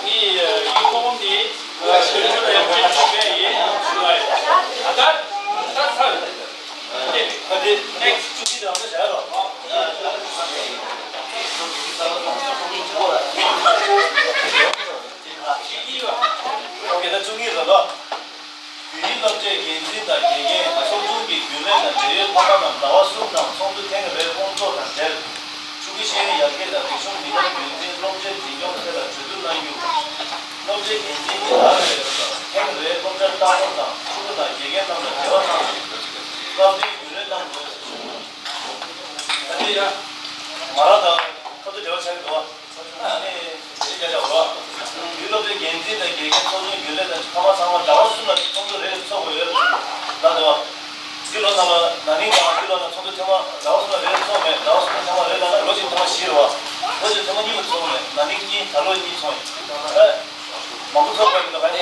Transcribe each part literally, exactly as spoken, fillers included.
ཡིག་ཐོག་ནི་ཞིབ་འཇུག་ལ་ཡང་བྲིས་བྲིས་མེད་ཡིན་ཞུ་བ་ཡིན། ད་ད་ཚར། ཨ་དེ་next བཅུ་གཅིག་དང་ལ་བྱ་རོགས། ཨོ་ཁེ། ད་བཅུ་གཉིས་རེད་ལོ། བོད་ཡིག་སློབ་གྲྭའི་འགན་འཛིན་དང་དགེ་རྒན་ཚོགས་ཆུང་གི་རྒྱུན་ལས་དང་འབྲེལ་ཡོད་ཚོགས་པ་རྣམས་ཟླ་བ་གསུམ་ནང་ཚོགས་འདུ་ཐེངས་རེའི་སྐོང་ཚོགས་དང་འབྲེལ། ཕྲུ་གུའི་ཤེས་ཡོན་ཡར་རྒྱས་དང་རིག་གཞུང་མི་སྣ་རྒྱུན་འཛིན་སློབ་གྲྭའི་འཛིན་སྐྱོང་ཐད་ལ་གྲོས་བསྡུར་གནང་རྒྱུ། སློབ་གྲྭའི་འགན་འཛིན་གྱིས་ཟླ་རེར་ཐེངས་རེའི་སློབ་གྲྭར་ལྟ་སྐོར་དང་ཕྲུ་གུ་དང་དགེ་རྒན་རྣམས་ལ་འབྲེལ་བ་གནང་ནས་སྐབས་དེའི་རྒྱུན་ལས་གནང་དགོས། ད་ལྟ་ཡ། ང་རང་དང་ཁ་ཐུག་འབྲེལ་བ་ཆགས་ཀྱི་འདུག་ཨ་ནི་དེ་རྒྱ་ཆགས་རོགས། ཡུལ་སློབ་གྲྭའི་འགན་འཛིན་དང་དགེ་རྒན་ཚོགས་ཆུང་རྒྱུན་ལས་དང་ཚང་མ་ཚང་མ་ཟླ་བ་གསུམ་ལ་ཚོགས་འདུ་རེ་རེ་ཚོགས་དགོས་ཡོད་ལ་འདུག་འདི་ལོ་ནང་ལ་ན་ནིང་དང་འདི་ལོ་ནང་ཚོགས་འདུ་ཐེངས་མ་ཟླ་བ་གསུམ་ལ་རེ་རེ་ཚོགས་མེད། ཟླ་བ་གསུམ་ལ་ཐེངས་མ་རེ་ལ་ན་ལོ་གཅིག་ཐེངས་མ་བཞི་རེད་བ། ལོ་གཅིག་ཐེངས་མ་གཉིས་མ་ཚོགས་མེད། ན་ནིང་གཉིས་ད་ལོ་གཉིས་ཚོགས་ཡིན། ཨ། མང་པོ་ཚོགས་པ་ཡིན་ན་ག་ནས་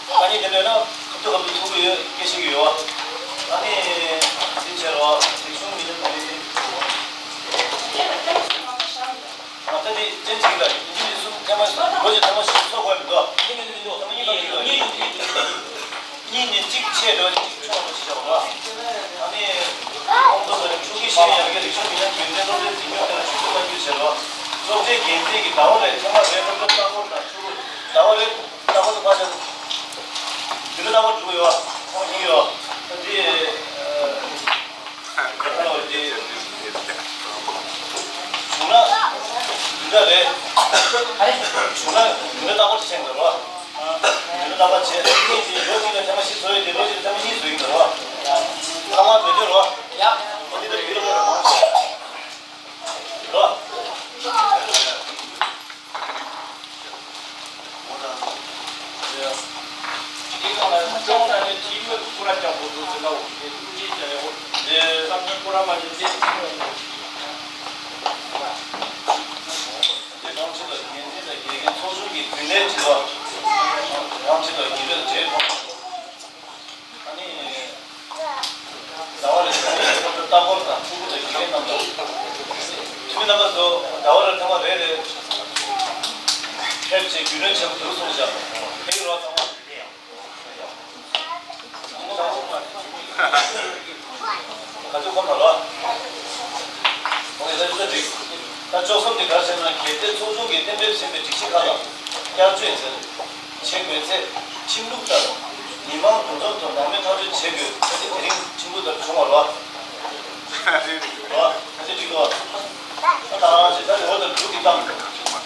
དཀའ་ངལ་དེ་འདྲ་ཡོད་ན་ཁ་ཐུག་ཁ་ཐུག་ཚོགས་ཀྱི་ཡོད་སྐད་ཆ་ཞིག་ཡོད། ཨ་ནི་དེ་བྱས་རོགས་རིག་གཞུང་མི་སྣ་དང་ཨ་ད་དེ་ཅན་ཅིག་ལ་ཡིན་གཅིག་མིན་གསུམ་ཐེངས་མ་ལོ་གཅིག་ཐེངས་མ་ཞིག་ཚོགས་དགོས་མི་འདུག་ཐེངས་མ་གཉིས་ཐོག་གཅིག་ལ་ཡིན། གཉིས་ནས་གཅིག་ཆེ་འགྲོ་གཅིག་ཆུང་བ་ཞིག་བྱ་བ། ཨ་ནི་ཁོང་ཚོ་ལ་ཕྲུ་གུའི་ཤེས་ཡོན་ཡར་རྒྱས་རིག་གཞུང་མི་སྣ་རྒྱུན་ལྡན་སློབ་གྲྭའི་འཛིན་སྐྱོང་ཐད་ལ་ཞུ་གཏུག་གནང་རྒྱུ་བྱས་རོགས། སློབ་གྲྭའི་འགན་འཛིན་གྱིས་ཟླ་བ་རེར་ཐེངས་མ་རེ་སློབ་གྲྭར་ལྟ་སྐོར་དང་ཕྲུ་གུ་ཟླ་བ་རེ། ལྟ་བ་དང་ཕར་ཕྱིན། འདི་ལ་ལྟ་བ་འགྲོ་གི་ཡོད། ཁོང་ཡིན་ཡོད། ད་འདི་ཨ་ཁ་ལོ་འདི་བྱུང་ན་འདི་འདྲ་རེད། བྱུང་ན་འདི་ལ་ལྟ་བ་ཅིག་བྱེད་དགོས་རོགས། འདི་ལ་ལྟ་བ་བྱེད། འདི་ལོ་གཅིག་ལ་ཐེངས་མ་བཞི་བཟོ་ཡོད་དེ་ལོ་གཅིག་ལ་ཐེངས་མ་གཉིས་བཟོ་ཡིན་དགོས་རོགས། ཚང་མ་བཟོ་རྒྱུ་རོགས། ཡ། འོ་འདི་ལ་འདི་ལ་རོགས། རོགས། ཟླ་བ་རེ་ཟླ་བའི་སློབ་གྲྭ་ལྟ་སྐོར་དང་ཕྲུ་གུ་དང་དགེ་རྒན་རྣམས་དང་། འཐུས་མི་རྣམ་པ་ཚོ་ཟླ་བ་རེར་ཐེངས་མ་རེ་རེ་ཕེབས་ཚེ་རྒྱུས་ལོན་བྱེད་དགོས་གསུངས་བཞག་ཕེབས་རོགས་ཚང་མ། ག་ཚོད་ཁོམ་ན་རོགས། འོ་ཡ་ད་ཅི་ད་འགྲིག་ད་བཅུ་གསུམ་དེ་ག་རེ་བྱས་ན་གལ་ཏེ་ཚོགས་ཆུང་གིས་གཏན་འབེབས་ཟིན་པའི་སྒྲིག་གཞི་ཁག་ལ་བསྐྱར་བཅོས་མཛད། བྱེད་དགོས་ཚེ། ཁྲིམས་ལུགས་ལྟར་མི་མང་འདུ་འཛོམས་ཐོག་ནང་མི་ཐག་གཅོད་བྱེད་དགོས། ད་ཆ་དེ་རིང་ཁྲིམས་ལུགས་ལྟར་བྱུང་བ་རེད་བ། རེད་བ། ད་ཆ་འགྲིག་གོ་ད་ང་རང་ཞིག་ད་ལོ་ལྟར་མཇུག་གི་གཏམ།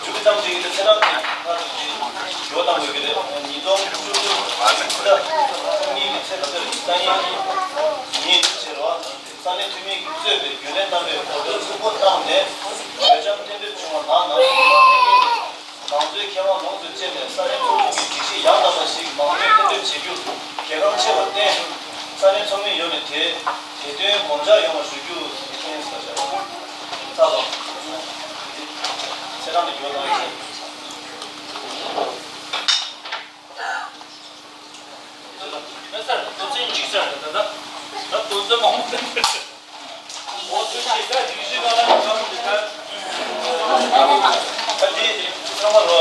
མཇུག་གི་གཏམ་དེ་ཡིན་ད་ཚེ་རབས་ཀྱི་ང་ཚོ་གི་ཡོ་གཏམ་དགོས་ཀྱི་རེད། ཉིས་སྟོང་བཅུ་དྲུག་ད་གཉིས་ཀྱི་ཚེ་ད་ལྟར་ཉིན་ཉིན་བྱེད་རོགས། ས་གནས་འཐུས་མི་གིས་གཙོས་པའི་རྒྱུན་ལས་རྣམ་པས་གོ་བསྡུར་ལྷུག་པོ་བཏང་ནས་བོད་ལྗོངས་གཏན་འབེབས་བྱུང་བ་ནང་ནང་མང་གཙོའི་ཁེ་དབང་ལོངས་སུ་སྤྱད་ནས་ས་གནས་ཚོགས་ཆུང་གི་སྒྲིག་གཞི་ཡང་དག་པ་ཞིག་མང་མོས་གཏན་འབེབས་བྱེད་རྒྱུ་གལ་འགངས་ཆེ་བར་བརྟེན། ས་གནས་ཚོགས་མི་ཡོངས་ནས་དེ་དེ་དོན་དགོངས་འཇགས་ཡོང་བ་ཞུ་རྒྱུ་ཡིན་ཟེར་བ་ཞིག་ཚར་སོང་། ཚེ་རང་ནས་འགྱུར་བ་གཏོང་ཡོད་ཟེར། ད་ལྟ་དོན་ཚན་གཅིག་ཟེར་ད་ལྟ་ད་དོན་ཚན་མང་པོ་འདུག་འོ་ཚོད་ཆེ་ད་སྒྲིག་གཞི་ནང་ལ་གང་དུ་ད་ད་དེ་ཚང་མ་རོ་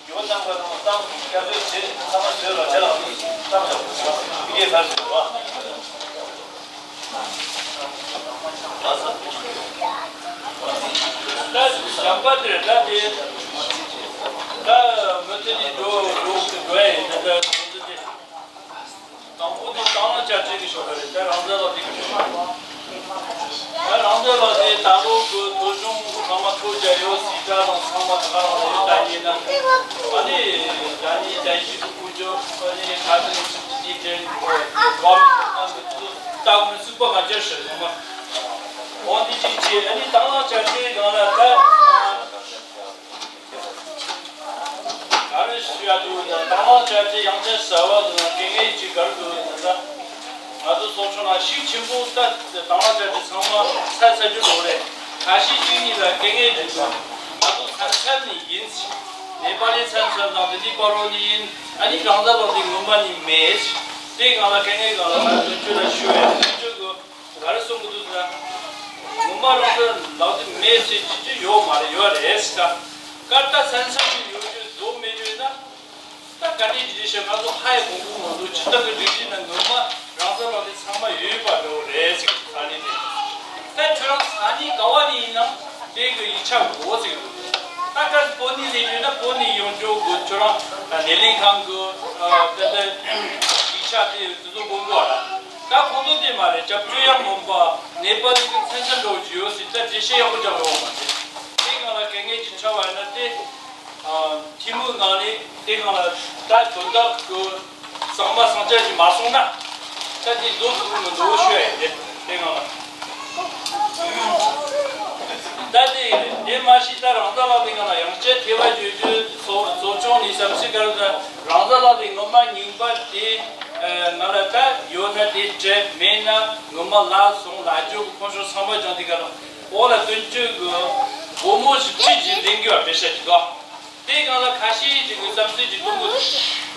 ཡོ་ནང་ག་ཚང་མ་བཏང་བསྐྱར་ཟློས་བྱེད་ཚང་མ་བཟོས་རོ་ཆ་ལག་བཏང་ཆོག་བི་ཡེ་ཕར་བཟོས་རོ། ད་བྱམས་པ་དེར་ད་དེ་ད་མུ་མཐུད་ནས་འགྲོ་འགྲོ་འགྲོ་ཡ་ཡིན་ད་ད་དེ། དང་པོ་དེ་དྭང་བླངས་བསྐྱར་བཅོས་ཀྱི་ཞོགས་པ་རེད། ད་རང་བཙན་ལགས་དེ་གི་ཞོགས་པ། ད་རང་བཙན་ལགས་དེ་ད་ལོ་གི་ཐོ་གཞུང་ཚང་མ་ཐོ་བརྒྱབ་ཡོད། སིད་ཏྲ་དང་ཚང་མ་ད་ག་རང་རེད། ད་ཡིན་ན་ཨ་ནི་ད་ནི་ད་ཡིན་དུ་ཀུ་ཅོ་ཨ་ནི་ཁ་ཏི་ནི་ཚིག་ཅིག་དེ་དྲན་གོ་བ་མི་ཐོག་ནང་གི་ཚོ་ལྟ་བུ་ནི་ཚིག་པ་མ་བཅར་ཞིག་ཡོང་མ། འོ་འདི་ཅིག་བྱས་ཨ་ནི་དྭང་བླངས་བསྐྱར་བཅོས་སྒང་ལ་ད། ག་རེ་ཞུ་ཡ་འདུག་ན་དྭང་བླངས་བསྐྱར་བཅོས་ཡང་ཅིན་ཟེར་བ་འདུག་ན་དཀའ་ངལ་ཅིག་ག་རེ་འདུག་ན་ད་ང་ཚོ་ཚོགས་ཆུང་ནང་ཤུགས་ཆེན་པོ་ད་དྭང་བླངས་བསྐྱར་བཅོས་ཚང་མ་ཚར་ཚར་རྒྱུ་འདུག་རེད། ཁ་ཤས་ཅིག་ནི་ལ་དཀའ་ངལ་ཅིག་འདུག་ང་ཚོ་ཚན་ཚན་ནི་ཡིན། ནེ་པ་ལི་ཚན་ཚན་དང་དེ་འདྲའི་པར་རོ་ནི་ཡིན། ཨ་ནི་རང་བཙན་ལགས་འདི་ངོ་མ་ནི་མེད། དེ་སྒང་ལ་དཀའ་ངལ་སྒང་ལ་ང་དོན་གཅོད་ལ་ཞུ་བའི་དོན་གཅོད་དགོས། ག་རེ་གསུང་གི་འདུག་ཟེར་ན། ངོ་མ་རང་ཚོ་ལག་དེབ་མེད་ཟེར་གྱི་ཅི་ཡོད་མ་རེད། ཡོད་རེད་ཟེར། སྐར་རྟགས་ཚན་ཚན་ཞིག་ཡོད་རྒྱུ་བཟོ་མེད་རྒྱུ་ཡིན་ན་ དཀའ་ལས་ཅི་རེད་ཤག་ང་ཚོ་ཧ་ཡང་གོ་གི་མི་འདུག་སྤྱིར་བཏང་གི་སྒྲིག་གཞི་ནང་ངོ་མ་རང་ས་ལག་ལེན་ཚང་མ་ཡོད་པ་འདྲ་བོ་རེད་ཟེར་གི་ས་གནས་དེ། ད་ཁྱོད་རང་ས་གནས་ག་བ་ནས་ཡིན་ནའང་དེ་གི་ཡིག་ཆ་དགོས་ཟེར་གི་འདུག་ད་ག་བོད་ནས་སླེབས་ཡོད་ན་བོད་ནས་ཡོང་རྒྱུ་དགོས། ཁྱོད་རང་སྣེ་ལེན་ཁང་གི་ད་ལྟ་ཡིག་ཆ་དེ་དེ་ཚོ་དགོས་དགོས་ཨ། ད་ཁོང་ཚོ་དེ་མ་རེད། སྐྱབས་བཅོལ་ཡང་མིན་པ་ནེ་པ་ལི་གི་མཚན་ས་འདྲ་བོ་ཅིག་ཡོད་ཟེར། ད་འགྲེལ་བཤད་ཡག་པོ་རྒྱག་ཡོད་མ་རེད། དེ་སྒང་ལ་དཀའ་ངལ་ཅིག་འཕྲད་པ་ཡིན་ན་དེ། ཨ། ཐུན་མོང་ངང་ནས་དེ་སྒང་ལ་ད་དོན་དག་གི་གཙང་མ་གཙང་རྐྱང་ཅིག་མ་སོང་ན་ད་དེ་བཟོ་ཐུབ་ཀྱི་མི་འདུག་ཞུ་ཡ་ཡིན། དེ་དེ་སྒང་ལ་ད་དེ་དེ་མ་གཞི་ད་རང་ས་ལག་ལེན་སྒང་ལ་ཡང་བསྐྱར་ཐེ་བ་བྱེད་རྒྱུ་ཚོ་ཚོ་ཆུང་ནས་བསམ་ཤེས་ག་རེ་ད་རང་ས་ལག་ལེན་ངོ་མ་རྙིང་པ་དེ་ང་ལ་ད་ཡོད་ན་དེ་སྤྲད། མེད་ན་ངོ་མ་ལག་སོང་ལ་རྒྱུ་གི་ཁོང་ཚོ་ཚང་མ་ཀྱང་དེ་ག་ལ་འོག་ལ་སྟོན་བཅོས་གི་སྒོར་མོ་བཞི་བཅུ་ཅིག་ལེན་དགོས་པ་པེ་ཤ་ཅིག་གོ། དེའི་སྒང་ལ་ཁ་ཤས་ཅིག་གིས་བསམ་ཚུལ་ཅིག་གཏོང་གི་འདུག་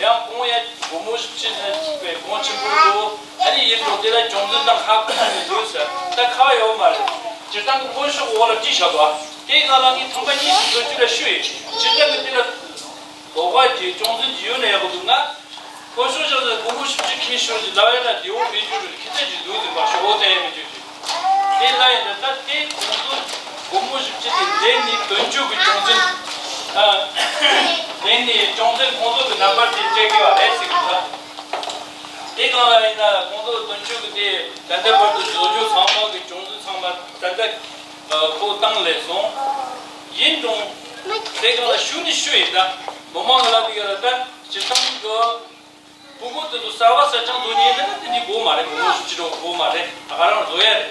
ཡང་གོང་ཡ་སྒོར་མོ་བཞི་བཅུ་ཟེར་བའི་གོང་ཆེན་པོ་འདུག་ཨ་ནི་ཡིན་རུང་དེ་ལ་གྱོང་གུན་དང་ཁག་ཁུར་ནས་ཡོད་ཟེར་ད་ཁག་ཡོད་མ་རེད། སྤྱིར་བཏང་གི་དཔོན་ཤོག་འོག་ལ་བྲིས་བཞག་པ་དེའི་སྒང་ལ་ངས་ཐེངས་མ་གཉིས་ཤིག་ལོ་རྒྱུས་ལ་ཞུས་ཡིན། སྤྱིར་བཏང་གི་དེ་ལ་དོ་ཁ་གྱིས་གྱོང་གུན་གྱིས་ཡོད་ན་ཡག་པོ་འདུག་ང་། ཁོ་ཤོར་ཤོར་ཟེར་སྒོར་མོ་བཞི་བཅུ་ཁྱེར་ཤོར་ཟེར་ལབ་ཡ་ལ་བདེ་བོ་མེད་རྒྱུ་རེད། ཁྱེད་ཚོས་ཅིག་འདུག་ཟེར་མ་ཤོག་འོ་ད་ཡ་མེད་རྒྱུ་རེད། དེ་ལ་ཡིན་ན་ད་དེ་ཁོང་ཚོ་སྒོར་མོ་བཞི་བཅུ་དེ་ལེན་ནས་དོན་གཅོད་ཀྱི་གྱོང་གུན། ཨ། ལེན་ནས་གྱོང་གུན་ཁོང་ཚོ་གི་ནམ་བར་དེ་སྤྲད་དགོས་པ་རེད་ཟེར་གི་འདུག་དེ་སྒང་ལ་ཡིན་ན་ཁོང་ཚོ་དོན་གཅོད་ཀྱི་དེ་ད་ལྟ་བར་དུ་བཟོ་རྒྱུ་ཚང་མ་གི་གྱོང་གུན་ཚང་མ་ད་ལྟ་ཁོ་བཏང་ལས་སོང་། ཡིན་རུང་དེ་སྒང་ལ་ཞུ་ནི་ཞུ་ཡིན། ད་མི་མང་ལ་དེ་ག་ལ་ད་སྤྱིར་བཏང་གི་སྤུ་གུ་དེ་ཚོ་གསར་པ་གསར་རྐྱང་བཟོ་མཁན་དེ་ནི་དེ་འདྲའི་དགོས་མ་རེད། སྒོར་མོ་བཞི་བཅུ་འདྲ་བོ་དགོས་མ་རེད། ད་ག་རང་བཟོ་ཡ་རེད།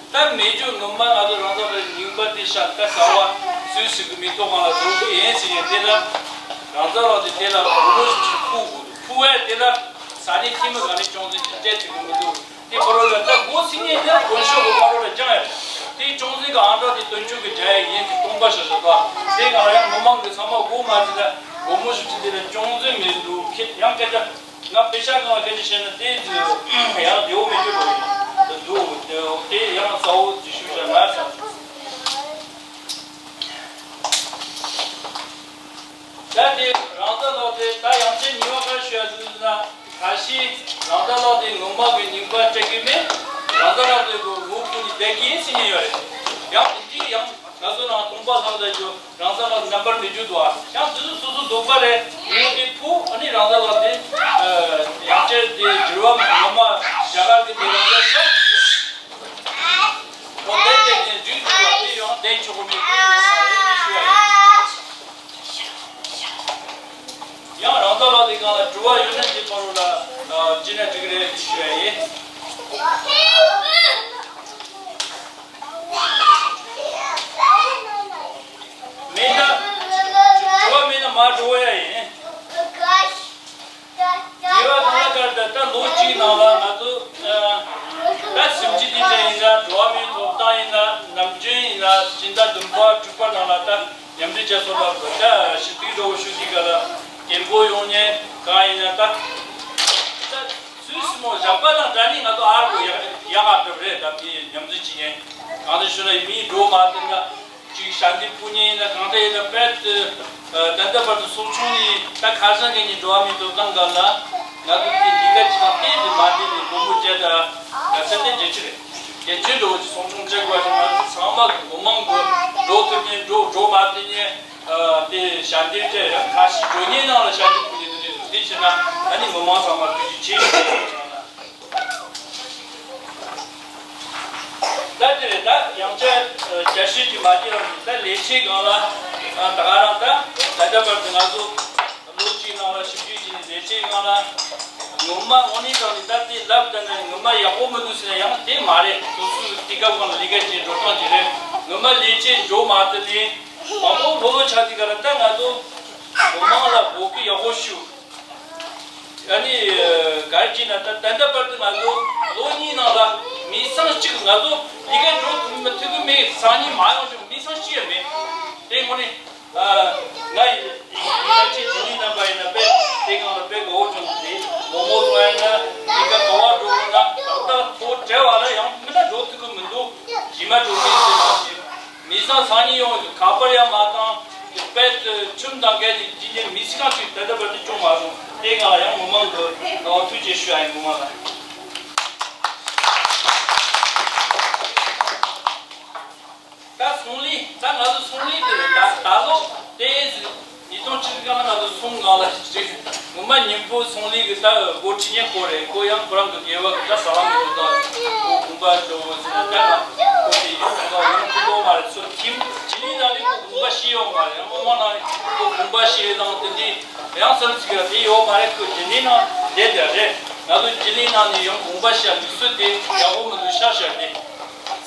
ད་མེད་རྒྱུ་ངོ་མ་ང་ཚོ་རང་ས་ལག་རྙིང་པ་དེ་ཤག་ད་གསར་པ་སུས་ཟེར་གི་མི་ཐོག་སྒང་ལ་བཟོ་གི་ཡིན་ཟེར་ཡ་དེ་ལ་རང་ས་ལག་དེ་དེ་ལ་སྒོར་མོ་བཞི་བཅུ་ཕུལ་དགོས་འདུག་ཕུལ་བ་དེ་ལ་ས་གནས་འཐུས་མི་ག་ནས་གྱོང་གུན་ཅིག་སྤྲད་ཐུབ་གི་མི་འདུག་དེ་ཕ་རོལ་ལ་ད་སྒོ་ཕྱེ་མཁན་དེ་དཔོན་ཤོག་གི་ཕ་རོལ་ལ་བརྒྱངས་ཡ་རེད། དེ་གྱོང་གུན་གི་ཨང་གྲངས་དེ་དོན་གཅོད་ཀྱིས་སྦྱར་ཡ་ཡིན་ཟེར་སྟོང་པ་ཞིག་རེད་པ། དེ་སྒང་ལ་ཡང་མི་མང་གི་ཚང་མ་སྒོ་མ་ཕྱེ་ད་སྒོར་མོ་བཞི་བཅུ་དེ་ལ་གྱོང་གུན་མི་འདུག་ཁྱེད་ཡང་སྐད་ཆ་ང་པེ་ཤ་སྒང་ལ་སྐད་ཆ་བཤད་ན་དེ་ཡང་བདེ་བོ་མེད་རྒྱུ་རེད་འདུག་དེ་ཡང་གསལ་བོ་ཅིག་ཞུ་བྱ་ང་བསམ། ད་དེ་རང་ས་ལག་དེ་ད་ཡང་ཅིག་ཉེས་པ་ག་རེ་ཞུ་ཡ་འདུག་ཟེར་ན། ཁ་ཤས་རང་ས་ལག་དེ་ངོ་མ་གི་རྙིང་པ་སྤྲད་གི་མེད། རང་ས་ལག་དེ་གི་ངོ་ཁུ་ནི་བསྡད་གི་ཡིན་ཟེར་མཁན་ཡོད་རེད། ཡང་དེ་འདྲའི་ཡང་ང་ཚོ་ནང་སྟོང་པ་ལྷག་ལ་རྒྱུ་རང་ས་ལག་རྣམ་པར་མི་འགྱུར་འདུག་ཨ། ཡང་དེ་ཚོ་སོ་སོ་འདོད་པ་རེད། ངོ་དེ་ཕུ་ཨ་ནི་རང་ས་ལག་དེ་ཡང་བསྐྱར་དེ་འགྱུར་བ་ངོ་མ་རྒྱ་གར་གི་དེ་རང་ས་ཤ་ཁོ་བསྡད་བསྡད་ནས་འགྲིག་འདུག་ཨ། དེ་ཡང་བསྡད་ཆོག་གི་མེད་དེ་ཡོད་མ་རེད་དེ་ཞུ་ཡ་ཡིན། ཡང་རང་ས་ལག་དེ་སྒང་ལ་དྲི་བ་ཡོད་ན་དེ་ཕ་རོལ་ལ་ཅི་ན་འགྲིག་རེད་ཞུ་ཡ་ཡིན། མེད་ན་དྲི་བ་མེད་ན་མར་འགྲོ་ཡ་ཡིན། དྲི་བ་གང་ལ་གར་ད་ལྟ་ལོ་གཅིག་ནང་ལ་ང་ཚོ་ད་ཟིན་བྲིས་དེ་འདྲ་ཡིན་ན་འགྲོ་བ་མིའི་ཐོབ་ཐང་ཡིན་ན་ནམ་རྒྱུན་ཡིན་ན་སྤྱི་ཟླ་བདུན་པ་དྲུག་པ་ནང་ལ་ད། མཉམ་འབྲེལ་རྒྱལ་ཚོགས་ལ་ད་ཞི་བདེའི་སྒྲོ་བོ་ཞུ་དུས་ག་ལ་རྒན་པོ་ཡོང་ནས་གང་ཡིན་ན་ད་ད་ཚུལ་སྲིད་མོ་བཞག་པ་དང་འདྲ་ནི་ང་ཚོ་ཨར་གོ་ཡག་ཡག་ཨ་གྲབ་རེད། ད་མི་མཉམ་འཛུལ་བྱེད་མཁན་གང་དུ་ཞུ་ན་མིའི་སྒྲོ་མ་བཏོན་ན་ཅིག་ཞལ་འདེབས་ཕུལ་མཁན་ཡིན་ན་གང་འདྲ་ཡིན་ན་དཔེ་ད་ལྟ་བར་དུ་ཚོགས་ཆུང་ནས་ད་ཁ་སང་གི་ནི་འགྲོ་བ་མིའི་ཐོབ་ཐང་སྒང་ལ་ང་ཚོ་དེ་ལས་ཀ་ཅིག་དང་ཏན་ཏན་མ་བསྡད་ནས་སྒོར་མོ་བརྒྱ་དང་ད་ཚད་ལྡན་བརྒྱད་ཅུ་རེད། རྒྱལ་སྤྱིའི་འགྲོ་བ་ཅིག་ཚོགས་ཆུང་བཅས་དགོས་ཞེས་ང་ཚོ་ཚང་མ་གི་སྒོ་མང་གི་འགྲོ་ཐུབ་མཁན་འགྲོ་འགྲོ་མ་ཐུབ་མཁན་དེ་ཞལ་འདེབས་བྱས་ཡང་ཁ་ཤས་འགྲོ་མཁན་ནང་ལ་ཞལ་འདེབས་ཕུལ་ནས་འདི་འདྲས་འདི་བྱས་ན་ཨ་ནི་མི་མང་ཚང་མ་ཐུགས་རྗེ་ཆེ་ཞུ་ཡོད་ལ། ད་དེ་རེད། ད་ཡང་བསྐྱར་བསྐྱར་ཞུ་ཅིག་མ་བྱེད་རོགས་ཞུ། ད་ལས་བྱེད་སྒང་ལ་ད་ག་རང་ད་ད་ལྟ་བར་དུ་ང་ཚོ། ལོ་གཅིག་ནང་ལ་ཞིབ་འཇུག་བྱས་ནས་ལས་བྱེད་སྒང་ལ་ངོ་མ་དངོས་གནས་དྲང་ནས་ད་ལྟའི་ལབ་ད་ནས་ངོ་མ་ཡག་པོ་མི་འདུག་ཟེར་ན་ཡང་དེ་མ་རེད། སོ་སོའི་དུས་སྐབས་སྒང་ལ་ལས་ཀ་བྱེད་འགྲོ་སྟངས་ཅིག་རེད། ངོ་མ་ལས་བྱེད་འགྲོ་མ་ཐུབ་ནས་མང་པོ་ལྷོད་ལྷོད་ཆགས་དུས་ག་ལ་ད་ང་ཚོ་མི་མང་ལ་འབོད་སྐུལ་ཡག་པོ་ཞུ། ཨ་ནི་ག་རེ་བྱས་ན་ད་ད་ལྟ་བར་དུ་ང་ཚོ་ལོ་གཉིས་ནང་ལ་མི་ཚང་གཅིག་ང་ཚོ་ལས་ཀ་འགྲོ་ཐུབ་མི་ཐུབ་ཀྱི་མེད། སང་ཉིན་མ་ཡོང་ཆོག་མི་ཚང་གཅིག་ཡང་མེད། དེ་དངོས་གནས། ང་ཡིན་ན་ཅི་བྱེད་ནུས་རྣམ་པ་ཡིན་ན་དཔེ་དེ་སྒང་ལ་དཔེ་དགའ་བོ་བྱུང་། དེ་མོག་མོག་སོང་ཡིན་ན་དེ་ག་ག་བ་འགྲོ་དགོས་ན་ཏག་ཏག་ཐོ་བྲལ་བ་ལ་ཡང་མི་ལ་འགྲོ་ཐུབ་ཀྱི་མི་འདུག་རྗེས་མ་འགྲོ་མཁན་ཟེར་མ་ཞིག་མི་ཚང་སང་ཉིན་ཡོང་གི་ཁ་པར་ཡང་མ་བཏང་། པའི་ཁྲིམས་དང་འགལ་ཏེ་ཇི་སྙེད་མི་སྲིད་ཁང་ཅིག་ད་ལྟ་བར་དུ་བྱུང་མ་སོང་། དེ་སྒང་ལ་ཡང་ངོ་མ་གི་ཐུགས་རྗེ་ཆེ་ཞུ་ཡ་ཡིན། ངོ་མ་ལ། ད་ཚོང་ལས་ད་ང་ཚོ་ཚོང་ལས་དེ་ད་ད་ལོ་དེ་ཉིས་སྟོང་བཅུ་དགུ་ལ་ང་ཚོ་ཚོང་སྒང་ལ་ཅིག་ངོ་མ་ཉིན་པོ་ཚོང་ལས་གི་ད་འགོ་ཁྲིད་ཉན་ཁོ་རེད། ཁོ་ཡང་ཁོ་རང་གི་དགེ་བ་གི་ད་ཟ་ལམ་གི་འགྲོ་ད་ཁོ་དགོངས་པ་འགྲོ་བོ་ཟེར་ན་ད་ཁོ་དེ་ཡོང་ད་ཡོང་ཐུབ་ཡོད་མ་རེད། ཚོ་ཁྱིམ་ཇི་ལི་ད་ལི་ཁོ་དགོངས་པ་ཞིག་ཡོད་མ་རེད། ངོ་མ་ན་ཁོ་དགོངས་པ་ཞིག་དང་དེ་འདྲའི་ཡང་བསམ་ཚིག་ར་དེ་ཡོད་མ་རེད། ཁོ་དེ་འདྲའི་ནང་བསྡད་དེ་རེད། ང་ཚོ་ཇི་ལི་ནང་ནས་ཡང་དགོངས་པ་ཞིག་ལུགས་སྲོལ་དེ་ཡག་པོ་མི་འདུག་ཤག་ཤག་དེ། དེ་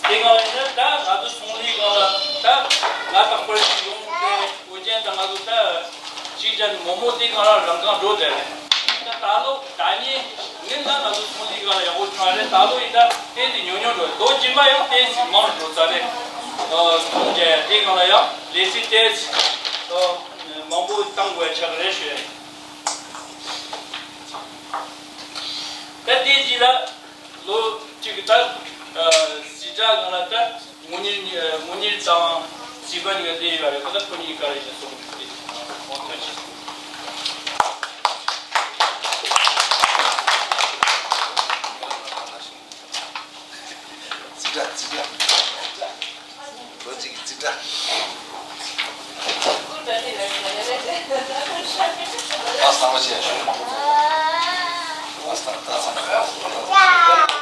སྒང་ལ་ཡིན་ན་ད་ང་ཚོ་ཚོང་ལས་སྒང་ལ་ད་ང་རྟག་པར་ཞིག་ཡོང་སྟེ་འོ་ཅན་ད་ང་ཚོ་ད་ཅིག་ཅར་ནི་མོ་མོ་དེ་སྒང་ལ་རང་གང་འགྲོ་བསྡད་རེད། ད་ད་ལོ་ད་ཉིན་ངན་ལ་ང་ཚོ་ཚོང་ལས་སྒང་ལ་ཡག་པོ་བྱུང་བ་རེད། ད་ལོ་ཡིན་ད་ཏན་ཏན་ཉུང་ཉུང་འགྲོ། ལོ་རྗེས་མ་ཡང་ཏན་ཏན་མང་འགྲོ་ས་རེད། ཨ་ཚོང་རྒྱག་ཡ་དེ་སྒང་ལ་ཡང་ལས་ཚིག་ཏན་ཏན་མང་པོ་བཏང་དགོས་ཡ་ཆགས་ཀྱི་རེད་ཞུ་ཡ་ཡིན། ད་དེ་རྗེས་ལ། ལོ་གཅིག་གི་ད་གཟི་བྲག་ནང་ལ་ད་དངུལ་གཉེར་དངུལ་གཉེར་དང་རྩིས་པ་གཉིས་ཀ་བསྡད་ཡོད་རེད། ཁོ་ད་ཁོ་གཉིས་ཀ་རེད་ཟེར་སོང་། དེ་དབང་ཐོན་ཆེ། རྩིས་ཁྲ་རྩིས་ཁྲ། ལོ་གཅིག་གི་རྩིས་ཁྲ། ཨ་སྟག་མ་བྱས་ཤོག་ཨ་སྟག་ད་སང་།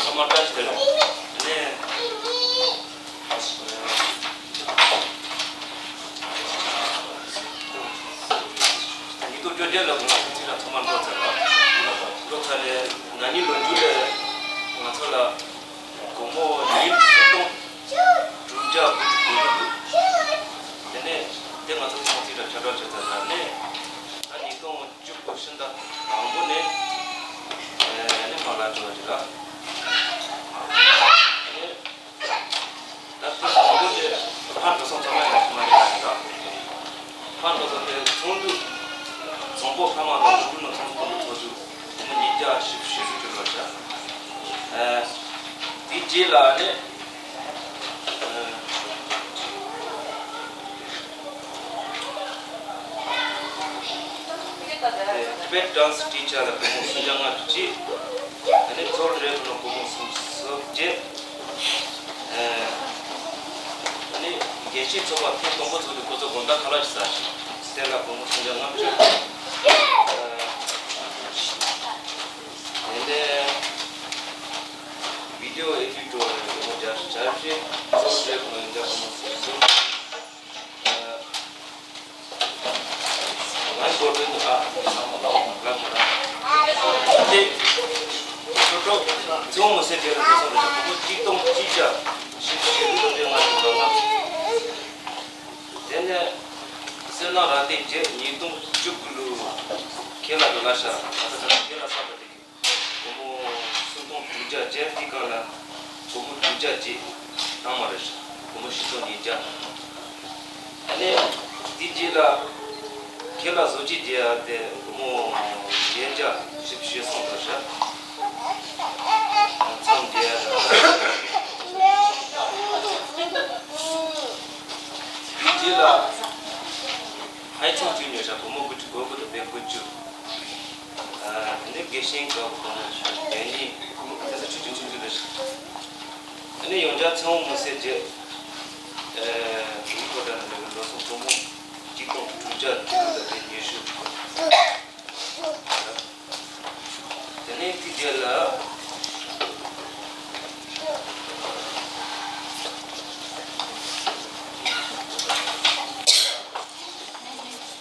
ཚང་མ་བཀྲ་ཤིས་བདེ་ལེགས། ནས། ཉིས་སྟོང་བཅོ་བརྒྱད་ལོ་ང་ཚོ་ཚིག་ལ་ཚང་མ་འགྲོ་ཚར་ལ། འགྲོ་ཚར་ནས་ན་ནིང་ལོ་མཇུག་ལ་ང་ཚོ་ལ་སྒོར་མོ་ཉིས་སྟོང་དྲུག་བརྒྱ་དགུ་བཅུ་གོ་དགུ་འདུག་དེ་ནས་དེ་ང་ཚོ་ཚང་མ་ཚིག་ལ་ཁྱབ་བསྒྲགས་བྱས་ཚར་ལ་ནས་ད་ཉིས་སྟོང་བཅུ་དགུ་ཕྱི་ཟླ་དང་པོ་ནས་ནི་མ་ལ་འགྲོ་བ་རེད་ལ། ད་ལྟ་དང་པོ་དེ་ཕར་འགྲོ་སོང་ཚང་མ་ཡང་ཚང་མ་ཡིན་པ་ཡིན་ད། ཕར་འགྲོ་སོང་དེ་ཚོགས་འདུ་བཟང་པོ་ཕ་མ་དང་ལུག་ཁུལ་ནང་ཚོགས་འདུ་དང་པོ་ཚོགས་རྒྱུ་དེ་མོ་ཉིས་བརྒྱ་བཞི་བཅུ་ཞེ་གསུམ་ཅུ་ལོར་བྱ། དེའི་རྗེས་ལ་ནི་Tibet dance teacher ལ་སྒོར་མོ་སུམ་བརྒྱ་ལྔ་བཅུ་གཅིག་ཨ་ནི་ཚོར་འདྲེ་ཁོ་ན་སྒོར་མོ་སུམ་སོ་བརྒྱད། ཨ་ནི་དགེ་བཤེས་ཚོགས་པ་ཐེངས་དང་པོ་ཚོགས་དུས་ཁོ་ཚོ་དགོང་དག་ཁ་ལག་ཅིག་ཟ་ཞིང་དེ་ལ་སྒོར་མོ་སུམ་བརྒྱ་ལྔ་བཅུ། དེ་ནས་video editor ལ་སྒོར་མོ་བརྒྱ་བཞི་བཅུ། ཚོར་འདྲེ་ཁོ་ན་ཡང་སྒོར་མོ་སུམ་སོ། ང་འགོ་ཁྲིད་དུ་ཨ་ལ་མོ་ལ་ལ་མོ་ལ། དེ་ཁྲོ་ཁྲོ་ཚོང་མི་སེར་དེ་ལ་འགྲོ་སོང་རེད། ཁོ་གཅིག་སྟོང་གཅིག་བརྒྱ་བཞི་བཅུ་ཞེ་དྲུག་ལོ་དེ་ང་ཚོ་ལ་ལ། དེ་ནས་སེར་ནག་ར་དེ་རྗེས་ཉིས་སྟོང་བཅུ་དགུ་ལོ་ཁེ་ལ་དུ་ལ་ཤ་ཨ་ད་ད་ཁེ་ལ་ས་པ་དེ་གི་སྒོར་མོ་སུམ་སྟོང་དྲུག་བརྒྱ་བརྒྱད་དེ་གང་ལ་སྒོར་མོ་དྲུག་བརྒྱ་བརྒྱད་བཏང་མ་རེད། སྒོར་མོ་བཞི་སྟོང་ཉིས་བརྒྱ། ཨ་ནི་དེ་རྗེས་ལ་ཁེ་ལ་བཟོ་བཅོས་རྒྱག་ཡ་དེ་སྒོར་མོ་བརྒྱད་བརྒྱ་བཞི་བཅུ་ཞེ་གསུམ་དུ་བཞག་མཚམས་བརྒྱད་དེ་རྗེས་ལ་ཧའི་ཆུང་བཅུ་ཉོས་བཞག་སྒོར་མོ་དགུ་བཅུ་གོ་དགུ་དང་བརྒྱད་དགུ་བཅུ། ཨ་དེ་ནས་དགེ་བཤེས་སྐབས་སྒོར་མོ་བརྒྱད་གཉིས། དེ་ཚོ་ཆུ་ཆུང་ཆུང་ཆུང་རེད། དེ་ནས་ཡང་བསྐྱར་ཚེ་དབང་མི་སེར་རྗེས། ཨ་མི་ཁོ་ད་ནི་ལས་ཀ་ལོ་སོང་སྒོར་མོ་གཅིག་སྟོང་དྲུག་བརྒྱ་དྲུག་ཅུ་དང་དེ་ཉི་ཤུ། དེ་ནས་དེ་རྗེས་ལ།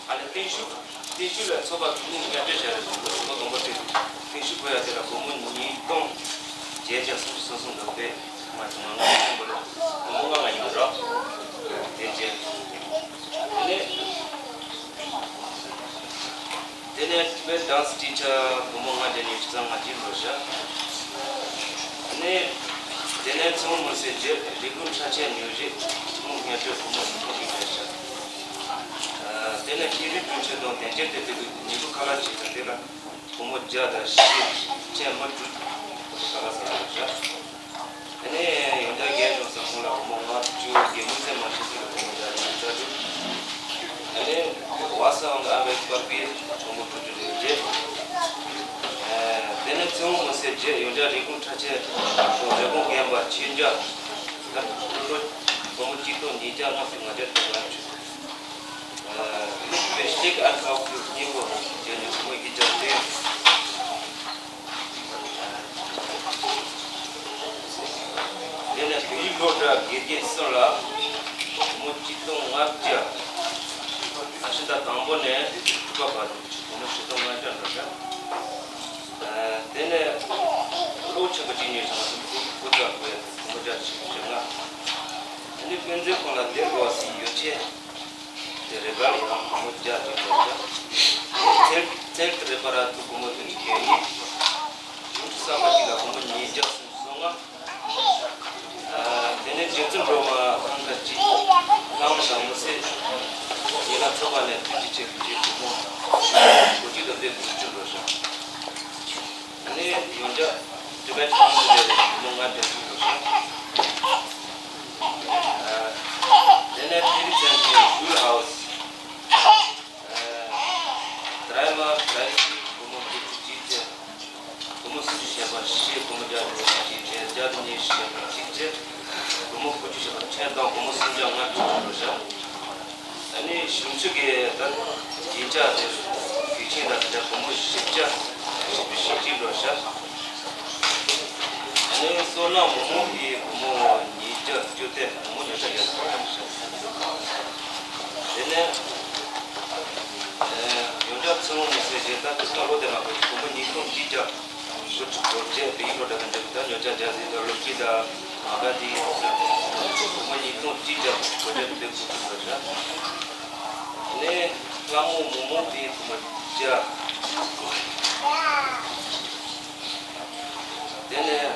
ཨ་ནི་བརྟན་བཞུགས། བརྟན་བཞུགས་ལ་ཚོགས་པ་ཐུན་མོང་མཉམ་སྤྱོད་བྱ་རེད་ཟེར་ལོ་དང་པོ་དེ་བརྟན་བཞུགས་དགོས་ཡ་དེ་ལ་སྒོར་མོ་ཉིས་སྟོང་བརྒྱད་བརྒྱ་སུམ་ཅུ་སོ་གསུམ་འདུག་པས་ང་ཚོ་ང་ང་ཡིན་པ་རེད། སྒོར་མོ་ལྔ་ལྔ་ཡིན་པ་རེད། དེ་རྗེས་དེ་ནས་དེ་ནས་Tibet dance teacher སྒོར་མོ་ལྔ་བརྒྱ་ཉི་ཤུ་རྩ་ལྔ་བརྒྱད་འགྲོ་བཞག་དེ་ནས་དེ་ནས་ཚེ་དབང་མི་སེར་རྗེས་རིགས་རྒོད་ཁྲག་ཆད་ཉུང་རིགས་ཐུན་མོང་སྙན་སྒྲོན་སྒོར་མོ་ཉིས་སྟོང་གཅིག་འགྲོ་བཞག་དེ་ནས་ཤེས་རིག་དྲུང་ཆེ་དང་དོན་གཅོད་དེ་དེ་གི་ཉིན་གུང་ཁ་ལག་བྱེད་ས་དེ་ལ། སྒོར་མོ་བརྒྱ་དང་བཞི། ཕྲན་མི་དྲུག་ཅུ་ག་ལ་ས་ལ་བཞག་དེ་ནས་ཡོན་བདག་རྒན་གཞུང་ས་ཁོང་ལ་སྒོར་མོ་ལྔ་བཅུ། རྒན་མོ་ཚེ་མ་ཤེས་ཚེ་ལ་སྒོར་མོ་བརྒྱ་དང་ཉི་ཤུ་རྩ་དྲུག་དེ་ནས་བ་ས་འང་གི་ཨ་བའི་པར་པའི་སྒོར་མོ་དྲུག་ཅུ་རེ་བརྒྱད། དེ་ནས་ཚེ་དབང་མི་སེར་བརྒྱད། ཡོན་བདག་རིན་གོང་ཁྲ་ཆེན་རེ་གོང་རྒན་པ་ཆོས་འཇམ། ད་ལོ་སྒོར་མོ་གཅིག་སྟོང་ཉིས་བརྒྱ་ལྔ་བཅུ་ང་བརྒྱད་དང་ལྔ་བཅུ། ཨ་ནི་བེ་ཤ་ལིག་ཨན་ཁའུ་ཁུ་སྙིང་པོ་བྱས་ནས་སྒོར་མོ་བཞི་བརྒྱ་བདུན། དེ་ནས་བོད་ཡིག་སློབ་གྲྭ་དགེ་རྒན་གསུམ་ལ་སྒོར་མོ་གཅིག་སྟོང་ལྔ་བརྒྱ། ཨ་ཕྱི་ཟླ་དང་པོ་ནས་དྲུག་པ་བར་དུ་སྒོར་མོ་བཞི་སྟོང་ལྔ་བརྒྱ་འགྲོ་བཞག་ཨ་དེ་ནས་སློབ་ཆེན་པོ་གཅིག་ཉོས་བྱུང་བ་སུམ་ཅུ་དགུ་རྩ་དགུ་ཡ་སྒོར་མོ་བརྒྱ་བཞི་བཅུ་ཞེ་ལྔ། ཨ་ནི་དཔེ་མཛོད་ཁང་ལ་སྡེ་དགོ་སའི་ཡོ་ཆས། དེ་རེ་འགའ་ལ་ཡང་སྒོར་མོ་བརྒྱ་དེ་འགྲོ་བྱ། ཚལ་ཚལ་རེ་འབར་ར་ཚུར་སྒོར་མོ་བདུན་ཅུ་གྱ་གཉིས། ཡུལ་གྲུ་གསར་པ་གཅིག་ལ་སྒོར་མོ་ཉིས་བརྒྱ་སུམ་ཅུ་སོ་ལྔ། ཨ་དེ་ནས་རྗེ་བཙུན་སྒྲོལ་མ་ལྷ་ཁང་གཅིག་ལྷ་མོ་དང་མི་སེར་ཡིན་ན་ཚོགས་པ་ནས་དུས་ཀྱི་ཆེད་དུ་རྗེ་སྒོར་མོ་སྒོར་གཅིག་དང་སྟོང་དགུ་བཅུ་འགྲོ་བྱ། ཨ་ནི་ཡོན་ཆབ་སྤྲི་པའི་ཆང་དེ་ལས་སྒོར་མོ་ལྔ་བརྒྱ་དྲུག་འགྲོ་བྱ། དེ་ནས་ཕེ་རི་ཚན་གྱི་ཤུལ་ཧའུ་སི། ཨ་ཌ་རའི་མར་ལའི་སེན་སི་སྒོར་མོ་དགུ་བཅུ་གཅིག་བྱས། སྒོར་མོ་སུམ་ཅུ་བྱས་པ་བཞི། སྒོར་མོ་བརྒྱ་དང་ཉི་ཤུ་གཅིག་བྱས། བརྒྱ་དང་ཉི་ཤུ་བྱས་པ་གཅིག་བྱས། སྒོར་མོ་དགུ་བཅུ་བྱས་པ་ཕྲན་དང་སྒོར་མོ་སུམ་བརྒྱ་ལྔ་བཅུ་བྱས་པ་བཞག་ཨ་ནི་གཞུང་ཕྱོགས་ཀྱི་ད་རྒྱན་ཆ་དེ་གོས་ཆེན་དང་དེ་འདྲ་སྒོར་མོ་བཞི་བརྒྱ་བཞི་བཅུ་ཞེ་གཅིག་འགྲོ་བཞག་ཨ་ནི་སོ་ནམ་མི་མང་གིས་སྒོར་མོ་ཉིས་བརྒྱ་བཅུ་བདུན། སྒོར་མོ་ཉིས་བརྒྱ་བརྒྱད་ཅུ་བཞག་དེ་ནས་ཡོན་ཆབ་ཚེ་དབང་མི་སེར་བྱས། ད་དུས་ཚོད་ལོ་དེ་མ་འགོར་སྒོར་མོ་ཉིས་སྟོང་གཅིག་བརྒྱ་དགུ་བཅུ་གོ་བརྒྱད། བོད་ཡིག་སློབ་གྲྭ་དང་འབྲེལ་བའི་ད་ཉོ་ཆ་རྒྱག་ཟིན་ད་ལོ་སྐྱིད་དང་མ་ག་དེ་སྒོར་མོ་ཉིས་སྟོང་གཅིག་བརྒྱ་དགུ་བཅུ་གོ་བརྒྱད་དེ་དགུ་བཅུ་གོ་བརྒྱད། ནས་ལྷ་མོ་མོ་མོ་དེ་སྒོར་མོ་བརྒྱ། དེ་ནས་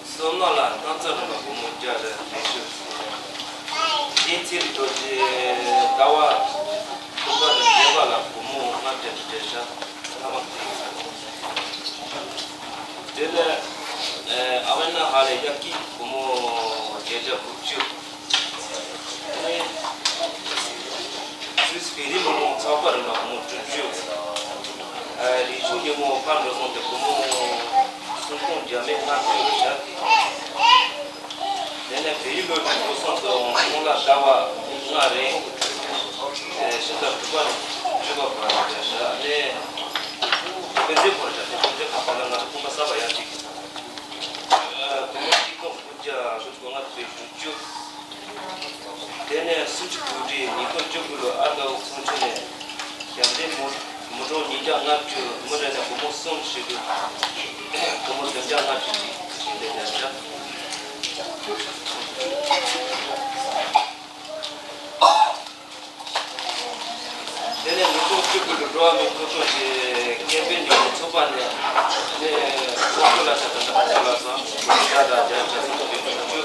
བསོད་ནམས་ལ་སྣམ་སྦྱར་རིན་པ་སྒོར་མོ་བརྒྱ་རེ་མེ་ཤུ། རྒྱལ་ཚེ་རིང་རྡོ་རྗེ་ཟླ་བ་དྲུག་པ་དང་བརྒྱད་པ་ལ་སྒོར་མོ་ལྔ་བརྒྱ་དྲུག་བརྒྱ་བཞག་ཐ་མག་དེ་ཡིན་ས། དེ་ནས་ཨ་ཝེ་ན་ཧ་ལེ་ཡ་ཀི་སྒོར་མོ་བརྒྱད་བརྒྱ་དགུ་བཅུ། སུད་སི་བོད་རིགས་མི་མང་ཚོགས་པ་རིམ་པ་སྒོར་མོ་དྲུག་ཅུ། ཨ་རིག་གཞུང་ཉིན་མོ་ཕར་འགྲོ་སོང་དེ་སྒོར་མོ་སུམ་སྟོང་བརྒྱ་མེད་ལྔ་བཅུ་རེ་བཞག་དེ་ནས་བལ་ཡུལ་ལོ་དྲུག་འགྲོ་སོང་དུ་སྔོན་ལ་ཟླ་བ་ལྔ་རིང་། ཨེ་ཕྱི་ཟླ་དྲུག་པ་ནས་བཅུ་པ་བར་དུ་བཞག་ནས་དཔེ་མཛོད་ཁང་བཞག་དེ་དཔེ་མཛོད་ཁང་དེ་ལ་ང་ཚོ་ཁང་པ་གསར་པ་ཡར་བསྐྲུན་གྱི་འདུག་སྒོར་མོ་གཅིག་སྟོང་དགུ་བརྒྱ་སུམ་ཅུ་སོ་ལྔ་དྲུག་ཅུ། དེ་ནས་སུམ་ཅུ་དགུ་རེ་ཉིས་སྟོང་བཅུ་དགུ་ལོ་ཨ་དཀར་པོ་ཚོང་ཆུང་ནས་ཞབས་འདེགས་མུ་མུ་གྲངས་ཉིས་བརྒྱ་ལྔ་བཅུ། མུ་རེ་ནས་སྒོར་མོ་གསུམ་ཞུ་དགོས། སྒོར་མོ་བདུན་བརྒྱ་ལྔ་བཅུ་གཅིག་ཞིག་ལས་ཀྱང་བཞག་དེ་ནས་ཉིས་སྟོང་བཅུ་དགུ་ལོ་འགྲོ་བ་མིའི་ཐོབ་ཐང་གི་ཁེ་ཕན་ཉོ་བའི་ཚོགས་པ་ནས་ནས་ཚོགས་གཙོ་ལ་ཆ་དང་ལ་ཆ་ལ་སོང་བརྒྱ་དང་བརྒྱ་ཆ་སོང་དགུ་བཅུ།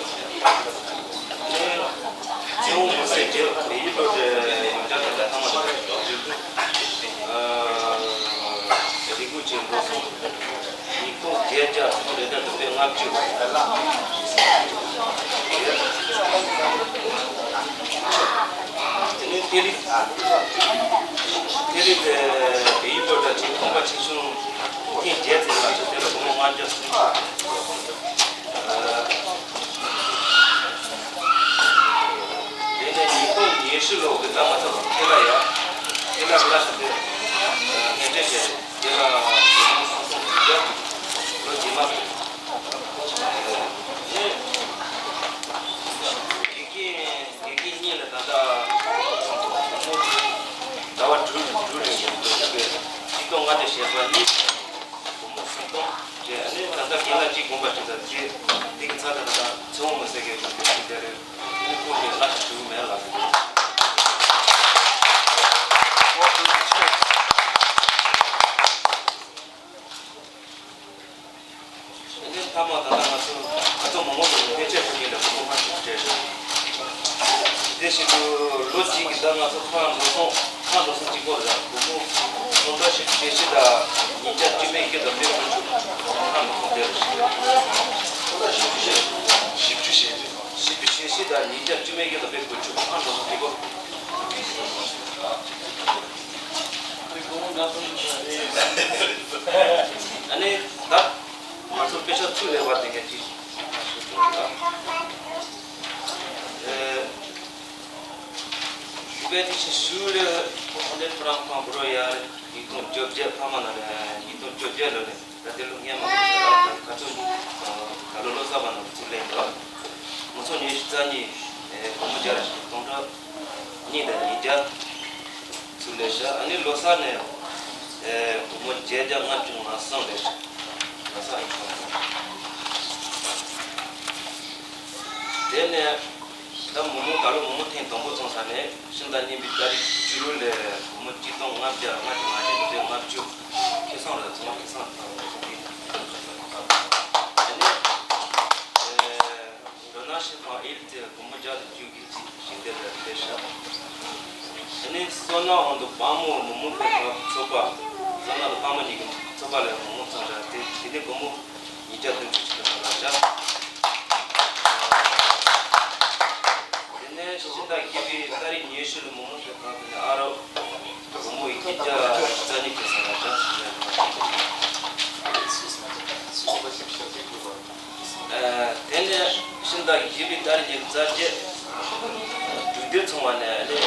ཚེ་དབང་མི་སེར་གྱིས་བལ་ཡུལ་སློབ་གྲྭའི་ཡོངས་ཁྱབ་ལས་ཀ་ཚང་མ་ལ་རེ་སྒུག་བྱེད་འགྲོ་སོང་། ཉིས་སྟོང་བརྒྱད་བརྒྱ་ཚོང་ལས་གྲྭ་དུ་པའི་ལྔ་བཅུ། དེ་ནས་ཐེ་ལི་ཐེ་ལི་བལ་ཡུལ་སློབ་གྲྭ་ཆེན་ཁང་པ་ཆེ་ཆུང་ཐེངས་བརྒྱད་ཙམ་ལ་ཆ་དེ་ལ་སྒོར་མོ་ལྔ་བརྒྱ་སུམ་ཅུ། དེ་ནས་ཉིས་སྟོང་ཉི་ཤུ་ལོ་གི་ཟླ་ལྔ་ཚོ་ཁེ་ལ་ཡ། ཁེ་ལ་ལ་ཞིག་དེ་སྣེ་འདྲེན་བྱས་ཏེ་ཁེ་ལ་སུམ་སྟོང་བཞི་བརྒྱ་ལོ་རྗེས་མ་དགེ་རྒན་དགེ་རྒན་གཉིས་ལ་ད་ལྟ་ཟླ་བ་དྲུག་དྲུག་རིང་གི་ཆིག་སྟོང་ལྔ་བརྒྱ་བྱས་པ་གཉིས། སྒོར་མོ་སུམ་སྟོང་བྱས། ཨ་ནི་ད་ལྟ་རྒན་ལགས་གཅིག་དགོངས་པ་ཁྲེལ་ཚར་རྗེས་འདི་གི་ཚ་ད་ད་ལྟ་ཚེ་དབང་མི་སེར་གྱི་དགོངས་པ་ཁྲེལ་ཚར་རེད། ཨ་ནི་ཁོང་གིས་ལྷ་ཞིག་ཞུ་གི་མེད་ལ། ཨ་ནི་མཐའ་མ་ད་ལྟ་ང་ཚོ་ང་ཚོ་མང་པོ་ཞིག་ཕལ་ཆེར་ཁོང་གཉིས་ལ་སྒོར་མོ་ལྔ་བཅུ་སྤྲད་རེད། དེ་བཞིན་དུ་ལོ་གཅིག་གི་ད་ང་ཚོ་ཁོ་རང་འགྲོ་སོང་། ཁ་འགྲོ་སོང་གཅིག་པོ་རེད། སྒོར་མོ་སྟོང་ཕྲག་བཞི་བཅུ་ཞེ་བཞི་དང་ཉིས་བརྒྱ་བཅུ་མེད་བརྒྱད་དང་མེད་དགུ་བཅུ། ཁ་འགྲོ་སོང་དེ་རེད། སྟོང་ཕྲག་བཞི་བཅུ་ཞེ་བཞི། བཞི་བཅུ་ཞེ་བཞི། བཞི་བཅུ་ཞེ་བཞི་དང་ཉིས་བརྒྱ་བཅུ་མེད་བརྒྱད་དང་མེད་དགུ་བཅུ། ཁ་འགྲོ་སོང་གཅིག་པོ། ཨ་ནི་ད་ང་ཚོ་དཔེ་ཆ་ཚུར་ལེན་པ་དེ་ག་ཅིག་ཞུ་དགོས་རེད། ཨ། དཔེ་དེ་ཆེ་ཤོས་ལ་ཨོ་ལེ་ཕ་རམ་ཁང་བོ་རོ་ཡ་ཉིས་སྟོང་བཅོ་བརྒྱད་ཕ་མ་ན་ལ་ཉིས་སྟོང་བཅོ་བརྒྱད་ལོ་ནས་ད་དེ་ལོ་སྔས་མ་ག་ཚོད་ད་ལོ་ལོ་གསར་པ་ནང་ཚུར་ལེན་འདུག་ང་ཚོ་ཉི་ཤུ་རྩ་གཉིས་སྒོར་མོ་བརྒྱ་རེ་ཞིག་སྟོང་ཕྲག་གཉིས་དང་ཉིས་བརྒྱ་ཚུར་ལེན་ཤག་ཨ་ནི་ལོ་གསར་ནས་སྒོར་མོ་བརྒྱད་བརྒྱ་ལྔ་བཅུ་ང་གསུམ་ལེན་ཤག་ལོ་གསར་ཡིན་སོང་། དེ་ནས་ད་མོག་མོག་ད་ལོ་མོག་མོག་ཐེངས་དང་པོ་བཙོང་ས་ནས་ཤིང་རྟ་རྙིང་པའི་ཏ་རིག་བཅུ་དྲུག་ལས་སྒོར་མོ་གཅིག་སྟོང་ལྔ་བརྒྱ་ལྔ་བཅུ་ང་གཅིག་དང་དེ་ལྔ་བཅུ། ཁེ་བཟང་རེད། ཚང་མ་ཁེ་བཟང་དང་ཚོང་དེ་དེ་ནས་ལོ་ན་ཤིང་ཐང་ཨིལ་ཏེ་སྒོར་མོ་བརྒྱ་དང་བཅུ་གི་གཅིག་ཞིང་སྡེ་ལ་སླེབས་ཤག་དེ་ནས་སོ་ན་འོང་དུ་དཔའ་མོ་མོག་མོག་ཕེབས་པ་ཚོགས་པ། སོ་ན་དང་དཔའ་མོ་གཉིས་ཀྱི་ཚོགས་པ་ལས་མོག་མོག་བཙོང་ཤག་དེ་དེ་ནས་སྒོར་མོ་ཉིས་བརྒྱ་བདུན་ཅུ་ཅིག་ལ་ཐོབ་པ་བྱ། དེ་ནས་ཤིང་རྟ་རྒྱས་པའི་ཏ་རིག་ཉི་ཤུ་ལ་མོག་མོག་ཕེབས་པ་དེ་ནས་ཨ་རོགས་སྒོར་མོ་ཉིས་བརྒྱ་རྩ་གཉིས་ཀྱི་ས་ལ་བྱ། དེ་ནས་ཤིང་རྟ་རྒྱས་པའི་ཏ་རིག་ཉི་ཤུ་རྩ་བརྒྱད་དྲུག་སྡེ་ཚོང་བ་ནས་ཨ་ནི་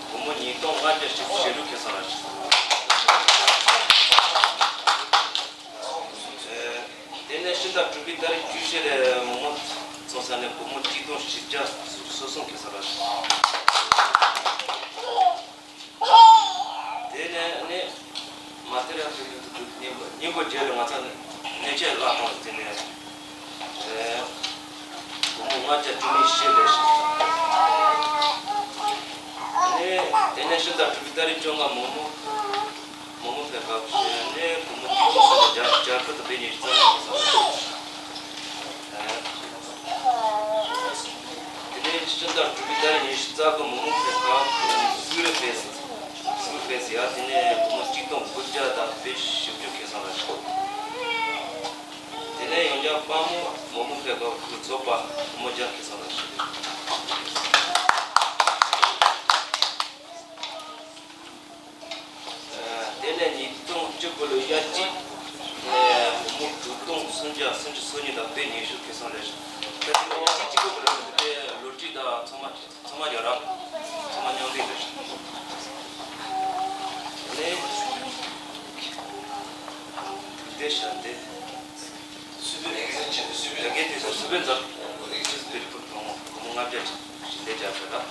སྒོར་མོ་ཉིས་སྟོང་ལྔ་བརྒྱ་བཞི་བཅུ་ཞེ་དྲུག་ཁེ་བཟང་ར་བྱུང་། དེ་ནས་ཤིང་རྟ་དྲུག་པའི་ཏ་རིག་བཅུ་བཞི་ལ་མོག་མོག་བཙོང་ས་ནས་སྒོར་མོ་གཅིག་སྟོང་བཞི་བརྒྱ་སོ་གསུམ་ཁེ་བཟང་ར་བྱུང་། དེ་ནས་ནི་མ་ཏི་ར་ཕི་ལི་ཏུ་ཏུ་སྙིང་པོ་སྙིང་པོ་རྗེ་ལ་ང་ཚོ་ནས་ནས་ཆད་བརླག་བཏང་། དེ་ནས་སྒོར་མོ་ལྔ་བརྒྱ་བཅུ་མེད་བཞི་ལས་ཤིང་། དེ་ནས་དེ་ནས་ཤིང་རྟ་དྲུག་པའི་ཏ་རིག་བཅོ་ལྔ་མོག་མོག་མོག་མོག་ཕེབས་སྐབས་ནས་སྒོར་མོ་གཅིག་སྟོང་སུམ་བརྒྱ་བརྒྱ་དྲུག་དང་བརྒྱད་ཉི་ཤུ་རྩ་ལྔ་ཁེ་བཟང་ར་བྱུང་། དེ་ནས་ཤིང་རྟ་དྲུག་པའི་ཏ་རིག་ཉི་ཤུ་རྩ་དགུ་མོག་མོག་ཕེབས་སྐབས་སུ་རི་ཕེས། སུ་རི་ཕེས་ཡ་དེ་ནས་སྒོར་མོ་གཅིག་སྟོང་དགུ་བརྒྱ་དང་བཞི་བཅུ་ཁེ་བཟང་ར་བྱུང་། དེ་ནས་ཡང་བསྐྱར་དཔའ་མོ་མོག་མོག་ཕེབས་སྐབས་ཁོ་ཚོགས་པ་སྒོར་མོ་བརྒྱ་ཁེ་བཟང་ར་བྱུང་། དེ་ནས་ཉིས་སྟོང་བཅུ་དགུ་ལོའི་དབྱར་གཅིག་ནས་སྒོར་མོ་དྲུག་སྟོང་སུམ་བརྒྱ་སུམ་ཅུ་སོ་གཉིས་དང་དཔེ་ཉི་ཤུ་ཁེ་བཟང་རེད། ད་དེ་དབྱར་གཅིག་གཅིག་པོ་མི་རེད། དེ་ལོ་ཊ་རི་དང་ཚང་མ་ཚང་མ་ཡོད་ར། ཚང་མ་མཉམ་འདེགས་རེད། དེ་ནས་དེ་བྱས་ཏེ། སུ་བོད་ལས་ཀའི་ཆེད་དུ་སུ་བོད་ལས་ཀའི་དུས་སུ་སུ་བོད་འཛམ་བུ་གླིང་པུར་གཏོང་སྒོར་མོ་ལྔ་བརྒྱ་ཞིག་ཞིང་སྡེ་རྒྱབ་ཡོད་ལ།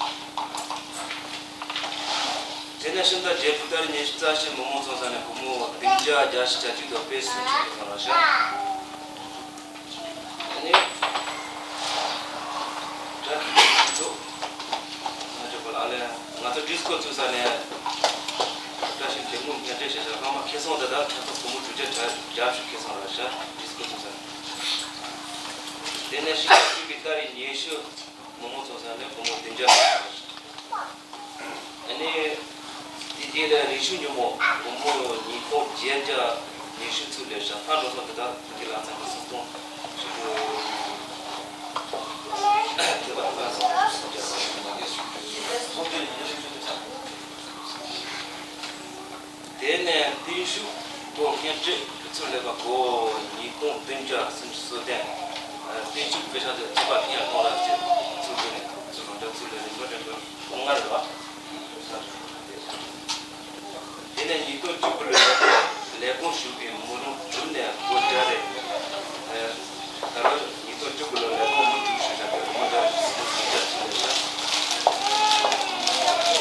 དེ་ནས་ཤིང་རྟ་རྒྱལ་པོ་ཏ་རིག་ཉི་ཤུ་རྩ་བཞི་མོག་མོག་བཙོང་ས་ནས་སྒོར་མོ་བདུན་བརྒྱ་བརྒྱད་ཅུ་གྱ་གཅིག་དང་དཔེ་སུམ་ཅུ་ཁེ་བཟང་ར་བྱུང་། ཨ་ནི་ད་ཚོ་ང་ཚོ་ཨ་ལས་ང་ཚོ་ཌི་སི་ཀོ་བཙུགས་ས་ནས་བཀྲ་ཤིས་དེ་མོ་ཉར་འདྲེན་བྱས་ཤག་ལྷག་མ་ཁེ་བཟང་དེ་དག་ཆ་ཚང་སྒོར་མོ་དྲུག་བརྒྱ་བརྒྱད་ཅུ་ཁེ་བཟང་ར་ཤག་ཌི་སི་ཀོ་བཙུགས་ས་ནས། དེ་ནས་ཤིང་རྟ་དྲུག་པའི་ཏ་རིག་ཉི་ཤུ་མོག་མོག་བཙོང་ས་ནས་སྒོར་མོ་བདུན་བརྒྱ། ཨ་ནི་དེ་རྗེས་ལ་རིག་ཆུ་ཉོན་མོངས་སྒོར་མོ་ཉིས་སྟོང་བརྒྱད་བརྒྱ་ཉི་ཤུ་ཚུར་ལེན་ཤག་ཕར་འགྲོ་སོང་དེ་དག་དེ་ལ་ཚང་གི་སུམ་སྟོང་ཞིག་ཏུ་དེ་བར་ཕར་སུམ་སྟོང་ཞིག་བརྒྱབ། དེ་ནས་བརྟན་བཞུགས་སྒོར་མོ་ཉིས་ཁྲི་ཚུར་ལེན་པ་སྒོར་མོ་ཉིས་སྟོང་བདུན་བརྒྱ་སུམ་ཅུ་སོ་བདུན། བརྟན་བཞུགས་དཔེ་ཆ་དེ་ཚོགས་པ་ཕིང་ཡར་གཏོང་ར་ཅེས་ཚུར་བསྡུ་ནས་ཚུར་རང་འཇགས་ཚུར་ལེན་རིན་པ་འགྲེམས་སྟོན་སྒོར་མོ་ལྔ་རེད་བ། དེ་ནས་ཉིས་སྟོང་བཅུ་དགུ་ལོའི་ལས་ཁུངས་ཞུགས་པའི་མོ་རང་གྲུབ་ནས་སྒོར་བརྒྱ་རེ། ད་ལོ་ཉིས་སྟོང་བཅུ་དགུ་ལོའི་ལས་ཁུངས་མུ་མཐུད་ཞུགས་བྱ་དགོས་སྒོར་མོ་བརྒྱ་རེ་སུམ་ཅུ་ཚུར་ལེན་ཤག་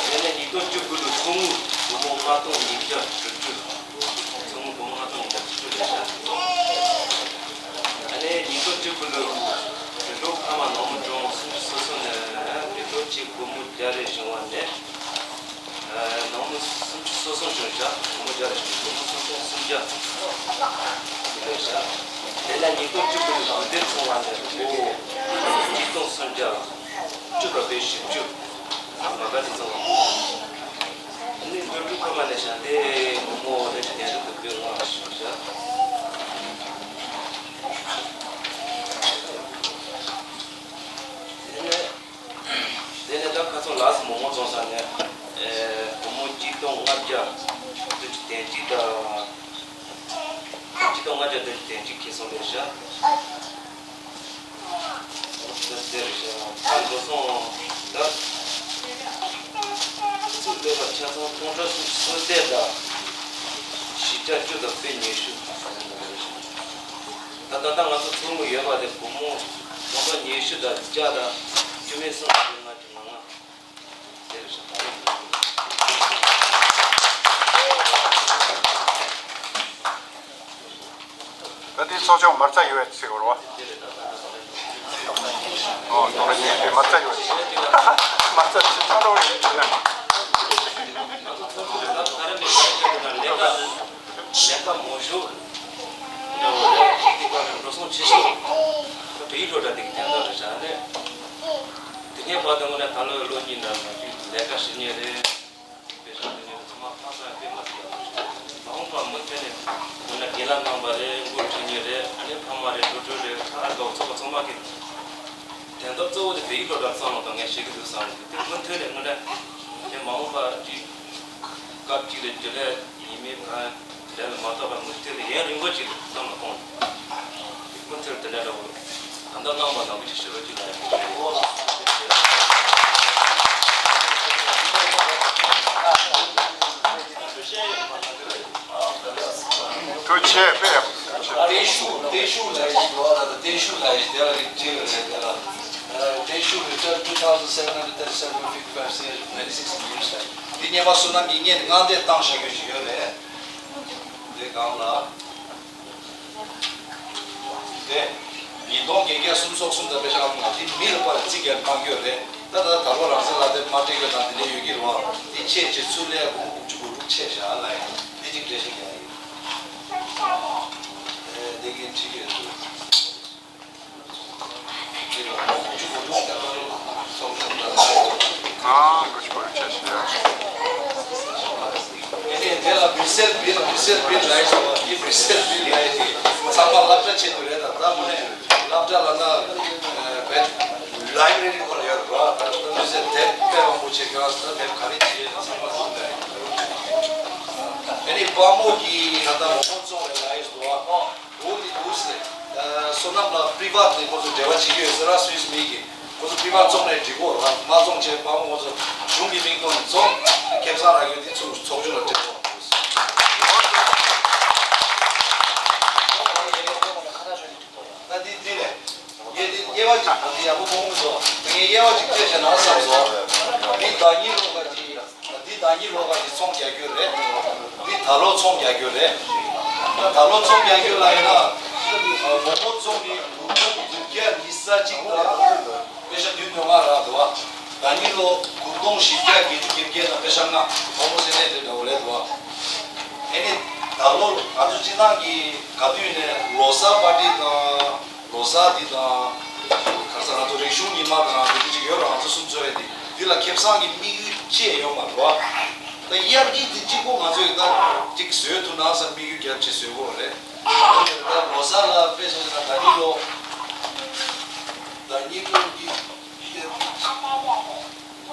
དེ་ནས་ཉིས་སྟོང་བཅུ་དགུ་ལོའི་ཚོགས་དངུལ་སྒོར་མོ་ལྔ་སྟོང་ཉིས་བརྒྱ་དྲུག་ཅུ། ཚོགས་དངུལ་སྒོར་མོ་ལྔ་སྟོང་ཉིས་བརྒྱ་དྲུག་ཅུ་ལེན་ཤག་ཨ་ནི་ཉིས་སྟོང་བཅུ་དགུ་ལོའི་དུད་འགྲོ་ཕ་མ་ནག་མོ་གྲངས་སུམ་ཅུ་སོ་གསུམ་ནས་དུད་འགྲོ་གཅིག་སྒོར་མོ་བརྒྱ་རེ་བྱུང་བ་ནས། ནང་མི་སུམ་ཅུ་སོ་གསུམ་བྱུང་ཤག་སྒོར་མོ་བརྒྱ་རེ་བྱུང་། སྒོར་མོ་སུམ་སྟོང་སུམ་བརྒྱ་ལེན་ཤག་དེ་ལ་ཉིས་སྟོང་བཅུ་དགུ་ལོའི་དུས་འདིར་བཙོང་བ་ནས་སྒོར་མོ་གཅིག་སྟོང་སུམ་བརྒྱ་བཅུ་དང་དཔེ་བཞི་བཅུ་ལ་མ་ག་ཚོད་བཙོང་བ། ཨ་ནི་ སྤྲུལ་སྐུ་ཁ་མ་ནས་བཞག་སྟེ་བུ་མོ་བློན་ཆེན་གདན་དྲུག་གི་དཔོན་ལྔ་བཞུགས་བཞག་དེ་ནས་དེ་ནས་ད་ཁ་སང་ལགས་སུ་མོག་མོག་བཙོང་ས་ནས་ཨེ་བུ་མོ་གཅིག་སྟོང་ལྔ་བརྒྱ་བདུན་ཅུ་དོན་གཅིག་དང་། གཅིག་སྟོང་ལྔ་བརྒྱ་བདུན་ཅུ་དོན་གཅིག་ཁེ་སོང་ལས་བཞག་ད་དེར་བཞག་ད་འགྲོ་སོང་ད་ཚུར་སླེབས་པ་ཆ་ཚང་སྟོང་ཕྲག་གསུམ་སོ་བརྒྱད་དང་བཞི་བརྒྱ་བཅུ་དང་དཔེ་ཉི་ཤུ། ད་ད་ལྟ་ང་ཚོ་ཚོགས་མི་ཡོད་པ་དེ་སྒོར་མོ་སྟོང་ཕྲག་ཉི་ཤུ་དང་བརྒྱ་དང་བཅུ་མེད་གསུམ་བརྒྱ་ལྔ་བཅུ་ང་ལྔ། ད་ལྟའི་ཚོགས་ཆུང་མ་རྩ་ཡོད་ཟེར་བ་རེད་བ། ཨོ་དོ་ར་ཉེ་དེ་མ་རྩ་ཡོད་ཟེར། མ་རྩ་ཆེ་ཆུང་རོགས་ཡིན་ན། ལས་ཀ་མང་ཤོས་འདྲ་བོ་རེད། འགྲོ་སོང་ཆེ་ཤོས་བོད་ཡིག་སློབ་གྲྭ་འདི་གི་དོན་དག་རེད་བཞག་ནས། དེ་སྔའི་བར་དུ་དངོས་གནས་ད་ལོའི་ལོ་གཉིས་ནང་ང་ཚོས་ལས་ཀ་བྱེད་མཁན་རེད། དཔེ་ཆ་འདོན་མཁན་རེད། ཚང་མ་ཕ་སང་དཔེ་མ་སྲིད་ཡག་པོ་ཞིག་རེད། མ་འོངས་པ་མུ་མཐུད་ནས་དངོས་གནས་སྒེར་ལངས་གནང་པ་རེད། འགོ་ཁྲིད་མཁན་རེད། ཨ་ནི་ཕ་མ་རེད། འགྲོ་གྲོན་རེད། ཁ་ཁ་ཚོགས་པ་ཚང་མ་གི་དོན་དག་གཙོ་བོ་དེ་བོད་ཡིག་སློབ་གྲྭ་བསམ་བློ་གཏོང་མཁན་ཞིག་གི་འདུག་བསམ་གི་འདུག་དེ་མུ་མཐུད་ནས་དངོས་གནས་དེ་མ་འོངས་པ་ཅིག་སྐབས་གཅིག་ལ་རྒྱུན་ལས་ཡིན་མིན་གང་ལས་ལ་མ་གཏོགས་པ་མུ་མཐུད་ལ་ཡུན་རིང་པོ་ཅིག་ལ་བསམ་བློ་གཏོང་དགོས། མུ་མཐུད་དེ་འདྲ་འདྲ་བོ་ད་ལྟ་གནང་བ་ནང་བཞིན་ཞུ་རོགས་ཅིག་ལ་ཡང་ཐུགས་རྗེ་ཆེ། དཔེ་ཡག་པོ་ཞེ་པོ་ཅིག་བརྟན་བཞུགས་བརྟན་བཞུགས་ལ་ཡི་ཞུ་བ་ལ་དང་བརྟན་བཞུགས་ལ་ཡི་དེ་ལ་རིགས་བྲིས་ཡོད་རེད། དེ་ལ་བརྟན་བཞུགས་རི་ཊར་two thousand seven hundred thirty seven fifty five years twenty six years། འདི་སྔོན་མ་བསོད་ནམས་ཀྱིས་སྔོན་ནས་མངའ་འདས་བཏང་བཞག་ཡོད་ཅིག་ཡོད་རེད། དེ་སྒང་ལ། དེ། ཉིས་སྟོང་བརྒྱད་བརྒྱ་སུམ་ཅུ་སོ་གསུམ་དང་དཔེ་ཆ་ཨང་ལ་དེ་མི་ལ་པར་རྩིས་རྒྱག་མ་དགོས་རེད། ད་ད་ད་ལོ་རང་སེམས་ལ་དེ་མ་སྤྲད་དགོས་དང་དེ་འདྲ་ཡོད་ཀྱི་རེད་བ། དེ་ཆེད་ཅིག་ཚུར་ལས་སྒོར་མོ་དགུ་བཅུ་གོ་དྲུག་ཆད་བཞག་ལ་ཡིན། དེ་གཅིག་འགྲེལ་བཤད་རྒྱག་ཡིན། ཨེ་དེ་གའི་ཁྲིད་ཀྱི་འདུག་ཨང་། གོ་ཆུ་གོ་ཆུ་ཆ་ཤས། ཨེ་ནས་དེ་ལ་བི་སེལ་བིལ་བི་སེལ་བིལ་ལ་ཡི་ཟེར་བ་དེ་བི་སེལ་བིལ་ལ་ཡི་དེ་ཚང་མ་སློབ་གྲྭ་ཆེད་དུ་རེད། ད་ད་མ་ནས་སློབ་གྲྭ་ལ་ན་བེད་ལའི་བྷ་རེ་རི་ཁོ་ན་ཡོད་རེད་བ། ད་ད་བི་སེལ་དེབ་དཔེ་མང་པོ་ཆེ་ག་ད་དེབ་ག་རེ་བྱེད་ཚང་མ་ཚང་མ་ཡོད། ཨེ་ནས་དཔའ་མོ་གི་ད་ད་མོ་མོ་བཙོང་རེད་ལ་ཡི་ཟེར་བ། འོ་དེ་འདུག་ཟེར། བསོད་ནམས་ལ་པི་རི་ཝེ་ཊི་ལི་ཁོ་ཚོ་འབྲེལ་བ་བྱེད་ཀྱི་ཡོད་ཟེར་ར། སུད་སི་མི་གིས་ཁོ་ཚོ་པི་རི་ཝེ་ཊི་ལི་བཙོང་ནས་འགྲིག་གོ་ར། མ་བཙོང་བྱས་པ་མོ་ཁོ་ཚོ་གཞུང་གི་མིང་ཐོག་ནས་བཙོང་། ཁེ་བཟང་རག་ཡོད་དེ་ཚུར་ཚོགས་ཆུང་ལ་སྤྲད་གོ། ད་དེ་དེ་རེད། ངས་དེ་དབྱེ་བ་ཅིག་ད་དེ་ཡག་པོ་མཐོང་མི་འདུག་ངས་དབྱེ་བ་ཅིག་སྤྲད་བྱས་ན་བསམ་སོང་། མི་ད་གཉིས་ལོ་ག་ཅིག་འདི་ཟླ་ཉིན་ལོ་ག་འདི་ཚོང་རྒྱག་རྒྱུ་རེད། འདི་ད་ལོ་ཚོང་རྒྱག་རྒྱུ་རེད། ད་ད་ལོ་ཚོང་རྒྱག་རྒྱུ་ལ་ཡིན་ན། མོག་མོག་བཙོང་ནི་དགུ་སྟོང་དགུ་བརྒྱ་ཉི་ཤུ་རྩ་གཅིག་དང་པེ་ཤ་བདུན་ནོ་ལྔ་རག་འདུག་བ། ཟླ་ཉིན་ལོ་དགུ་སྟོང་བཞི་བརྒྱ་བརྒྱད་ཅུ་གྱ་བརྒྱད་དང་པེ་ཤ་ལྔ། མོག་མོག་སེ་ནས་དེ་འདྲ་བོ་རེད་འདུག་བ། ཨེ་ནི་ད་ལོ་ང་ཚོ་སྤྱི་བཏང་གི་ག་དུས་ནས་ལོ་གསར་པར་ཊི་དང་། ལོ་གསར་འདི་དང་། ཁ་སང་ང་ཚོ་རིག་གཞུང་ཉི་མ་དང་འདི་འདྲ་ཅིག་ཡོད་ར། ང་ཚོ་གསུམ་ཚོ་ཡ་འདི་འདི་ལ་ཁེ་བཟང་གི་དམིགས་ཡུལ་ཅི་ཡང་ཡོད་མ་རེད་བ། ད་དབྱར་དགུན་འདི་གཅིག་པོ་ང་ཚོ་ཡི་ད་ཅིག་བཟོས་ཐུབ་ན་བསམ་དམིགས་ཡུལ་རྒྱབ་ཅིག་བཟོས་དགོས་རེད། ད་ལོ་གསར་ལ་དཔེ་བཞག་ན་ཟླ་ཉིན་ལོ། ཟླ་ཉིན་ལོ་འདི།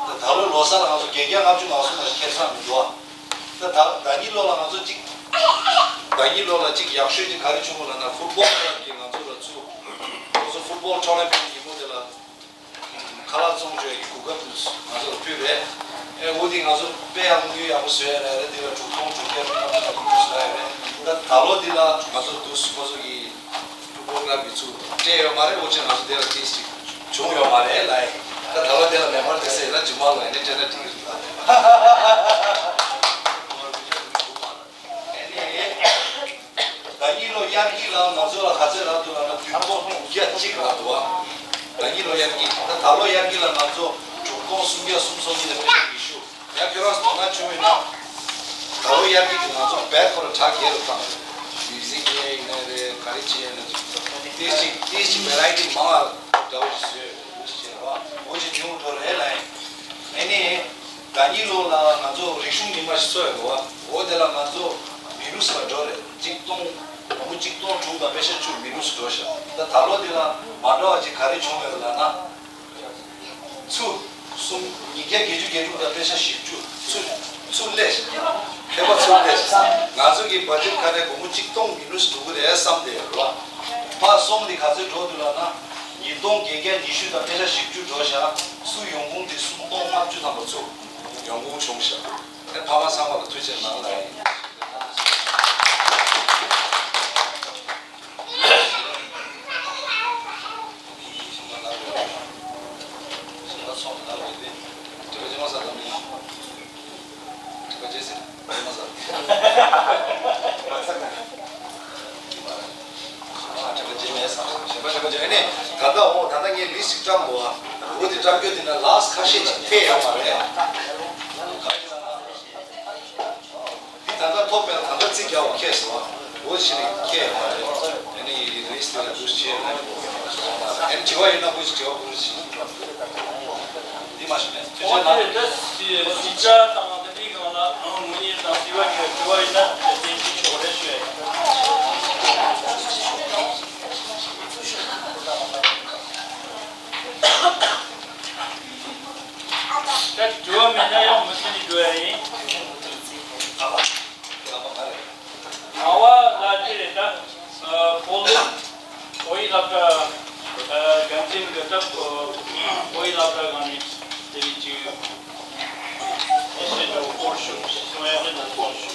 ད་ད་ལོ་ལོ་གསར་ལ་ང་ཚོ་བརྒྱད་བརྒྱ་ལྔ་བཅུ་ང་གསུམ་ལ་ཁེ་བཟང་མི་འདུག་ཨ། ད་ད་ཟླ་ཉིན་ལོ་ལ་ང་ཚོ་གཅིག་ཟླ་ཉིན་ལོ་ལ་གཅིག་ཡག་ཤོས་ཅིག་ག་རེ་བྱུང་བ་ལབ་ན། ཕུཊ་སྦོལ་ཀླབ་ཀྱིས་ང་ཚོ་ལ་ཚུར། ང་ཚོ་ཕུཊ་སྦོལ་ཊོར་ན་མེན་ཊི་ཉིན་མོ་དེ་ལ་ཁ་ལག་བཙོང་བྱས་ཀྱི་གོ་སྐབས་དུ་ང་ཚོ་ལ་ཕུལ་བས། ཨེ་འོ་དེ་ང་ཚོ་དཔེ་ཡག་མོ་ཡག་པོ་བཟོས་ཡ་རེད། དེ་ལ་དྲུག་སྟོང་དྲུག་བརྒྱ་ལྔ་བཅུ་ང་ཚོ་དུ་ཟ་ཡ་རེད། ད་ད་ལོ་འདི་ལ་ང་ཚོ་དུ་ཁོ་ཚོ་གི་ཕུཊ་སྦོལ་ཀླབ་ཀྱི་ཚུར་སྤྲད་ཡོད་མ་རེད། འོ་ཅེ་ང་ཚོ་དེ་ལ་ཏིས་ཅིག་བྱུང་ཡོད་མ་རེད་ལ། ད་ད་ལོ་དེ་ལ་མེམ་བར་དེ་སེ་ལ་ཇི་མ་ལ་ཡིན་ནས་སྤྲད་ན་འགྲིག་གི་རེད། ཟླ་ཉིན་ལོ་དབྱར་དགུན་ལ་ང་ཚོ་ལ་ག་ཚོད་རག་འདུག་ལབ་ན་བདུན་སྟོང་དྲུག་བརྒྱ་གཅིག་རག་འདུག་བ། ཟླ་ཉིན་ལོ་དབྱར་དགུན། ད་ད་ལོ་དབྱར་དགུན་ལ་ང་ཚོ་དྲུག་སྟོང་སུམ་བརྒྱ་སུམ་སོ་གཉིས་དང་པེ་ཤ་ཉི་ཤུ། ཡང་ཁྱོད་རང་ཚོ་དོ་སྣང་བྱུང་ཡོད་ན། ད་ལོ་དབྱར་དགུན་གྱི་ང་ཚོ་བེད་ཁོ་ར་གྲ་རྒྱས་རུ་བཏང་རེད། མིའུ་ཟིག་ལས་ཡིན་ན་རེད། ག་རེ་བྱས་ཡིན་ན་ཅིག་ཏིས་ཅིག་ཏིས་ཅིག་བེ་རའི་ཊི་མང་བ་འདྲ་བོ་ཞིག་བཟོས་ཡོད་རེད། བྱས་པ་འོ་ཅིག་ཉུང་འགྲོ་རེད་ལ་ཡིན། ཨེ་ནི། ད་ ག་གཉིས་ལོ་ལ་ང་ཚོ་རིག་གཞུང་ཉི་མ་ཞིག་ཚོགས་ཡོད་རེད་བ། འོ་དེ་ལ་ང་ཚོ་མི་རུས་ལ་འགྲོ་རེད། གཅིག་སྟོང་། སྒོར་མོ་གཅིག་སྟོང་དྲུག་དང་པེ་ཤ་བཅུ་མི་རུས་འགྲོ་ཤག་ད་ད་ལོ་དེ་ལ་མ་འགྲོ་བ་ཅིག་ག་རེ་བྱུང་ཡོད་ལབ་ན། ཚུར་གསུམ། ཉིས་བརྒྱ་བརྒྱད་ཅུ་གྱ་དྲུག་དང་པེ་ཤ་བཞི་བཅུ་ཚུར་ཚུར་སླེབས་ཤག་ལྷག་པ་ཚུར་སླེབས་ཤག་ང་ཚོ་གི་བ་ཇེཊ་ཁ་ནས་སྒོར་མོ་གཅིག་སྟོང་མི་རུས་འགྲོ་གི་རེད་བསམ་བསྡད་ཡོད་རེད་བ། ཕར་སོང་དེ་ག་ཚོད་འགྲོ་འདུག་ལབ་ན། ཉིས་སྟོང་བརྒྱད་བརྒྱ་ཉི་ཤུ་དང་པེ་ཤ་བཞི་བཅུ་འགྲོ་ཤག་སུ་ཡོང་ཁུངས་དེ་སུམ་སྟོང་ལྔ་བཅུ་ཐམ་པ་ཚུར་ཡོང་ཁུངས་བྱུང་ཤག་ཨེ་ཕ་མ་ཚང་མ་ལ་ཐུགས་རྗེ་གནང་ལ་ཡིན། ད་ལྟ་འོ་ད་ལྟ་ངས་ལི་སི་ཊི་བཀྲམ་འདུག་ཨ། འོ་དེ་བཀྲམ་རྒྱུ་དེ་ན་ལཱ་སི་ཁ་ཤས་ཅིག་ཐེ་ཡོད་མ་རེད། འདི་ད་ལྟ་ཐོབ་པའི་ད་ལྟ་རྩིས་རྒྱག་པ་ཁེལ་སོང་བ། འོ་ཕྱི་ནས་ཁེལ་ཡོད་མ་རེད། ཨ་ནི་ལི་སི་ཊི་ལ་འདུ་བྱེད་ཨ་ནི་དྲི་བ་ཡོད་ན་ཁོ་ཞིག་དྲི་བ་ཁོ་རུ་ཞིག་འདི་མ་ཞུ་ནས་ཐུགས་རྗེ་གནང་། འོ་དེ་ད་སི་སི་ཆ་དང་དེ་འདྲའི་སྒང་ལ་ངོ་ཉེས་དང་དྲི་བ་ཡོད་དྲི་བ་ཡོད་ན་དེ་ཅིག་ཆོག་རེ་ཞུ་ཡ་ཡིན། ད་དྲི་བ་མེད་ན་ཡང་མུ་མཐུད་ནས་འགྲོ་ཡ་ཡིན། ང་བ་ལ་དེ་རེད་ད། ཨ་བོད་ལུགས་བོད་ཡིག་སློབ་གྲྭ། ཨ་འགན་འཛིན་འགག་སྟབས་བོད་ཡིག་སློབ་གྲྭ་སྒང་ནས་དེ་རིང་ཅིག་ཨེ་ཤེ་ཏོ་སྐོར་ཞུ་གསུང་ཡ་དེ་ནང་སྐོར་ཞུ།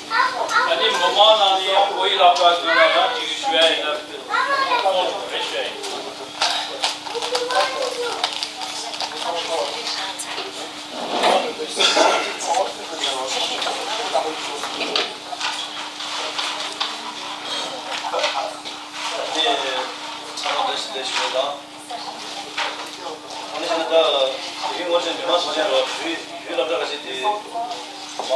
ཨ་ནི་མི་མང་ནང་ནས་ཡང་བོད་ཡིག་སློབ་གྲྭ་སྒང་ལ་ཡང་ཅིག་ཞུ་ཡ་ཡིན་ན་ཁོང་ཚོ་རེ་ཞུ་ཡ་ཡིན། ཚང་མ་བཀྲ་ཤིས་བདེ་ལེགས་ཞུ་ཡ་དང་། ཨ་ནི་ད་དེ་རིང་ངོ་ཤེས་མི་མང་ཚོགས་ཆེན་རོགས་བོད་བོད་སློབ་གྲྭ་ཁ་ཤས་དེ་མང་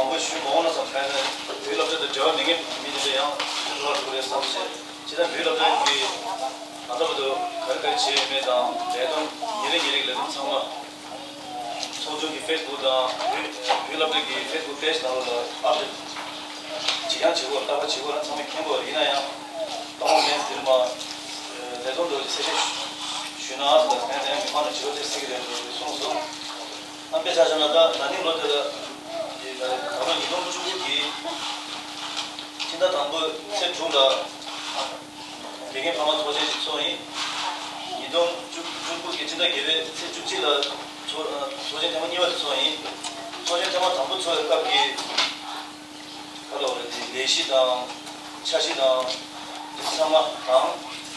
པོ་ཞུ་མ་འོང་ན་བསམ་ཁ་ཡིན་ན། བོད་སློབ་གྲྭ་དང་འབྲེལ་བ་མེད་མཁན་མི་དེ་འདྲ་ཡང་ཞུ་འགྲོ་བ་འགྲོ་རེད་བསམ་བྱས། ཇི་ལྟར་བོད་སློབ་གྲྭ་གི་ང་ཚོ་བར་དུ་ག་རེ་ག་རེ་བྱས་ཡོད་མེད་དང་ལས་དོན་ཉིན་རེ་ཉིན་རེ་གི་ལས་དོན་ཚང་མ། ཚོགས་ཆུང་གི་ཕེ་སི་བུག་དང་བོད་བོད་སློབ་གྲྭ་གི་ཕེ་སི་བུག་པེ་ཇི་ནང་ལོགས་ལ་ཨབ་ཌེ་ཊི་ཇི་ཡང་བྱེད་དགོས་ལྟ་བ་བྱེད་དགོས་ན་ཚང་མས་མཁྱེན་དགོས། ཡིན་ན་ཡང་དང་པོ་ངས་འདིར་མ་ལས་དོན་འདུག་ཅེས་གསལ་བཤད་ཞུས་ན་ཨ་ཙི་ལ་ཕན་ཐོགས་མི་མང་ལ་བྱེད་རོགས་བྱེད་ཟེར་གི་རེད་འདུག་གསུངས་སོང་། ཨ་དཔེ་ཆ་བཞག་ན་ད་ན་ནིང་ལོ་དེ་ལ་ད་ལོ་ཉིས་སྟོང་བཅུ་དགུ་གི་ཕྱི་ཟླ་དང་པོ་ཚེས་དྲུག་ལ། དགེ་རྒན་ཕ་མ་ཚོགས་ཆེན་ཞིག་ཚོགས་ཡིན། ཉིས་སྟོང་བཅུ་དགུ་གི་ཕྱི་ཟླ་བརྒྱད་པའི་ཚེས་བཅུ་གཅིག་ལ་ཚོགས་ཚོགས་ཆེན་ཐེངས་མ་གཉིས་པ་དེ་ཚོགས་ཡིན། ཚོགས་ཆེན་ཐེངས་མ་དང་པོ་ཚོགས་པའི་སྐབས་ཀྱི་ག་ལ་བ་རེད་དེ་ལས་གཞི་དང་འཆར་གཞི་དང་དེ་ཚང་མ་དང་།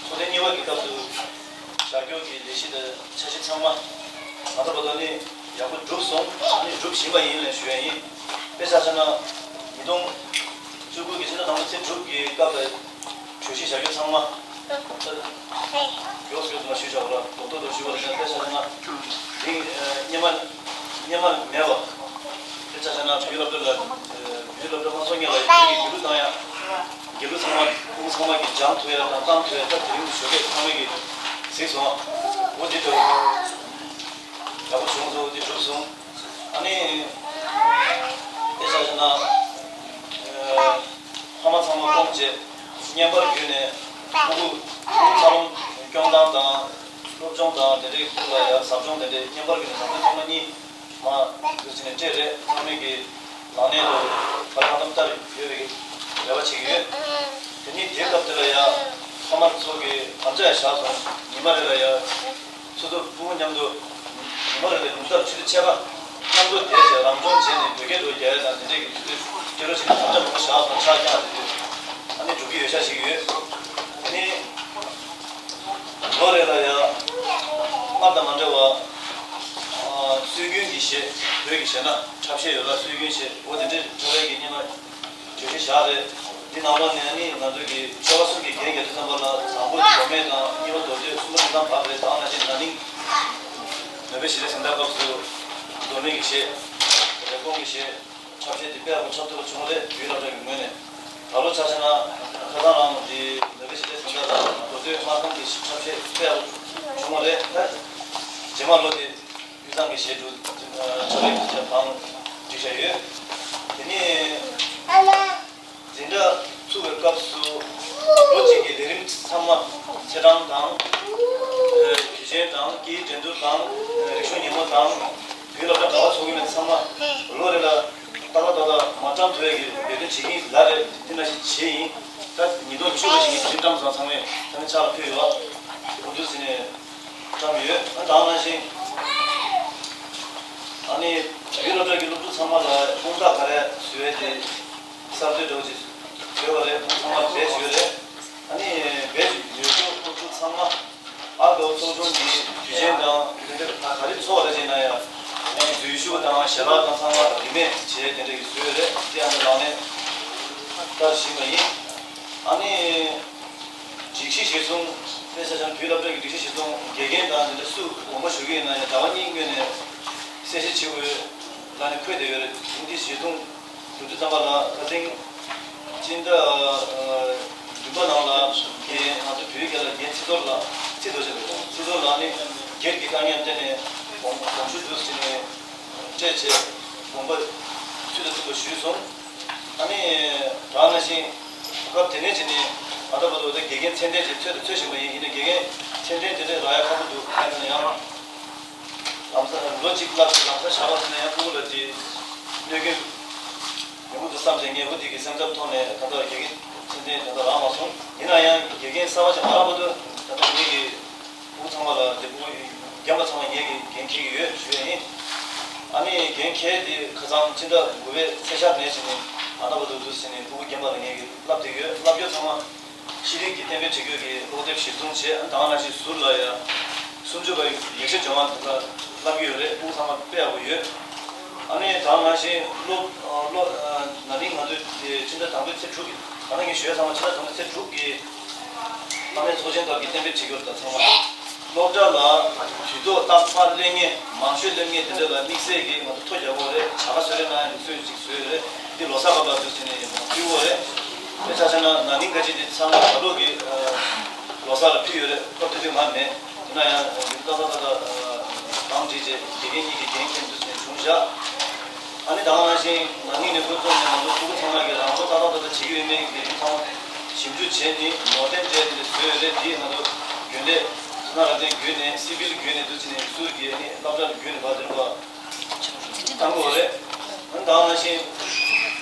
ཚོགས་ཐེངས་གཉིས་པ་གི་སྐབས་སུ་བྱ་སྤྱོད་ཀྱི་ལས་གཞི་དང་འཆར་གཞི་ཚང་མ་ང་ཚོ་བར་དུ་ནི་ཡག་པོ་འགྲུབ་སོང་། ནི་འགྲུབ་བཞིན་པ་ཡིན་ལབ་ཞུ་ཡ་ཡིན། དཔེ་ཆ་བཞག་ན་ཉིས་སྟོང་བཅུ་དགུ་གི་ཕྱི་ཟླ་དང་པོ་ཚེས་དྲུག་གི་སྐབས་ལ། གྲོས་གཞི་བཞག་རྒྱུ་ཚང་མ་མགྱོགས་སུ་མགྱོགས་སུ་མ་ཞུས་བཞག་པ་ལ་རྡོག་རྡོག་རྡོག་ཞུས་པ་ལ་ཡང་དཔེ་ཆ་བཞག་ན་འདི་སྙེ་མ་སྙེ་མ་མེད་པ་དཔེ་ཆ་བཞག་ན་བོད་སློབ་གྲྭ་ལ་བོད་སློབ་གྲྭ་ལྷན་ཚོགས་སྔོན་ལ་བོད་ཀྱི་དགེ་ལུགས་བཏང་ཡ་དགེ་ལུགས་ཚང་མ་སྐུ་ཚང་མ་གིས་སྦྱང་ཐུབ་ཡ་དང་བཏང་ཐུབ་ཡ་ད་དེ་རིང་གི་ཞོགས་ཀས་ཚང་མས་ཀྱིས་གཟིགས་སོང་། འོ་འདི་འདྲ་ཡག་པོ་བྱུང་སོང་། འདི་འགྲུབ་སོང་། ཨ་ནི་དཔེ་ཆ་བཞག་ན། ཕ་མ་ཚང་མ་སྐོང་བྱས་བརྙན་པར་བརྒྱུད་ནས་ཕྲུ་གུ་འཚར་ལོངས་སྐྱོང་སྟངས་དང་སློབ་སྦྱོང་དང་དེ་འདྲའི་སྐོར་ལ་ཡང་ཟབ་སྦྱོང་དེ་འདྲའི་བརྙན་པར་བརྒྱུད་ནས་ཟབ་སྦྱོང་ཚང་མ་གཉིས་མ་འདུག་ཟེར་ནས་སྤྲད་རེད། ཚང་མས་ཀྱི་ལག་ལེན་དུ་བར་ཁ་དམ་ལྟར་ཡོད་པའི་རེ་བ་བྱེད་ཀྱི་ཡོད། དེ་ནི་དེའི་སྐབས་དེ་ལ་ཡང་ཕ་མ་ཚོ་གི་དམ་བཅའ་ཡང་བཞག་སོང་། ཉི་མ་རེ་ལ་ཡང་། སོ་སོ་ཕྲུ་གུ་མཉམ་དུ་ཉི་མ་རེ་ལ་ཉུང་མཐར་ཆུ་ཚོད་ཕྱེད་ཀ་མཉམ་དུ་བསྡད་བྱས་རང་སྦྱོང་བྱས་ནས་བོད་སྐད་དུ་རྒྱག་ཡ་དང་དེ་འདྲས་ཀྱི་དུས་ཚོད་སྤྲད་རོགས་བྱས་ནས་དམ་བཅའ་མང་པོ་བཞག་སོང་། ཕྱག་བརྐྱངས་བྱས་དུས་ཨ་ནི་འགྲུབ་ཀྱི་ཡོད་ཤག་ཞིག་ཡོད། དེ་ནས་ལོ་རེ་ལ་ཡང་སྔར་དང་མ་འདྲ་བ་སྲོལ་རྒྱུན་གྱི་གཞས་བོད་ཀྱི་གཞས་སྣ་འཁྲབ་གཞས་ཡོད་ལ་སྲོལ་རྒྱུན་གཞས་འོ་དེ་འདྲས་འཁྲབ་ཡ་གི་སྙེ་མ། གྲོས་གཞི་བཞག་རེད། འདི་ནང་ལོགས་ནས་ནི་ང་ཚོ་གི་ཆོལ་ཁ་གསུམ་གྱི་རྒན་རྒྱ་མཚོ་བསམ་པ་ལ་དང་པོ་མདོ་སྨད་དང་གཉིས་པ་མདོ་སྟོད་གསུམ་པ་དེང་སང་བར་རེད། ད་ནང་བཞིན་ན་ནིང་ནོ་བེལ་ཞི་བདེའི་གཟེངས་རྟགས་སྐབས་སུ་མདོ་སྨད་ཀྱི་གཞས། རེབ་གོང་གི་གཞས། འཁྲབ་གཞས་དེ་དཔེ་ཡག་པོ་འཁྲབ་ཐུབ་པ་བྱུང་རེད། བོད་སློབ་གྲྭ་གི་ངོས་ནས། ད་ལོ་ཆ་བཞག་ན་ཁ་སང་རང་དེ་ནོ་བེལ་ཞི་བདེའི་གཟེངས་རྟགས་དང་མདོ་སྟོད་སྨར་ཁམས་ཀྱི་འཁྲབ་གཞས་དཔེ་ཡག་པོ་བྱུང་བ་རེད། རྗེས་མ་ལོ་དེ། དབུས་གཙང་གི་གཞས་འབྲུ་ཕྱག་ལེན་བྱས་དང་སྒྲིག་ བྱས་ཡོད། དེ་ནས་འཛིན་གྲྭ་ཚུགས་པའི་སྐབས་སུ་ལོ་གཅིག་གི་ལས་རིམ་ཚང་མ་ཚེས་གྲངས་དང་། ཨ། དུས་ཆེན་དང་། སྐད་ཡིག་འགྲན་བསྡུར་དང་། རིག་གཞུང་ཉིན་མོ་དང་། བོད་སློབ་གྲྭ་ག་པར་ཚོགས་ཀྱི་མེད་ཚང་མ་ལོ་རེ་ལ་ཏག་ཏག་ཏག་ཏག་མ་བཀྲམ་ཐུབ་ཡ་གི་འབད་བརྩོན་བྱེད་ཀྱི་ལ་རེ་འདི་ནང་བཞིན་བྱས་ཡིན། ད་ཉིས་སྟོང་ཉི་ཤུ་ལོ་ཞིག་གི་དུས་ཆེན་བཀྲམ་སོང་ཚང་མས་ཚང་མས་ཕྱག་ལ་ཕུལ་ཡོད་པ། འོ་འདུག་ཟེར་ནས་བཀྲམ་ཡོད། ཨ། ད་ག་ནང་བཞིན་ཨ་ནི་བོད་སློབ་གྲྭ་གི་སློབ་ཕྲུག་ཚང་མ་ལ་དཔུང་རྟགས་ག་རེ་བཟོས་ཏེ་གསར་གཏོད་འདྲ་བོ་ཅིག་བཟོས་པ་རེད། ཚང་མ་ལ་བེད་སྤྱོད་རེད། ཨ་ནི་བེད་སྤྱོད་ཡོད་རྒྱུ་སློབ་ཕྲུག་ཚང་མ། ཨ་སྒོ་ཚོགས་ཆུང་གི་དུས་ཆེན་དང་དེ་འདྲ་ག་རེ་ཚོགས་རེ་བྱས་ན་ཡང་། ཨ་ནི་འཛུལ་ཞུགས་དང་ཞལ་ལག་དང་ཚང་མ་རིན་མེད་བྱས་དེ་འདྲ་གི་བཟོས་རེད། དེ་ཨ་ནི་ལག་ལེན་བསྟར་བཞིན་པ་ཡིན། ཨ་ནི་སྒྲིག་གཞི་གཞིར་བཟུང་། དཔེ་ཆ་བཞག་ན་བོད་སློབ་གྲྭ་གི་སྒྲིག་གཞི་གཞིར་བཟུང་དགེ་རྒན་དང་དེ་འདྲ་སུ་དགོངས་པ་ཞུ་གི་ཡོད་ན་ཡང་ཟླ་བ་གཉིས་སྔོན་ནས་གསལ་བཤད་བྱེད་དགོས་ལབ་ནས་འཁོད་བསྡད་ཡོད་རེད། འདི་གཞིར་བཟུང་དུས་ཚོད་ཙམ་པ་ལ་ད་ཐེངས་སྤྱི་ཟླ་ཨ་བདུན་པ་ནང་ལ་རྒན། ང་ཚོ་བོད་ཡིག་སྐད་ལ་རྒན་ཚེ་རྡོར་ལགས། ཚེ་རྡོར་ཟེར་བ་རེད། ཚེ་རྡོར་ལགས་ནི་སྒེར་གྱི་དཀའ་ངལ་བརྟེན་ནས་དགོངས་དགོངས་ཞུ་འདུག་ཟེར་ནས་སྤྲད་བྱས་དགོངས་པ་ཚུལ་དང་མཐུན་པ་ཞུས་སོང་། ཨ་ནི་ད་ག་ནང་བཞིན་སྐབས་དེ་ནས་བྱས་ནས་ད་ལྟ་བར་དུ་ད་དགེ་རྒན་ཚད་ལྡན་ཅིག་འཚོལ་དང་འཚོལ་བཞིན་པ་ཡིན། ཡིན་ནའི་དགེ་རྒན་ཚད་ལྡན་དེ་འདྲ་རག་ཡ་ཁག་པོ་འདུག་ཡིན་ན་ཡང་ལམ་སང་ལོ་གཅིག་ལྷག་ཙམ་ལམ་སང་བཞག་པ་ཟེར་ན་ཡང་སྤུ་གུ་ལ་དེ་གནོད་སྐྱོན་ཡོང་གི་འདུག་བསམ་བྱས། ངས་འོ་དེ་གི་སེམས་འཚབ་ཐོག་ནས་ད་ལྟ་དགེ་རྒན་ཚད་ལྡན་ད་ལྟ་རག་མ་སོང་། ཡིན་ན་ཡང་དགེ་རྒན་གསར་པ་ཅིག་མ་རག་བར་དུ་ད་ལྟ་ངེད་ཀྱི་སྤུ་གུ་ཚང་མ་ལ་དེ་སྤུ་གུ་རྒན་པ་ཚང་མ་ངེད་ཀྱིས་འགན་འཁྱེར་གྱི་ཡོད་ཞུ་ཡ་ཡིན། ཨ་ནི་འགན་འཁྱེར་དེ་ཁ་སང་སྤྱི་ཟླ་དགུ་པའི་ཚེས་ཤར་ནས་བྱས་ནས་ད་ལྟ་བར་དུ་འདུག་ཟེར་ནས་སྤུ་གུ་རྒན་པ་ལ་ངེད་ཀྱིས་བསླབ་བསྡད་ཡོད། བསླབ་རྒྱུ་ཚང་མ་ཤེས་རིག་གི་གཏན་འབེབས་བྱེད་རྒྱུ་གི་ཀློག་དེབ་གཞིར་བཟུང་བྱས། ཨ་ནི་ད་ག་ནང་བཞིན་ཟུར་ལ་ཡ་སུམ་ཅུ་པ་ཡིག་ཆ་སྦྱོང་བ་དེ་ལ་བསླབ་ཀྱི་ཡོད་རེད། སྤུ་གུ་ཚང་མ་དཔེ་ཡག་པོ་ཡོད། ཨ་ནི་ད་ག་ནང་བཞིན་སློབ་སློབ་ན་ནིང་ང་ཚོའི་སྤྱི་ཟླ་དང་པོའི་ཚེས་དྲུག་གི། ད་ནང་ངས་ཞུ་ཡ་ཚང་མ་སྤྱི་ཟླ་དང་པོའི་ཚེས་དྲུག་གི་ཕ་མའི་ཚོགས་ཆེན་སྐབས་ཀྱི་གཏན་འབེབས་བྱེད་རྒྱུ་རེད། ད་ཚང་མ་སློབ་གྲྭ་ལ་དུས་ཐོག་རྟག་པར་སླེབས་མཁན། མང་ཤོས་སླེབས་མཁན་དེ་འདྲ་ལ་དམིགས་བསལ་གྱི་ང་ཚོ་ཐོ་རྒྱག་དགོས་རེད། བྱ་དགའ་གསོལ་རས་གནང་ཡ་ལུགས་སྲོལ་ཅིག་བཟོས་ཡོད་རེད། འདི་ལོ་གསར་སྐབས་ལ་འདུག་ཟེར་ནས་ཕུལ་དགོས་རེད། དཔེ་ཆ་བཞག་ན་ན་ནིང་ཁ་ཅིག་འདི་ཚང་མ་གྲྭ་ལོག་གི་ལོ་གསར་ལ་ཕུལ་ཡོད་རེད། སྐབས་དེ་དུས་མ་མེད། ཡིན་ན་ཡང་ཡིན་ཏག་ཏག་ཏག་ཏག་གང་བྲིས་རྗེས་དགེ་རྒན་གཉིས་ཀྱིས་འགན་འཁྱེར་འདུག་ཟེར་ནས་བྱུང་བཞག་ཨ་ནི་ད་ག་ནང་བཞིན་ན་ནིང་ནས་འགོ་བཙུགས་ནས་ང་ཚོ་ཕྲུ་གུ་ཚང་མ་གིས་རང་ཚོ་ཏག་ཏག་ཏག་ཏག་བྱེད་ཀྱི་ཡོད་མེད་ཀྱི་ལས་རིམ་ཚང་མ་ཞིབ་འཇུག་བྱས་ཏེ་ནོར་འདེམས་བྱས་ཏེ་བཟོས་ཡོད་རེད། འདི་ང་ཚོ་རྒྱུན་ལས་སོ་ན་རབ་བརྟན་བརྒྱུད་ནས་སི་བིལ་བརྒྱུད་ནས་འདུག་ཟེར་ནས་ཟུར་གྱི་ཨ་ནི་སློབ་གྲྭ་ལ་བརྒྱུད་ནས་བ་དེ་རུ་བ། བཏང་དགོས་རེད། ད་ག་ནང་བཞིན་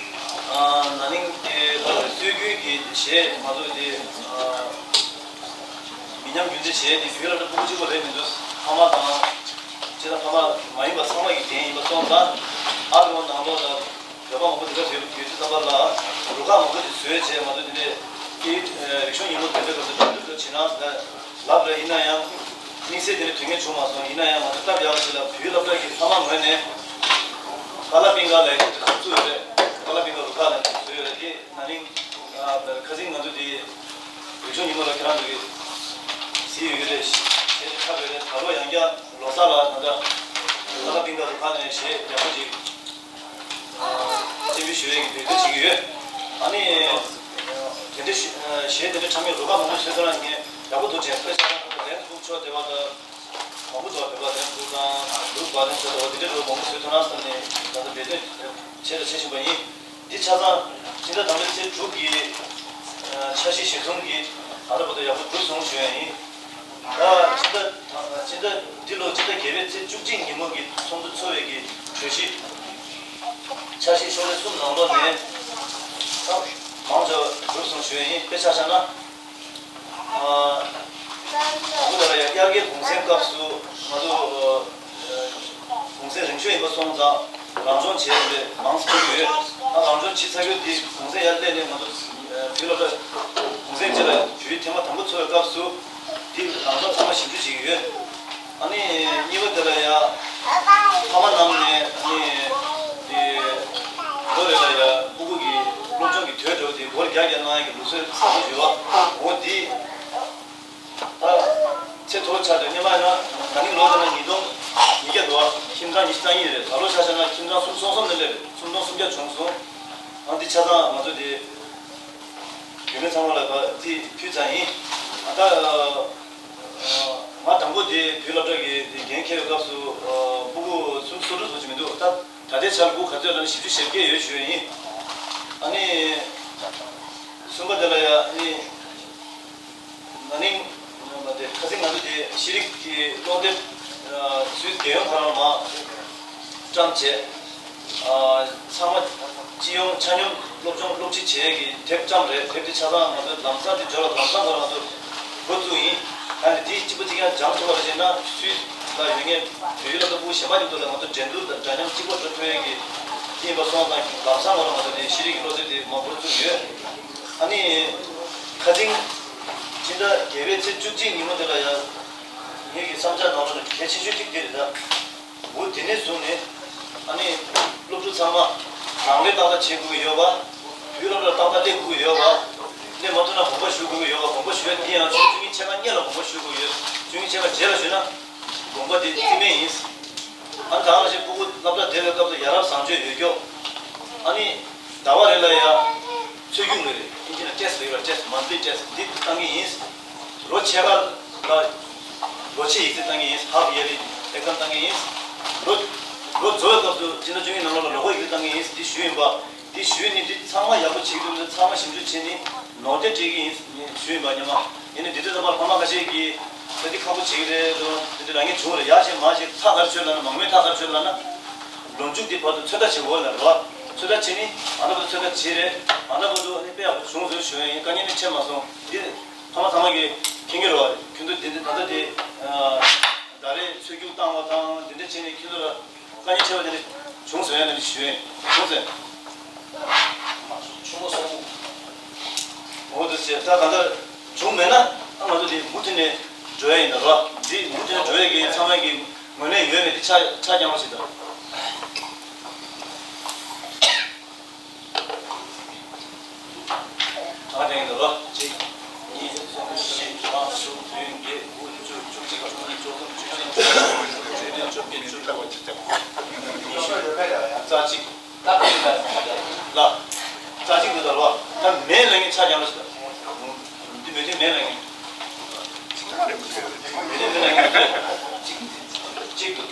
ན་ནིང་གི་སྲོལ་རྒྱུན་གྱི་གཞས་མ་གཏོགས་དེ་མི་ཉམས་རྒྱུན་འཛིན་བྱས་ཏེ་བོད་ལ་ད་ཕྲུ་གུ་གཅིག་པོ་རེད་མི་འདུག་ཕ་མ་དང་། སྤྱིར་བཏང་ཕ་མ་མ་ཡིན་པ་ཚང་མ་གི་འགན་ཡིན་པ་སོང་ཙང་། ཨ་རི་བོ་ནང་ལོགས་ལ་བོད་པ་མང་པོ་འདི་ག་ཡོད་ཡོད་དུས་ཙམ་པ་ལ་རུ་ཁག་མང་པོ་ཅིག་བཟོས་བྱས་མ་གཏོགས་དེ་འདྲའི་སྐད་ཡིག་རིག་གཞུང་ཉིན་མོ་དེ་འདྲ་ག་ཚོད་གྲོས་བསྡུར་བྱེད་ན་ཟེར་ལབ་རེད། ཡིན་ན་ཡང་དམིགས་བསལ་དེ་འདྲ་དོན་གཉེར་བྱུང་མ་སོང་། ཡིན་ན་ཡང་ང་ཚོ་སྟབས་ཡག་ཞིག་ལ་བོད་སློབ་གྲྭ་གི་ཕ་མ་ངོས་ནས་ཀ་ལ་པིང་ག་ལ་ཡི་དེ་བཙུགས་ཡོད་རེད། ཀ་ལ་པིང་ག་རུ་ཁག་ལ་བཟོས་ཡོད་རེད། དེ་ན་ནིང་ཁ་སང་ང་ཚོ་དེ་རིག་གཞུང་ཉིན་མོ་ལ་ཁྱེད་རང་ཚོ་གིས་གཟིགས་ཡོད་ཀྱི་རེད། གཞས་དེ་ཁྱབ་ཡོད་རེད། ད་ལོ་ཡང་བསྐྱར་ལོ་གསར་ལ་ང་ཚོ་ཀ་ལ་པིང་ག་རུ་ཁག་ནས་གཞས་ཡག་པོ་ཅིག་སྤྱན་འབུལ་ཞུ་ཡས་ཀྱི་འབད་བརྩོན་བྱེད་ཀྱི་ཡོད། ཨ་ནི་དེ་འདྲ་ཞུ་གཞས་དེ་འདྲ་འཁྲབ་མཁན་རུ་ཁག་མང་པོ་བཟོས་ཐུབ་ན་ངས་ཡག་པོ་འདུག་དྲན། དཔེ་ཆ་ཚང་ལན་ཕུག་ཕྱོགས་དེ་བ་དང་། མང་པོ་འདུག་བ། བོད་པ་ལན་ཕུག་དང་ལུག་པ་ལན་ཚོ་དང་དེ་འདྲ་རུ་མང་པོ་བཟོས་ཐུབ་ན་བསམ་ནས་ད་ལྟ་འབད་བརྩོན་བྱས་དང་བྱེད་བཞིན་པ་ཡིན། འདི་ཆ་ཚང་སྤྱི་ཟླ་དང་པོའི་ཚེས་དྲུག་གི་འཆར་གཞི་གཞིར་བཟུང་གིས་ད་ལྟ་བར་དུ་ཡག་པོ་གྲུབ་སོང་ཞུ་ཡ་ཡིན། ད་སྤྱི་ཟླ་དང་སྤྱི་ཟླ་འདི་ལོ་སྤྱི་ཟླ་བརྒྱད་པའི་ཚེས་བཅུ་གཅིག་ཉིན་མོ་གི་ཚོགས་འདུ་ཚོགས་པའི་གི་གྲོས་གཞི་འཆར་གཞི་ཤོག་ལྷེ་གསུམ་ནང་ལོགས་ནས་ད་མང་ཆེ་བ་གྲུབ་སོང་ཞུ་ཡ་ཡིན། དཔེ་ཆ་བཞག་ན། ཨ། དང་པོ་དེ་ལ་ཡང་དབྱར་ཁའི་གུང་སེང་སྐབས་སུ་ང་ཚོ་ཨ་གུང་སེང་རིང་ཤོས་ཡིན་པ་སོང་ཙང་རང་སྦྱོང་བྱས་ཏེ་མང་ཙམ་ཡོད། ཨ་རང་སྦྱོང་བྱེད་ཚར་རྒྱུ་དེ་གུང་སེང་ཡར་སླེབས་ནས་ང་ཚོ་ཨ་བོད་སློབ་གྲྭ་གུང་སེང་རྗེས་ལ་དུས་ཐེངས་མ་དང་པོ་ཚོགས་པའི་སྐབས་སུ་དེ་རང་སྦྱོང་ཚང་མ་ཞིབ་འཇུག་བྱེད་ཀྱི་ཡོད། ཨ་ནི་གཉིས་པ་དེ་ལ་ཡ་ཕ་མ་རྣམས་ནས་ཨ་ནི་དེ་ལོ་རེ་ལ་ཡ་སྤུ་གུ་གི་སློབ་སྦྱོང་གི་དུས་དེ་སྒོར་བརྒྱ་བརྒྱ་གནང་ཡ་གི་ལུགས་སྲོལ་བཟང་པོ་ཡོད་པ། འོ་འདི་ད་ཚེ་མཐོ་ཆགས་དུས་སྔོན་མ་ཡིན་ན་ན་ནིང་ལོ་དེ་ན་ཉིས་སྟོང་ཉིས་བརྒྱ་འདུག་པ། ཁྱིམ་ཚང་ཉི་ཤུ་རྩ་གཉིས་རེད། ད་ལོ་ཆ་བཞག་ན་ཁྱིམ་ཚང་སུམ་ཅུ་སོ་གསུམ་ནས་སླེབས་རེད། སུམ་སྟོང་སུམ་བརྒྱ་བྱུང་སོང་། ཨ་འདི་ཆ་ཚང་ང་ཚོ་དེ་རྒྱུས་མེད་ཚང་མ་ལ་ཕར་རྩིས་ཕུལ་ཚར་ཡིན། ཨ་ད་ང་དང་པོ་དེ་བོད་སློབ་གྲྭ་གི་དེ་འགན་འཁྱེར་བའི་སྐབས་སུ་ཨ་སྤུ་གུ་སུམ་ཅུ་སོ་དྲུག་ཙམ་ཅིག་མི་འདུག་ད་ ད་ལྟའི་ཆར་སྒོ་ག་ཚོད་ལ་ནི་བཞི་བཅུ་ཞེ་བརྒྱད་ཡོད་ཞུ་ཡ་ཡིན། ཨ་ནི། གསུམ་པ་དེ་ལ་ཡ་ཨ་ནི། ན་ནིང་། མ་དེ་ཁ་སང་ང་ཚོ་དེ་ཤེས་རིག་གི་ཀློག་དེབ། ཨ། སུད་རྒྱལ་ཡོངས་ཁོ་རང་མ་བཀྲམ་བྱས། ཨ། ཚང་མ་སྤྱི་ཡོངས་ཆ་སྙོམས་སློབ་སྦྱོང་སློབ་ཁྲིད་བྱེད་ཡས་ཀྱི་དེབ་བཀྲམ་རེད། དེབ་དེ་ཆ་ཚང་ང་ཚོ་ལམ་སང་དེ་འབྱོར་བ་ལམ་སང་ཁོ་རང་ཚོ་འགོ་བཙུགས་ཡིན། ད་ནི་དེ་གཅིག་པ་གཅིག་རྐྱང་སྦྱང་ཐུབ་པ་རེད་ཅེ་ན། སུད་ལ་ཡོད་མཁན་བོད་ཡིག་སློབ་གྲྭ་ཕྲུ་གུ་གཞན་པ་མཉམ་དུ་ལ་ང་ཚོ་འགྲན་བསྡུར་དང་འདྲ་མཉམ་གཅིག་པ་འགྲོ་ཐུབ་ཡས་ཀྱི་ཡིན་པ་སོང་ཙང་ལམ་སང་ཁོ་རང་ང་ཚོ་དེ་ཤེས་རིག་གི་ཀློག་དེབ་དེ་མ་འགོ་བཙུགས་ཡོད། ཨ་ནི། ཁ་སང་ཕྱི་ཟླ་བརྒྱད་པའི་ཚེས་བཅུ་གཅིག་ཉིན་མོ་དེ་ལ་ཡ། ངེད་ཀྱི་བསམ་འཆར་ནང་ལོགས་ལ་གལ་ཆེ་ཤོས་གཅིག་དེ་རེད་ད། འོ་དེ་ནས་བཟུང་ནས་ཨ་ནི་སློབ་ཕྲུག་ཚང་མ་ནང་ལས་ཏག་ཏག་བྱེད་དགོས་ཀྱི་ཡོད་པ། བོད་སློབ་གྲྭར་ཏག་ཏག་སླེབས་དགོས་ཀྱི་ཡོད་པ། སླེབས་མ་ཐུབ་ན་དགོངས་པ་ཞུ་དགོས་ཀྱི་ཡོད་པ། དགོངས་པ་ཞུ་ཡ་དེ་ཡང་ཆུ་ཚོད་བཅུ་གཉིས་ཕྱེད་ཀ་སྔོན་ལ་དགོངས་པ་ཞུ་དགོས་ཡོད། བཅུ་གཉིས་ཕྱེད་ཀ་རྗེས་ལ་ཞུས་ན་དགོངས་པ་དེ་རྩིས་མེད་ཡིན། ཨ་ནི་ད་ག་ནང་བཞིན་སྤུ་གུ་སློབ་གྲྭ་བསྡད་པའི་སྐབས་སུ་ཡ་རབས་བཟང་སྤྱོད་ཡོད་སྐྱོ། ཨ་ནི་ཟླ་བ་རེ་ལ་ཡ་ཚོད་རྒྱུགས་ལ་རེད། ཨིན་ཇི་ལ་ཊེ་སི་ཊི་ལབ་ཡོད་ར། ཊེ་སི་ཊི་མན་ཐི་ལི་ཊེ་སི་ཊི་འདི་བཏང་གི་ཡིན། ལོ་ཕྱེད་ཀ་ལ། ལོ་ཕྱེད་ཡིག་ཚད་བཏང་གི་ཡིན། ཧཱབ་ཡར་ལི་ཨེག་ཛམ་བཏང་གི་ཡིན། ལོ། ལོ་རྫོགས་པའི་སྐབས་སུ་སྤྱི་ཟླ་བཅུ་གཉིས་ནང་ལོགས་ལ་ལོ་འཁོར་ཡིག་ཚད་བཏང་གི་ཡིན། འདི་ཞུས་ཡིན་པ། འདི་ཞུས་ནི་འདི་ཚང་མ་ཡག་པོ་བྱེད་ཀྱི་འདུག་མི་འདུག་ཚང་མ་ཞིབ་འཇུག་བྱས་ནི་ནོར་དེ་སྤྲད་ཀྱི་ཡིན་ཞུས་ཡིན་པ་སྙམ་མ། ཡིན་ནི་འདི་དུས་ཙམ་པར་ཕ་མ་ཁ་ཤས་ཀྱིས་ད་འདི་ཁག་པོ་བྱེད་ཀྱི་རེད་འདུག་འདི་འདི་ལ་ངས་བྱུང་རེད། ཡག་བྱས་མ་བྱས་ཐག་ག་རེ་ཆོད་ལབ་ན། མང་མོས་ཐག་ག་རེ་ཆོད་ལབ་ན། ལོ་མཇུག་འདི་བར་དུ་ཚོད་ལྟ་བྱེད་དགོས་ལབ་རེད་བ། ཚོད་ལྟ་བྱེད་ནི་ཨ་ན་བར་དུ་ཚོད་ལྟ་བྱེད་རེད། ཨ་ན་བར་དུ་ཨ་ནི་དཔེ་ཡག་པོ་བྱུང་ཟེར་ཞུ་ཡ་ཡིན། དཀའ་ངལ་ནི་འཕྲད་མ་སོང་། འདི་ཕ་མ་ཚང་མ་གིས་མཁྱེན་གྱི་རེད་བ། ཁྱོད་ཚོ་འདི་འདི་ད་ལྟ་འདི་ཨ། ད་རེས་ཚོད་རྒྱུགས་བཏང་བ་དང་འདི་འདྲ་བྱས་ནས་ཁྱོད་ཚོ་ལ་དཀའ་ངལ་འཕྲད་པ་དེ་འདྲ་བྱུང་སོང་ཡ། དེ་འདྲ་ཞུ་ཡིན། བྱུང་སོང་། ཆུ་མོ་སོང་། འོ་དེ་བྱས་ད་གང་ལྟར་བྱུང་མེད་ན་ཨ་ང་ཚོ་འདི་མུ་མཐུད་ནས་འགྲོ་ཡ་ཡིན་ད་རོ། འདི་མུ་མཐུད་ནས་འགྲོ་ཡ་གི་ཚང་མ་གི་ངོས་ལེན་ཡོད་མེད་དེ་ཆ་ཆ་རྐྱང་པ་ཞིག་དང་། གྲངས་དེ་ཡིན་ད་རོ། གཅིག་གཉིས། གསུམ། བཞི། ལྔ། དྲུག་བདུན། བརྒྱད། དགུ། བཅུ། བཅུ་གཅིག་བཅུ་གཉིས། བཅུ་གསུམ། བཅུ་བཞི། བཅུ་བདུན། བཅོ་བརྒྱད། བཅུ་དགུ། རྩ་གཅིག་ལ། རྩ་གཅིག་འདི་ལྟར་བ། ད་མེད་ལ་ངས་ཆ་རྐྱང་ལ་ཞིག་ད། འདི་མེད་དུས་མེད་ལ་ངས། མེད་དུས་མེད་ལ་ངས་གཅིག་གཅིག་ཏུ།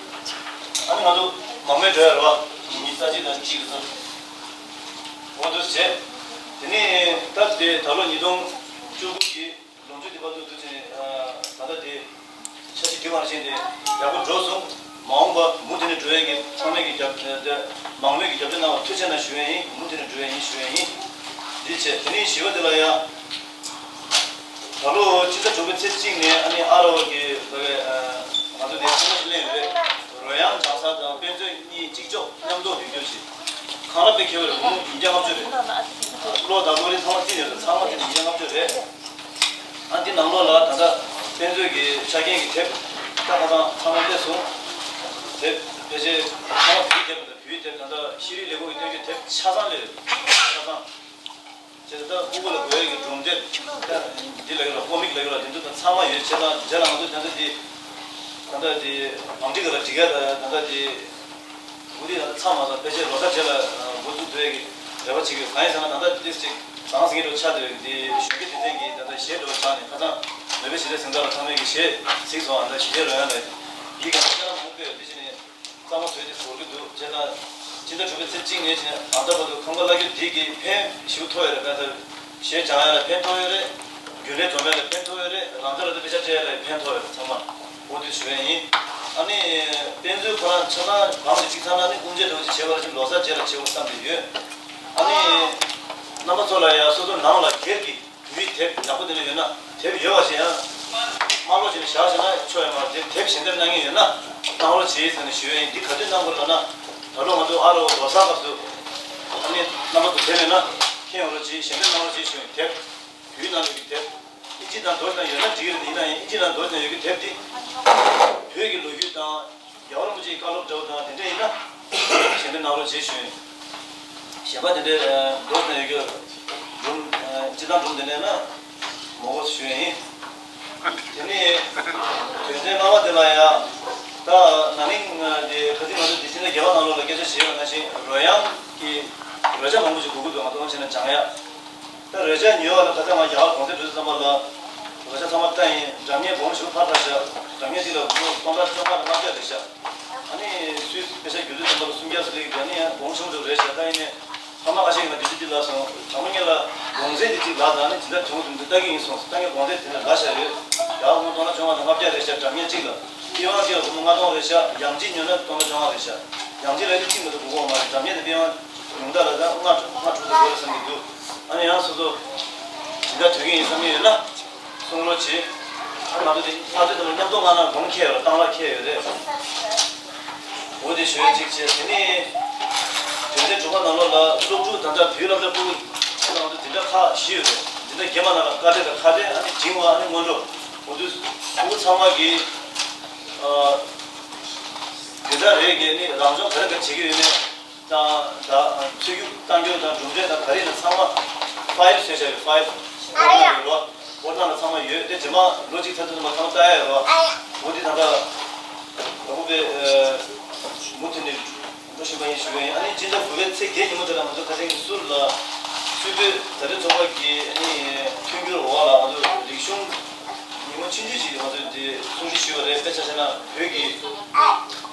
ཨ་ནི་ང་ཚོ་མང་མེད་འགྲོ་ཡ་རེད་བ། གཉིས། རྩ་གཅིག་དང་གཅིག་ལ་ཚོ། འོ་འདུག་བྱས། དེ་ནས་ད་དེ་ད་ལོ་ཉིས་སྟོང་བཅུ་དགུ་གི་ལོ་མཇུག་དེ་བར་དུ་འདུག་ཅེས་ནས་ད་ལྟ་དེ་འཆར་གཞི་དེ་བར་བཞིན་དེ་ཡག་པོ་འགྲོ་སོང་། མ་འོངས་པ་མུ་མཐུད་ནས་འགྲོ་ཡས་ཀྱི་ཚང་མས་ཀྱི་རྒྱབ་དེ་མང་མོས་ཀྱི་རྒྱབ་སྐྱོར་གནང་བར་ཐུགས་རྗེ་གནང་ཞུ་ཡས་ཡིན། མུ་མཐུད་ནས་འགྲོ་ཡས་ཡིན་ཞུ་ཡས་ཡིན། འདི་བྱས། དེ་ནས་བཞི་པ་དེ་ལ་ཡང་ད་ལོ་ཕྱི་ཟླ་དྲུག་པའི་ཚེས་གཅིག་ནས་ཨ་ནི་ཨ་རོགས་ཀྱི་ང་ཚོ་དེ་ཚང་མ་ཞིག་གླེང་ཡོད་རེད། རོལ་དབྱངས་སྦྱང་ས་དང་དཔེ་མཛོད་གཉིས་གཅིག་ལྕོགས་མཉམ་འདོགས་ཡོད་རྒྱུ་ཞིག་ཁང་གླ་དཔེ་ཁེ་བོ་རེད། སྒོར་མོ་ཉིས་བརྒྱ་ལྔ་བཅུ་རེད། གློག་དང་གློག་རིན་ཚང་མ་རྩིས་ནས་རེད། ཚང་མ་དེ་ཉིས་བརྒྱ་ལྔ་བཅུ་རེད། ཨ་འདི་ནང་ལོགས་ལ་ད་ལྟ་དཔེ་མཛོད་ཀྱི་ཆ་རྐྱེན་གྱི་དེབ་ད་ཁ་སང་ཚང་མ་སླེབས་སོང་། དེབ་ཕལ་ཆེར་ཚང་མ་བོད་དེབ་དང་བོད་དེབ་ད་ལྟ་ཤེས་རིག་ལས་ཁུངས་ཀྱི་སྟོན་རྒྱུ་དེབ་ཆ་ཚང་སླེབས་རེད། ཆ་ཚང་། བྱས་ཙང་ད་ཕྲུ་གུ་ལ་དགོས་ཡ་གི་སྒྲུང་དེབ་ད་འདི་ལ་ཡོད་ལ་ཀོ་མིག་ལ་ཡོད་ལ་དེ་ཚོ་ད་ཚང་མ་ཡོད། བྱས་ཙང་རྗེས་ལ་ང་ཚོ་ད་ལྟ་འདི་ད་ལྟ་འདི་མང་ཁྲི་ག་ལ་འགྲིག་ཡ་ད་ད་ལྟ་འདི། འོ་དེ་ད་ཚང་མ་ཚང་ཕལ་ཆེར་ལོ་གསར་རྗེས་ལ་འགོ་འཛུགས་ཐུབ་ཡས་ཀྱི་རེ་བ་བྱེད་ཀྱི་ཡོད། གང་ཡིན་ཟེར་ན་ད་ལྟ་ཏིས་ཅིག་ཟང་ཟིང་རུ་ཆགས་བསྡད་ཡོད་ཀྱི་འདི་གཞོན་སྐྱེས་སྡེ་ཚན་གྱིས་ད་ལྟ་གཞས་འགྲོ་ཆགས་ནས་ཁ་སང་མོས་པའི་གཞིས་ཆགས་གཟེངས་རྟགས་ལ་ཚང་མས་ཀྱི་གཞས་གཟིགས་སོང་། ཨ་ད་གཞིས་ཆགས་རོལ་དབྱངས་ལ་ཡིག་གང་ལྟར་མང་པོ་ཡོད། དེ་བཞིན་ནས་གཙང་མ་བཟོས་ཏེ་བོར་གྱི་འདུག་བྱས་ཙང་ཕྱི་ཟླ་དྲུག་པའི་ཚེས་གཅིག་ནས་བྱས་ནས་ད་ལྟ་བར་དུ་ཁང་པ་གླ་རྒྱུ་འདི་གི་ཕན་ཞིག་ཐོགས་ཡོད་རེད། ཕན་ཐོགས། གཞས་སྦྱང་ཡ་ལ་ཕན་ཐོགས་ཡོད་རེད། རྒྱུན་ལས་འཛོམས་ཡ་ལ་ཕན་ཐོགས་ཡོད་རེད། རང་ཚོ་ལ་དེ་དཔེ་ཆ་སྤྲད་ཡ་ལ་ཕན་ཐོགས་ཡོད་རེད། ཚང་མ་འོ་དེ་ཞུ་ཡ་ཡིན། ཨ་ནི་དཔེ་མཛོད་ཁོ་རང་ཆ་ཚང་གང་ཞིག་གཅིག་ཚང་ན་ནི་དབུ་འབྱེད་འདྲ་བོ་ཅིག་བྱེད་པ་ལ་ཅིག་ལོ་གསར་རྗེས་ལ་བྱེད་དགོས་བསམ་བསྡད་ཡོད། ཨ་ནི་རྣམ་པ་ཚོ་ལ་ཡ་སོ་སོ་ནང་ལ་སྒེར་གྱི་བོད་ཡིག་དེབ་ཡག་པོ་དེ་འདྲ་ཡོད་ན་དེབ་ཡོད་པ་ཞིག་ཡང་དམར་ལོག་བྱས་ནས་བཞག་བཞག་ན་ཆོག་ཡོད་མ་རེད། དེབ་དེབ་ཞལ་འདེབས་གནང་མཁན་ཡོད་ན་གནང་རོགས་བྱེད་ཟེར་ནས་ཞུ་ཡ་ཡིན། འདི་ག་དུས་གནང་དགོས་ལབ་ན་ད་ལོ་ང་ཚོ་ཨ་རོགས་ལོ་གསར་སྐབས་སུ་ཨ་ནི་རྣམ་པ་ཚོ་དེབ་ཡོད་ན་འཁྱེར་ཡོང་རོགས་བྱེད། ཞལ་འདེབས་གནང་རོགས་བྱེད་ཞུ་ཡ་ཡིན། དེབ། བོད་ནང་ལོགས་ཀྱི་དེབ། ཨིན་ཇི་ནང་འདོགས་ནས་ཡོད་ན་འགྲིག་གི་རེད། ཡིན་ན་ཡང་ཨིན་ཇི་ནང་འདོགས་ནས་ཡོད་ཀྱི་དེབ་འདི། བོད་ཀྱི་ལོ་རྒྱུས་དང་རྒྱལ་བ་རིན་པོ་ཆེའི་བཀའ་སློབ་འདྲ་བོ་དང་དེ་འདྲ་ཡིན་ན། ཞལ་འདེབས་གནང་རོགས་བྱེད་ཞུ་ཡིན། གཞན་པ་དེ་འདྲའི་འདོགས་ནས་ཡོད་ཀྱི་སྒྲུང་། སྤྱིར་བཏང་སྒྲུང་དེ་འདྲ་ཡིན་ན་མོ་གོ་ཞུ་ཡིན། དེ་ནས་དོན་ཚན་ལྔ་པ་དེ་ལ་ཡང་ད་ན་ནིང་དེ་ཁ་སང་ང་ཚོ་དེ་ཕྱི་ཟླ་བརྒྱད་པ་ནང་ལོགས་ལ་སྐད་ཆ་བཤད་པ་ནང་བཞིན་རོལ་དབྱངས་ཀྱི་རོལ་ཆ་མང་པོ་ཞིག་དགོས་ཀྱི་འདུག་ང་ཚོ་བྱས་ན་སྦྱང་ཡ། ད་རོལ་ཆ་ཉོ་བ་ལ་ཁ་སང་ང་རྒྱ་གར་གོང་ཚད་འགྲོ་དུས་ཙམ་པ་ལ་རོལ་ཆ་ཚང་མ་བལྟས་ཡིན། སྒྲ་སྙན་སྦོམ་ཞིག་ཕར་ཕར་བཞག་སྒྲ་སྙན་དེ་ལ་སྒོར་སྟོང་ཕྲག་བཅོ་ལྔ་དང་ལྔ་བརྒྱ་རེད་བཞག་ཨ་ནི་སུད་པེ་ས་བསྒྱུར་དུས་ཙམ་པ་ལ་སུམ་བརྒྱ་ཙམ་སླེབས་ཀྱི་འདུག་ཨ་ནི། རེད་ཤག་ད་ཡིན་ནའི་ཕ་མ་ཁ་ཤས་ཀྱིས་ང་དེ་འདྲ་འདི་ལབ་སོང་། དྲང་མོ་ངེད་ལ་གོང་ཚད་དེ་གཅིག་ལབ་དང་ནི་ཇི་ལྟར་བྱུང་འདུག་འདི་ལྟ་གི་ཡིན་གསུངས། ད་ངས་གོང་ཚད་དེ་འདྲ་ལབ་བཞག་ཡོད། ཡར་སྔོན་སྟོང་ཕྲག་བཅོ་ལྔ་དང་ལྔ་བརྒྱ་རེད་ཤག་སྒྲ་སྙན་གཅིག་ལ། པི་ཝན་གཅིག་ལ་སྒོར་མོ་ལྔ་སྟོང་རེད་ཤག་ཡང་གཅིག་ཉོས་ན་སྟོང་ཕྲག་བཅོ་ལྔ་རེད་ཤག་ཡང་གཅིག་ལ་ནི་གཅིག་མ་གཏོགས་དགོས་ཀྱི་མ་རེད། སྒྲ་སྙན་དེ་པི་ཝན་ཉུང་མཐའ་ལ་ད་ལྔ་ལྔ་དྲུག་དེ་དགོས་རེད་བསམ་གྱི་འདུག་ཨ་ནི་ཡང་སོ་སོ་ཇི་ལྟར་དོད་ཀྱི་ཡིན་བསམ་གྱི་ཡོད་ན། གསུང་རོགས་བྱེད། ཨ་ང་ཚོ་དེ་ང་ཚོ་དེ་ལ་མཉམ་དུ་ང་ན་སྒོམ་ཁེལ་ཡོད་རེད། གཏང་ལ་ཁེལ་ཡོད་རེད། འོ་དེ་ཞུ་ཡ་གཅིག་བྱས། དེ་ནས་དོན་ཚན་དྲུག་པ་ནང་ལོགས་ལ་སློབ་ཕྲུག་ད་ལྟ་བོད་སློབ་གྲྭ་ཕྲུ་གུ་ང་ཚོ་འཛིན་གྲྭ་ཁག་བཞི་ཡོད་རེད། འཛིན་གྲྭ་བརྒྱད་པ་ནང་ལ་ཀ་རེ་དང་ཁ་རེ། ཨ་ནི་འབྲིང་བ། ཨ་ནི་སྔོན་འགྲོ། འོ་དེ་ཕྲུ་གུ་ཚང་མ་གིས་ཨ་དེ་འདྲ་རེད་གི། ནི་རང་སྦྱོང་ག་རེ་ག་རེ་བྱེད་ཀྱི་ཡོད་མེད། དང་ད་ཚུད་རྒྱུ་གཏང་རྒྱུ་དང་གྲུབ་འབྲས་དང་ག་རེ་ཡིན་ན་ཚང་མ་ཕ་ཡིལ་བཟོས་བཞག་ཡོད། ཕ་ཡིལ་ཨོ་ལ་ཡོད་རོ། ཨོ་ལ་ལ་ཚང་མ་ཡོད། དེ་རྗེས་མ་ལོ་གཅིག་ཚར་དུས་ཚང་མ་ཚང་མ་ལྟ་ཡ་ཡོད་རོ། འོ་དེ་ད་ལྟ་ལ་ཕུག་པའི་མུ་མཐུད་ནས་འགྲོ་བཞིན་པ་ཡིན་ཞུ་གི་ཡིན། ཨ་ནི་སྤྱི་ཟླ་དགུ་པའི་ཚེས་བརྒྱད་ཉིན་མོ་དེ་ལ་ང་ཚོ་ཁ་སང་གི་ཟུར་ལ་སུད་བོད་མཛའ་འབྲེལ་ཚོགས་པ་གི་ཨ་ནི་མཐུན་འགྱུར་འོག་ལ་ང་ཚོ་རིག་གཞུང་ཉིན་མོ་ཆུང་ཆུང་ཞིག་ང་ཚོས་དེ་སྲུང་བརྩི་ཞུས་པ་རེད། དཔེ་ཆ་བཞག་ན་བོད་ཀྱི་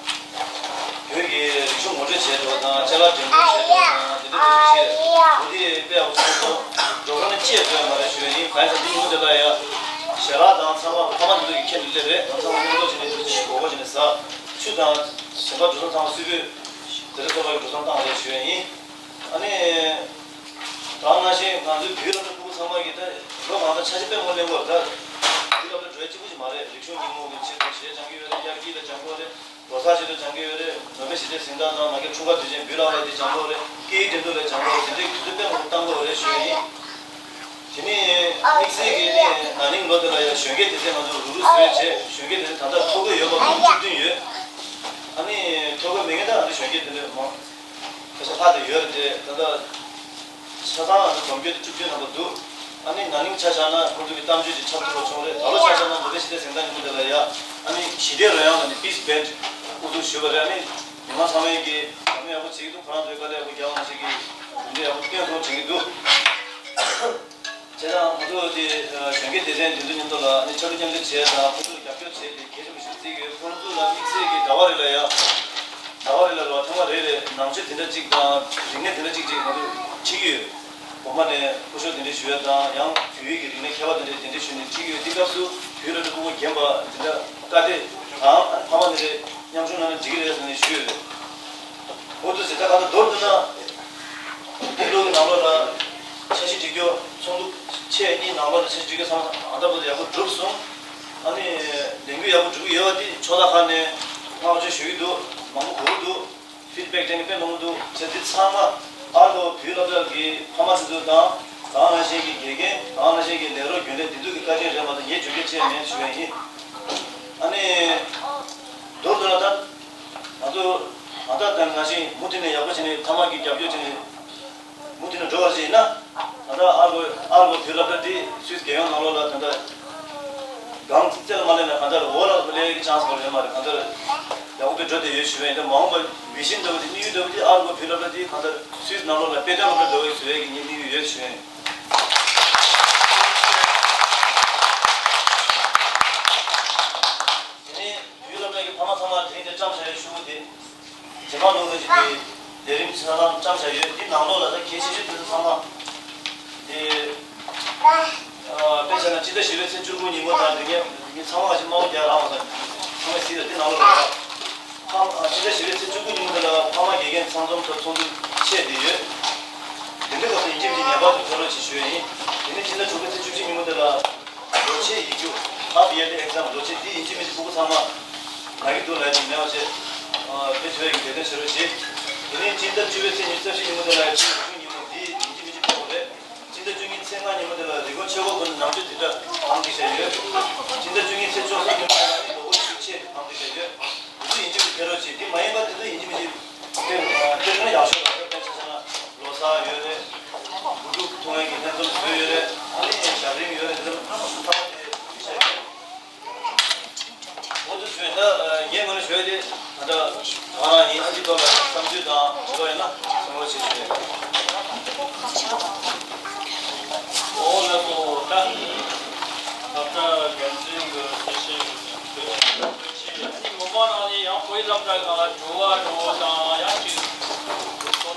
བོད་ཀྱི་རིག་གཞུང་ངོ་སྤྲོད་བྱས་འགྲོ་བ་དང་། ཅ་ལག་འགྲེམས་སྟོན་བྱས་འགྲོ་བ་དང་། དེ་འདྲ་དེ་འདྲ་བྱས། འོ་དེ་དཔེ་ཡག་པོ་བྱུང་སོང་། འགྲོ་གྲོན་ནི་ཅི་ཡང་བཟོ་ཡ་མ་རེད་ཞུ་ཡ་ཡིན། གང་ཡིན་ཟེར་ན་འདི་ཉིན་མོ་དེ་ལ་ཡ་ཞལ་ལག་དང་ཚང་མ་ཕ་མ་འདི་ཚོ་གི་ཁྱེར་ནས་སླེབས་རེད། ང་ཚང་མ་མཉམ་དུ་བྱས་ནས་འདུག་བྱས་ནས་མགོ་སྐོར་བྱས་ནས་ཟ། ཆུ་དང་གཞན་པ་འགྲོ་སོང་ཚང་མ་སུད་བོད་མཛའ་འབྲེལ་ཚོགས་པ་གི་འགྲོ་སོང་བཏང་རེད་ཞུ་ཡ་ཡིན། ཨ་ནི། ད་ག་ནང་བཞིན་ང་ཚོའི་བོད་སློབ་གྲྭ་ཕྲུ་གུ་ཚང་མ་གིས་ད་ལོ་གང་ཙམ་འཆར་གཞི་དཔེ་མང་པོ་ལེན་དགོས་རེད། ད་བོད་སློབ་གྲྭ་འགྲོ་ཡ་གཅིག་པུ་ཞིག་མ་རེད། རིག་གཞུང་ཉིན་མོ་གི་ཆེད་དུ་གཞས་སྦྱང་གི་ཡོད་རེད། དབྱར་སྐྱིད་ལ་སྦྱང་དགོས་རེད། ལོ་གསར་ཆེད་དུ་སྦྱང་གི་ཡོད་རེད། ནོ་བེལ་ཞི་བདེའི་གཟེངས་རྟགས་དང་། མ་གི་འཁྲུངས་སྐར་དུས་ཆེན་འབུལ་ལག་ལ་དེ་སྦྱང་དགོས་རེད། སྐད་ཡིག་འགྲན་བསྡུར་ལ་སྦྱང་དགོས་རེད། དེ་འདྲའི་དུས་ཚོད་དཔེ་མང་པོ་བཏང་དགོས་རེད་ཞུ་ཡ་ཡིན། དེ་ནས་དམིགས་བསལ་གྱིས་ནི་ན་ནིང་ལོ་དེ་ལ་ཡང་གཞོན་སྐྱེས་སྡེ་ཚན་ང་ཚོ་རུག་རུག་བཟོས་བྱས། གཞོན་སྐྱེས་སྡེ་ཚན་ད་ལྟ་ཐོ་འགོད་ཡོད་པ་མི་བཅུ་བདུན་ཡོད། ཨ་ནི་ཐོ་འགོད་མེད་མཁན་ད་ང་ཚོ་གཞོན་སྐྱེས་སྡེ་ཚན་མང་ཁ་ཤས་ལྷག་བསྡད་ཡོད་རེད་དེ། ད་ལྟ་ཆ་ཚང་ང་ཚོ་སྒོམ་སྐྱོད་དེ་བཅུ་བདུན་ཐམ་པ་འདུག་ཨ་ནི་ན་ནིང་ཆ་བཞག་ན་ཁོང་ཚོ་གི་གཏམ་བརྗོད་ཅིག་ཁྱབ་ཐུབ་པ་བྱུང་རེད། ད་ལོ་ཆ་བཞག་ན་ནོ་བེལ་ཞི་བདེའི་གཟེངས་རྟགས་ཉིན་མོ་དེ་ལ་ཡ་ཨ་ནི་ཞི་བདེའི་རོལ་དབྱངས་ལ་ནི་པིས་བེན་ཌི་དབུ་བཙུགས་ཞུས་པ་རེད། ཨ་ནི་མི་མང་ཚང་མས་ཀྱི་བྱ་མོ་ཡག་པོ་བྱེད་ཀྱི་འདུག་ཁོ་རང་ཚོའི་དཀའ་ལས་ཡག་པོ་རྒྱག་པ་ནང་བཞིན་གྱི་གྲུབ་འབྲས་ཡག་པོ་སྟོན་སོང་དྲན་གྱི་འདུག་བྱས་ཙང་ང་ཚོ་དེ་གཞོན་སྐྱེས་སྡེ་ཚན་འདི་ཚོ་མཉམ་དུ་ལ་ནི་ཕྱག་རོགས་མཉམ་འབྲེལ་བྱས་དང་། ཁོང་ཚོར་རྒྱབ་སྐྱོར་བྱས་ཏེ་གལ་ཆེན་པོ་ཞིག་བརྩི་གི་ཡོད། ཁོང་ཚོ་ལ་དམིགས་བསལ་གྱི་ཟླ་བ་རེ་ལ་ཡ། ཟླ་བ་རེ་ལ་ལོ་ཐེངས་མ་རེ་རེ་ནང་ཆོས་འཛིན་གྲྭ་གཅིག་དང་རིག་གནས་འཛིན་གྲྭ་གཅིག་ཅིག་ང་ཚོ་ཁྲིད་ཀྱི་ཡོད། དགོང་མོ་ནས་སྐུ་ཞབས་གདན་འདྲེན་ཞུ་ཡ་དང་། ཡང་བོད་ཡིག་གི་རིག་གནས་མཁས་པ་དེ་འདྲས་གདན་འདྲེན་ཞུས་ནས་ཁྲིད་ཀྱི་ཡོད། འདི་སྐབས་སུ་བོད་སློབ་གྲྭ་ཕྲུ་གུ་རྒན་པ་འཛིན་གྲྭ་ཀ་སྡེ་དང་ཕ་མ་དེ་འདྲས་མཉམ་ཞུགས་གནང་ན་འགྲིག་གི་རེད་ཟེར་ནས་ཞུས་ཡོད་རེད། འོ་འདུག་ཟེར། ད་ག་ད་མདོར་བསྡུ་ན། འདི་ལོ་གི་ནང་ལོགས་ལ་འཆར་གཞི་སྒྲིག་སྐྱོར་ཚོགས་འདུ་ཆེ་གཉིས་ནང་ལོགས་ལ་འཆར་གཞི་སྒྲིག་སྐྱོར་ཚང་མ་ཨ་ད་བར་དུ་ཡག་པོ་གྲུབ་སོང་། ཨ་ནི་ལས་འགུལ་ཡག་པོ་འགྲོ་གི་ཡོད་པ་འདི་ཕྱོགས་མཐའ་ཁག་ནས་བསྔགས་བརྗོད་ཞུ་གི་འདུག་མང་པོ་གོ་གི་འདུག་ཕིཌ་བེག་སྤྲད་མཁན་དཔེ་མང་པོ་འདུག་བྱས་འདི་ཚང་མ་ཨ་ལོ་བོད་སློབ་གྲྭ་གི་ཕ་མ་དེ་ཚོ་དང་། ད་ག་ནང་བཞིན་གྱི་དགེ་རྒན། ད་ག་ནང་བཞིན་གྱི་ལས་རོགས་རྒྱུན་ལས་འདི་ཚོ་གི་བཀའ་དྲིན་རེད་མ་གཏོགས་ངས་རྒྱུན་འཁྱོངས་བྱས་མེད་ཞུ་ཡ་ཡིན། ཨ་ནི། མདོར་བསྡུ་ན་ད། ང་ཚོ་ད་ལྟ་དང་ནང་བཞིན་མུ་མཐུད་ནས་ཡག་པོ་བྱས་ནས་ཕ་མ་གིས་རྒྱབ་སྐྱོར་བྱས་ནས་མུ་མཐུད་ནས་འགྲོ་བ་ཞིག་ཡིན་ན། ད་ལྟ་ཨ་རྒོ་ཨ་རྒོ་བོད་སློབ་གྲྭ་འདི་སུད་སི་རྒྱལ་ཡོངས་ནང་ལོགས་ལ་ད་ལྟ་སྒང་རྩེ་ལ་མ་སླེབས་ན་གང་ལྟར་འོག་ལ་སླེབས་ཀྱི་ཆན་སི་ཡོད་མ་རེད། གང་ལྟར་ཡག་པོ་དཔེ་འགྲོ་བསྡད་ཡོད་ཞུ་བ་ཡིན། ད་མ་འོངས་པ་བི་ཤན་འདྲ་བོ་དེ། དམིགས་ཡུལ་འདྲ་བོ་དེ་ཨ་རྒོ་བོད་སློབ་གྲྭ་འདི་གང་ལྟར་སུད་སི་ནང་ལོགས་ལ་དཔེ་སྟོན་སློབ་གྲྭ་འདྲ་བོ་ཞིག་བཟོ་ཡས་ཀྱི་ངའི་དམིགས་ཡུལ་ཡོད་ཞུ་བ་ཡིན། དེ་ནས་བོད་སློབ་གྲྭ་གི་ཕ་མ་ཚང་མ་དེ་རིང་འདིར་བཀྲམ་བཞག་ཡོད་ཤོག་བུ་དེ། རྗེས་མ་ལོ་ལ་ཅིག་དེ་ལས་རིམ་ཆ་ཚང་བཀྲམ་བཞག་ཡོད། འདི་ནང་ལོགས་ལ་ད་གལ་ཆེ་ཤོས་དེ་ཚོ་ཚང་མ་དེ། ཨ་དཔེ་བྱས་ན་སྤྱི་ཟླ་བཞི་པའི་ཚེས་བཅུ་དགུ་ཉིན་མོ་དང་འདི་ངས་ངས་ཚང་མ་ཞིག་དམར་པོ་རྒྱག་རག་མ་སོང་། ཚང་མས་གཟིགས་ཡོད། འདི་ནང་ལོགས་ལ་ཡོད། ཨ་སྤྱི་ཟླ་བཞི་པའི་ཚེས་བཅུ་དགུ་ཉིན་མོ་དེ་ལ་ཕ་མ་དགེ་རྒན་ཚང་འཛོམས་ཚོགས་ཚོགས་འདུ་ཆེད་དུ་ཡོད། དེ་འདྲའི་སྐབས་སུ་ཡིན་གཅིག་མིན་གཅིག་ངེས་པར་དུ་ཕེབས་རོགས་ཞེས་ཞུ་ཡ་ཡིན། དེ་ནས་སྤྱི་ཟླ་དྲུག་པའི་ཚེས་བཅུ་གཅིག་ཉིན་མོ་དེ་ལ། ལོ་ཕྱེད་ཡིག་རྒྱུགས། ཧབ་ཡར་ལི་ཨེག་ཛམ། ལོ་ཕྱེད་འདི་ཡིན་གཅིག་མིན་གཅིག་ཕྲུ་གུ་ཚང་མ་ང་གི་འདུག་ལ་ཅིག་མེད་པ་བྱས། ཨ་ཕེབས་ཐུབ་ཡག་གི་འབད་བརྩོན་བྱེད་རོགས་གྱིས། དེ་ནས་སྤྱི་ཟླ་བཅུ་པའི་ཚེས་ཉི་ཤུ་རྩ་བཞི་ཉིན་མོ་དེ་ལ་ཡང་ཕྱིའི་རིག་གཞུང་ཉིན་མོ་འདི་ཡིན་གཅིག་མིན་གཅིག་ཕེབས་དགོས་རེད། སྤྱི་ཟླ་བཅུ་གཉིས་ཚེས་ལྔ་ཉིན་མོ་དེ་ལ་རི་ཀོན་ཆོས་འཁོར་དགོན་ནང་ཆོས་འཛིན་གྲྭ་དབང་སྒྱུར་བྱས་ཡོད། སྤྱི་ཟླ་བཅུ་གཉིས་ཚེས་བཅུ་གསུམ་ཉིན་མོ་དེ་ལ་ནི་ལོ་འཁོར་ཆོས་ཆེད་དབང་སྒྱུར་བྱས་ཡོད། འདི་ཚོ་ཡིན་གཅིག་མིན་གཅིག་ཕེབས་རོགས་གྱིས། འདི་མ་ཡིན་པ་དེ་ཚོ་ཡིན་གཅིག་མིན་གཅིག་ཕེབས་ཕེབས་ན་ཡག་ཤོས་རེད། དཔེར་ཆ་བཞག་ན་ལོ་གསར་ཡོད་རེད། དགུ་ཕྲུག་ཐུག་ཡག་གི་ལྷན་འཛོམས་བཟོས་ཡོད་རེད། ཨ་ནི་ཞབས་རིམ་ཡོད་རེད། འདི་ཚོ་ཚང་མ་དེ་ཞུ་ཡ་ཡོད། འོ་དེ་བྱས་ན་ངས་ངོས་ནས་ཞུ་ཡ་དེ་ད་ལྟ་ང་རང་ཡིན། ཨ་འདི་ཐོག་ལ་བསམ་ཚུལ་དང་དྲི་བ་ཡོད་ན་གསུང་རོགས་ཞེས་ཞུ་ཡ་ཡིན། འོ་ལགས་སོ། ད་ད་ལྟ་རྒྱལ་འཛིན་གྱི་སེ་ཤན་གྱི་ཆེད་ཨ་ནི་མི་མང་ནང་ནས་ཡང་བོད་སློབ་གྲྭ་སྒང་ལ་དྲི་བ་འདྲ་བོ་དང་ཡང་ཅིག་གསུང་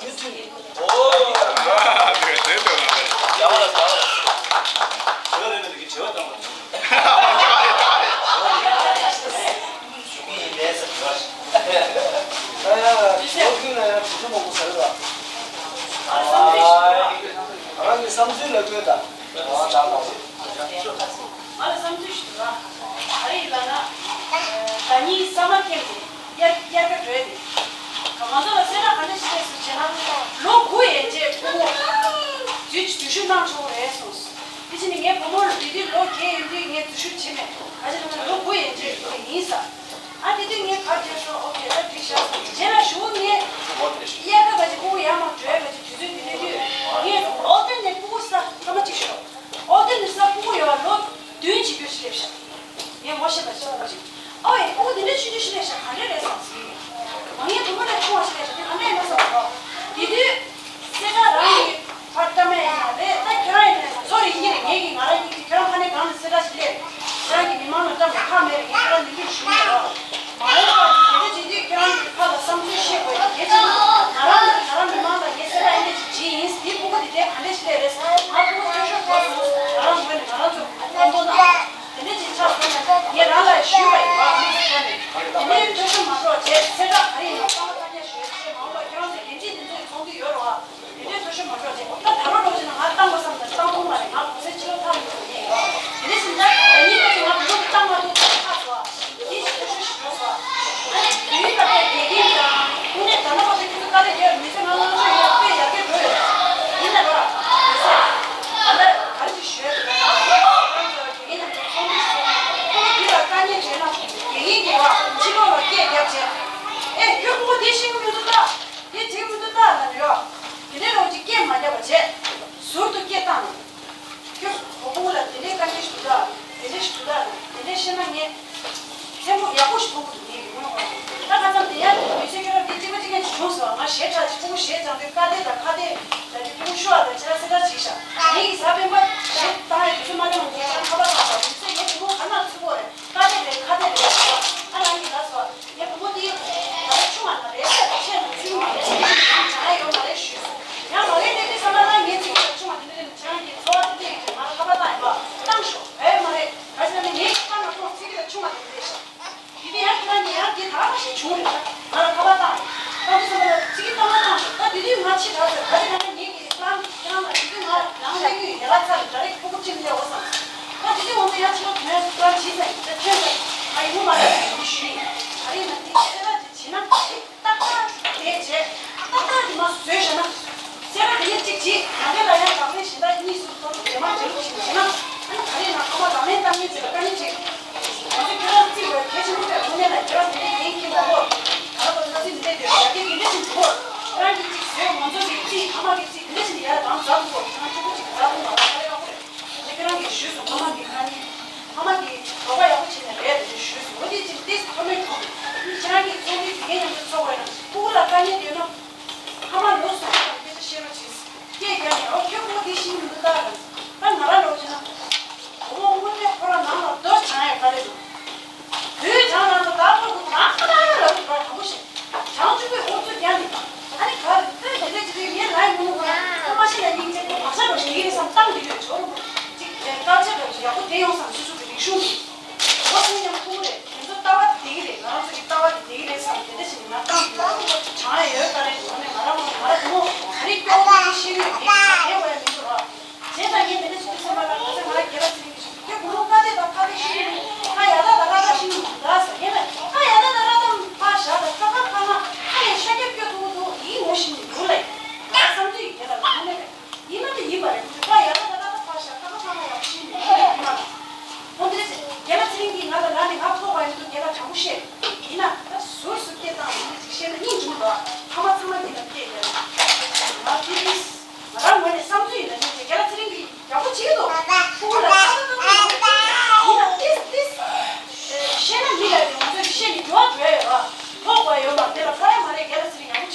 ཡིན། ཨོ། ཡག་པོ་ལ་ཡག་པོ་ལ། དྲི་བ་རེ་མེད་ཀྱི་དྲི་བ་བཏང་བ། ཞུ་གི་ཡིན་པས་ཟེར་དྲི་བ་ཞིག་ཨ། ཞོགས་ཀུན་ལ་ཡང་དྲི་ཆུ་མང་པོ་ཟེར་ལ། ཨ། ང་རང་གི་བསམ་ཚུལ་ལ་བཀོད་དང་། ཨ། ད་ལྟ། ང་ལ་བསམ་ཚུལ་ཞིག་འདུག་ཨ། ག་རེ་ཡིན་ལབ་ན། ཟླ་ཉིན་ས་མ་ཁེམ་དེ་དབྱར་དབྱར་ཁ་འགྲོ་ཡ་དེ། ང་ཚོ་ལ་གསལ་བསྒྲགས་ག་འདྲ་ཞིག་བྱས་སོང་བྱས་ན། ལོ་དགུ་ཡན་ཆད་ཕྲུ་གུ་འཛུལ་འཛུལ་ཞུགས་གནང་ཆོག་གི་རེད་གསུངས་སོང་། དེ་བྱས་ནས་ངའི་བུ་མོ་ལ་དེ་དུས་ལོ་བརྒྱད་ཡིན་དུས་ངས་འཛུལ་ཞུགས་བྱས་མེད། ག་ཅི་ལབ་ན་ལོ་དགུ་ཡན་ཆད་དེ་ཡིན་ས། ཨ་དེ་དུས་ངས་ག་རེ་བྱས་སོང་། ཨོ་ཁེ་ད་འགྲིག་ཤག་སོང་། རྗེས་ལ་ཞུ་ངས་དབྱར་ཁ་ག་ཅིག་ཕྲུ་གུ་ཡར་མར་འགྲོ་ཡ་ག་ཅིག་དུས་ཚོད་དེ་འདྲ་དུས་ངས་ཨོ་ཏན་ནས་ཕྲུ་གུ་ས་སྐར་མ་གཅིག་ཤོག་ཨོ་དེ་ནི་ས་ཕྲུ་གུ་ཡོད་ལོ་བདུན་གཅིག་གྱུར་ཞིག་སླེབས་ཤག་ངས་ངོ་ཤེས་པ་ཞིག་ལ་ཅིག་ཨོ་ཡེ་ཕྲུ་གུ་དེ་འདྲའི་ཆུང་ཆུང་ཞིག་སླེབས་ཤག་ག་འདྲས་རེད་བསམ་སོང་། མ་ངའི་བུ་མོ་ལས་ཆུང་བ་ཞིག་སླེབས་ཤག་དེ་ག་འདྲས་ཡིན་ན་བསམ་སོང་། དེ་དུས་གསལ་བསྒྲགས་རང་གི་ཕར་བཀྲམ་ཡ་ཡིན་ན་རེད། ད་ཁྱོད་རང་ཡིན་ན་ཚོ་རེ་ཡིན་གྱི་རེད། ངས་ཀྱི་ང་རང་ཡིན་གྱི་ཁྱོད་རང་ཕ་ནས་གང་ནས་གསལ་བསྒྲགས་ཤིག་སླེབས། ཁྱོད་རང་གི་མི་མང་ལ་བཀྲམ་ཡ་ཁག་མེད་རེད། ངས་ཁྱོད་རང་ནས་འདུག་ཞུ་ཡ་རོགས། མ་འོངས་པར་དེ་འདྲ་བྱེད་དུས་ཁྱོད་རང་གི་ཁ་ལ་བསམ་ཚུལ་བཤད་དགོས་ཡ་གལ་ཆེ། ང་རང་ནས་ང་རང་མི་མང་ལ་ངས་གསལ་བསྒྲགས་ཨེ་འདྲ་ཅིག་བྱས་ཡིན། དེའི་ཕྲུ་གུ་དེ་འདྲའི་ག་འདྲས་ཤིག་སླེབས་རེད། ང་ཕྲུ་གུ་འཐུས་ཤོར་འགྲོ་སོང་། ང་རང་ངོས་ནས་ང་རང་ཚོ་བསམ་བློ་བཏང་། དེ་འདྲ་ཅིག་ཆགས་སོང་ན་ངས་རང་ལ་ཞུས་པ་ཡིན་པ་མི་ཟེར་ནས། དེ་ནས་འཐུས་ཤོར་མ་འགྲོ་བྱས་གསལ་བསྒྲགས་ག་རེ་ཡིན་པ་གསང་བ་ཐག་ཉེ་ཞུས་བྱས། མ་འོངས་པར་ཁྱེད་རང་ཚོའི་འགན་འཁྲི་དེ་ཚོ་ཚོགས་འདུ་ཡོད་རེད་བ། དེ་འདྲའི་འཐུས་ཤོར་མ་འགྲོ་བྱས། ད་ད་རོགས་རོགས་བྱས་ན་ང་བཏང་དགོས་བསམ་ན་བཏང་ཐུབ་མ་རེད། ང་གོང་ས་ཕྱི་ལོགས་ཐག་ཉེ་ཡོད་ཡིན། དེ་འདྲ་ཞིག་ད་ཉིན་ཐོག་ཅིག་ང་བུ་ལོག་བཏང་མ་ཐུབ་ཚར་སོང་བ། དེ་ཅི་ཐུ་ཤུ་ཞིག་འགྲོ་སོང་། ཨ་ནི་དུས་ད་ལྟའི་དགེ་རྒན་དང་དངོས་གནས་ད་ནང་པ་དེ་ཁྱོད་ཚོ་དཀའ་ལས་རྒྱག་མི་ཚེ་ང་ང་ཚོ་ཡོད་དཔེ་ཡར་རྒྱས་འགྲོ་ཡོད། ཡིན་ན་ར་མི་ཚེ་ད་ལྟ་ག་རེ་ཅིག་ཞུ་ཡ་དེ་ང་ཚོ་དགེ་རྒན་རྣམས་ཚོ་ཚོགས་འདུ་ཞུ་ཁོ་བོ་དེ་ལ་དཀའ་ངལ་བྱས་ན་དགེ་རྒན་གྱིས་བ་ཕྱི་ལོགས་ལ་སྐད་རྒྱབ་བྱས། ཨེ་ཁྱོད་ཁོ་བོ་དེ་ཤེས་ཀྱི་མི་འདུག་ད། དེ་བྱེད་ཀྱི་མི་འདུག་ད་ལབ་ནས་ཡོད། དེ་འདྲའི་རོགས་ཀྱིས་སྐད་མ་རྒྱབ་པ་བྱས། ཟུར་དུ་སྐད་བཏང་ནས། ཁྱོད་གོ་བོ་ལ་དེ་འདྲའི་དཀའ་ངལ་ཞིག་འདུག་ད། དེ་འདྲའི་ཞིག་འདུག་ད། དེ་འདྲའི་བཤད་ན་ངས་ཕྲན་བུ་ཡག་པོ་ཞིག་མཐོང་གི་འདུག་ངས་ངོ་མ། ད་ཁ་སང་དེ་ཡང་མི་ཚེ་ཁྱོད་རང་དེ་གཅིག་པ་གཅིག་རྐྱང་ཞིག་བྱུང་སོང་། ང་ཞེ་དྲག་ཅིག་ཕྲུ་གུ་ཞེ་ཙམ་དུས་ཁ་བརྡ་དང་ཁ་བརྡ་ད་ཅིག་ཕྲུ་གུ་ཤོ་བ་དང་ཅི་ར་སེ་ར་ཅིག་ཤ། ངས་ཀྱི་གཟའ་སྤེན་པ་ཞེ་བཏང་ཡ་དུས་ཚོད་མ་ལོན་ངས་ཁ་པར་བཏང་སོང་། མི་ཚེ་ངའི་ཕྲུ་གུ་ག་ན་ཚུད་པོ་རེད། ཁ་བརྡ་རེད་ཁ་བརྡ་རེད། ཨ་རང་གིས་ལབ་སོང་། ངའི་བུ་མོ་དེ་ད་ལྟ་ཆུང་བ་ན་རེད་ཟེར། ཆེ་ན་ཆུང་མ་རེད། ང་ཡོད་མ་རེད་ཞུས་སོང་། ཡང་མ་རེད་དེ་དེ་བསམ་པ་ན་ངའི་ཚིག་ལ་ཆུང་བ་དེ་འདྲ་རེད། ཁྱེད་རང་གིས་ཚོར་བ་དེ་འདྲ་ཡིན་ང་ལ་ཁ་པར་བཏང་ཡིན་པ་བཏང་ཤོག་ཨེ་མ་རེད། ག་ཟེར་ན་ངའི་ཁ་ན་ཁོང་ཚིག་ལ་ཆུང་བ་དེ་འདྲ་རེད་ཤག་དེ་དུས་ཡང་ཁྱེད་རང་གིས་ཡང་དེ་ད་ག་ཞིག་བྱུང་རེད་ཤག་ང་ལ་ཁ་པར་བཏང་རེད། ད་དེ་བསམ་པ་ན་ཚིག་གི་བཏང་བ་བཏང་ཤོག་ད་དེ་དུས་ང་ཕྱི་དྲགས་ཟེར། ག་ཟེར་ན་ངའི་གི་ཁྱེད་རང་ཁྱེད་རང་ལ་དེ་དུས་ང་ལང་ལེ་གི་ཡ་ལ་ཚ་རེད། ད་རེས་ཁུ་ཁུ་ཅི་ལས་འོ་བསམ། ད་དེ་དུས་ང་ཚོ་ཡང་ཕྱི་ལོགས་ཐོན་ཡ་ཚོ་ད་བྱས་ཟེར། ད་ཐོན་ཟེར། ང་ཡི་མོ་མ་རེད་ཞུ་ཞུ་ཡིན། ད་རེས་ན་དེ་ཚེ་ར་དེ་བྱས་ན་ཏག་ཏག་དེ་བྱས། ཏག་ཏག་དེ་མ་བཟོས་བཞག་ན། གསལ་བ་དེ་ནས་གཅིག་བྱས། ང་འདྲ་ལ་ཡང་ལག་ལེན་གཞན་དག་གཉིས་སུ་གཏོང་དེ་མ་འབྲེལ་བ་ཞིག་བྱས་ན། ཨ་ནི་ག་རེ་ན་ཁོ་མ་ལག་ལེན་བསྟར་མཁན་ཚོས་དཀའ་ངལ་ཅིག་ང་ཚོ་ཁྱོད་རང་རྩིས་དགོས་གལ་ཆེན་པོ་རེད། དངོས་གནས་ལ་ཁྱོད་རང་དེ་འདྲའི་འགན་འཁྱེར་མ་དགོས། ད་ལྟ་བར་དུ་རྩིས་འདི་འདྲ་དེ་ཡག་གི་འདི་འདྲ་ཞིག་འདུག་ཁྱོད་རང་གིས་གཅིག་བཟོས། ང་ཚོ་གི་རྩིས་ཕ་མ་གི་རྩིས་འདི་འདྲ་ཞིག་ཡར་རང་ཛ་དགོས། ཁྱོད་རང་ཕྲུ་གུ་གཅིག་ཛ་དགོས་མ་རེད། ཁ་ལས་ཁ་ཁོ་རེད། ཁྱེད་རང་གིས་ཞུས་སོང་། ཕ་མ་གི་དཀའ་ངལ། ཕ་མ་གིས་དོགས་པ་ཡག་པོ་བྱས་ནས་རེད་དེ་ཞུས་སོང་། འོ་དེ་ཅིག་ཏིས་ཐོག་མའི་གྲོང་ཁྱེད་རང་གིས་ཚོགས་འདུའི་དགེ་རྒན་མཉམ་དུ་ཚོགས་པ་ཡིན་ན་ཕྲུ་གུ་ལ་དཀའ་ངལ་ཡོད་ན་ཕ་མ་ལོ་སུ་དང་སྐད་ཆ་བཤད་རོགས་བྱས། སྐད་རྒྱག་ནས་འོ་ཁྱོད་ཁོ་འདི་ཤེས་མི་འདུག་ད་ལབ། ད་ང་རང་ལོ་ཆེ་ན་བུ་མོ་དངོས་གནས་ཁོ་རང་ནང་ལ་རྡོ་བྱང་ཡ་དཀའ་ལས་འདུག་བུ་བྱང་ནང་དུ་ད་ཁོ་ཁོ་རང་ཁ་ལ་ལ་ལ་ལ་དྲང་པོ་བཤད། བྱང་ཆུབ་པའི་འོབ་ཚུགས་རྒྱག་ནས། ཨ་ནི་ག་རེ་ད་དེ་འདྲ་ཅིག་རེད། ངས་ལབ་ཡོང་ནོ་ཁོ་རང་ཁོ་མ་ཤེས་ན་སྙིང་རྗེ། ཁོ་བག་ཆགས་འགྲོ་ཞིག་ཡིན་རེད་བསམ་བཏང་གི་ཡོད། ཇོ་རུ་ཅིག་དེ་སྐར་ཆ་འགྲོ་ཅིག་ཡག་པོ་དེ་ཡོང་བསམ། སོ་སོ་གི་རིག་གཞུང་གི་འོ་སེམས་ཀྱང་ཐུག་རེད། དེ་ཚོ་ལྟ་བ་དེ་དེ་གི་རེད། ང་རང་ཚོ་གི་ལྟ་བ་དེ་དེ་གི་རེད་བསམ། དེ་འདྲ་ཞིག་ང་བཏང་གི་ཡོད། དྲང་ཡ་ཡོད་ཀ་རེད། དངོས་གནས་ང་རང་ང་རང་བུ་མོ་ག་རེ་སྐྱོ་བོ་མིན་ཤེས་ཀྱི་ཡོད། དེ་བས་མི་འདུག་ར། བྱས་ཙང་ངས་དེ་འདྲ་ཞིག་བསམ་པ་ལ་ཁ་སང་ང་རང་སྒེར་ལ་ཚིག་གི་ཞིག་ཁྱོད་བུ་མོ་ཁ་བརྡ་དང་ཁ་བརྡ་ཤེས་ཀྱི་མིན། ཁ་ཡ་ད་ད་ཁ་ཁ་ཤེས་ཀྱི་མིན་ད་ཟེར། ངས་ལབ་ཁ་ཡ་ད་ད་ཁ་ད་ཕར་བཞག་ད་ཁ་ཁ་ཁ་ང་ཁ་ནས་ཤ་རྒྱབ་སྐྱོ་ཐུག་གི་འདུག་ཡིན་ངོ་ཤེས་ཀྱི་མི་འདུག་ལབ། ང་བསམ་ཚུལ་ཡིན་རྒན་ལགས་ལ་དངོས་གནས་རེད། ཡིན་ན་དེ་ཡིན་པ་རེད། ཁོ་ཚོས་ཁ་ཡ་ད་ད་ད་ད་ཕར་བཞག་ཁ་ཁ་ཁ་ང་ཡག་པོ་ཤེས།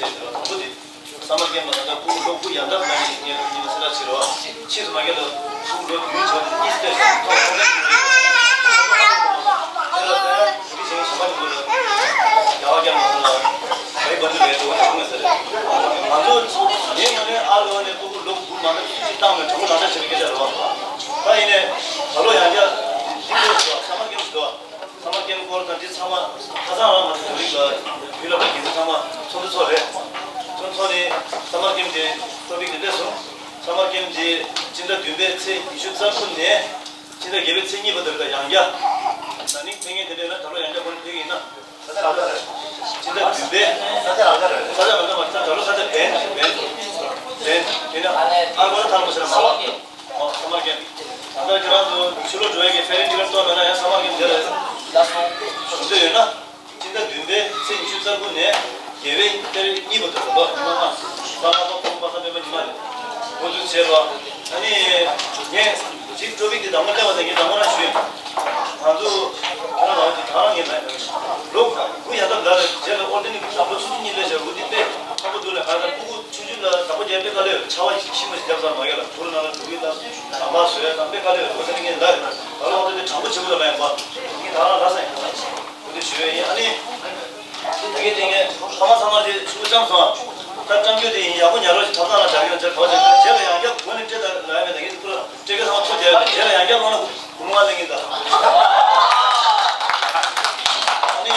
བྱས་ཟེར་བ་དང་པོ་དེ། ས་མར་ཀེམ་ལ་ད་ལྟ་ཕྲུ་གུ་ལོ་དགུ་ཡར་འདབ་ལ་ནི་ངས་ཉིན་ལ་སེ་ལ་བྱེད་རོགས། ཕྱིས་སུ་མ་གི་ལ་ཕྲུ་གུ་ལོ་བདུན་བྱས་ཏེ་གཉིས་སུ་སླེབས་ཤག་ཐོག་ཁོང་ཚོ་ཕྲུ་གུ་ལོ་དགུ་ཡར་འདབ་ལ་ནི་ཕྲུ་གུ་ཞིག་ཞིག་མ་ནི་ལ་རྒྱ་བ་རྒྱ་མ་ལ་བའི་བར་དུ་ལས་འགྲོ་བ་ཆུང་ངེས་ཟེར། ང་ཚོ་ངས་ང་ནས་ཨ་ལོ་ནས་ཕྲུ་གུ་ལོ་དགུ་མ་འདབ་ཅི་བཏང་ནས་གྲོང་ལ་འདྲ་བྱེད་པའི་སྐད་ཆ་རེད་བ། ད་ཡིན་ནས་ད་ལོ་ཡང་བསྐྱར་འདི་སྐོར་ཞུ་བ། ས་མར་ཀེམ་ཞུ་བ། ས་མར་ཀེམ་སྐོར་དང་འདི་ཚང་མ་ཁ་སང་རང་ང་ཚོ་བོད་རིགས་ལ་བོད་ལ་དགེ་རྒན་ཚང་མ་ཚོགས་འདུ་ཚོགས་རེད། ཚོགས་ཚོགས་ནས་ས་མར་ཀེམ་དེ་ཊོ་པིག་དེ་འདྲས་སོང་། ས་མར་ཀེམ་དེ་སྤྱི་ཟླ་བདུན་པའི་ཚེས་ཉི་ཤུ་རྩ་དགུ་ནས་སྤྱི་ཟླ་བརྒྱད་པའི་ཚེས་གཉིས་བར་དུ་རེད། ད་ཡང་བསྐྱར་ན་ནིང་ཕེབས་མཁན་དེ་འདྲས་ཡོད་ན་ད་ལོ་ཡང་བསྐྱར་ཁོ་ན་ཕེབས་ཀྱི་ཡིན་ན། ས་ཆ་རང་ས་རེད། སྤྱི་ཟླ་བདུན་པའི་ས་ཆ་རང་ས་རེད། ས་ཆ་རང་ས་མ་ད་ད་ལོ་ས་ཆ་བན་བན་བན་དེ་ནས་ཨ་རི་བ་ལ་ཐང་པོ་ཟེར་མ་བ། ཨོ་ས་མར་ཀེམ། ད་ལྟ་ཁྱེད་རང་ཚོ་ཕྱི་ལོགས་འགྲོ་ཡས་ཀྱི་ཕེ་རན་ཊི་ཊི་ཀེཊ་གཏོང་ན་ན་ཡང་ས་མར་ཀེམ་དེ་ལ་ཡོང་འདོད་ཡོད་ན། སྤྱི་ཟླ་བདུན་པའི་ཚེས་ཉི་ཤུ་རྩ་དགུ་ནས་བརྒྱད་པའི་ཚེས་གཉིས་བར་དུ་ལོ་ཉི་མ་ལྔ། ས་ལྔ་པ་ཕོ་བ་ས་སྤེན་པ་ཉི་མ་རེད། འགོ་འཛུགས་བྱས་པ། ཨ་ནི་ངས་གཅིག་ཊོ་པིག་དེ་དང་པོ་སླེབས་པ་དང་ངས་དང་པོ་རང་ཞུས། ང་ཚོ་ཁྱེད་རང་ལ་འོ་དེ་ད་རང་ངས་མེད། ལོ་དགུ་ཡར་འདབ་ལ་རེད། རྗེས་ལ་ཨོར་ཌི་ནི་ལོ་ཆུང་ཆུང་གཉིས་སླེབས་བྱས་འོ་དེ་དཔེ་ཁག་པོ་འདུག་ལ། གང་ལྟར་ཕྲུ་གུ་ཆུང་ཆུང་ལ་བདག་པོ་རྒྱག་དཔེ་དཀའ་ལས་ཡོད། ཆར་པ་ཞིམ་པོ་ཞིག་བརྒྱབ་ཚར་མ་ཡོད་ལ། གུར་ནང་ལ་འགྲོ་གི་ལ་ལམ་བར་བཟོས་ཡ་དང་དཔེ་དཀའ་ལས་ཡོད། ཁོ་ཚོ་ནི་ངས་ལ་ད་ལོ་འོ་དེ་དྲང་པོ་བྱེད་དགོས་ལ་མ་ཡིན་པ་ངས་ད་རང་ལ་ས་ཡིན། འོ་དེ་ཞུ་ཡ་ཡིན། ཨ་ནི་ད་གིན་དེ་ངས་ཕ་མ་ཚང་མ་དེ་ཆུ་བོ་བཅངས་སོང་། ད་བཅངས་རྒྱུ་དེ་ཡིན། ཡག་པོ་ཉར་རོགས་ཞིག་ཐབ་ཚང་ལ་བཞག་གི་ཡོད། ཚེ་ག་བ་ཅན་རྗེས་ལ་ཡང་བསྐྱར་གོ་ནས་སྤྲད་ད་ལ་ཡ་མེད། ད་གིན་ཁོ་ལ་སྤྲད་ག་ཚང་མ་ཐོ་རྒྱག་ཡོད། རྗེས་ལ་ཡང་བསྐྱར་ལོང་ན་སྒོར་མོ་ལྔ་ལེན་གྱིན་ད། ཨ་ནི་ང་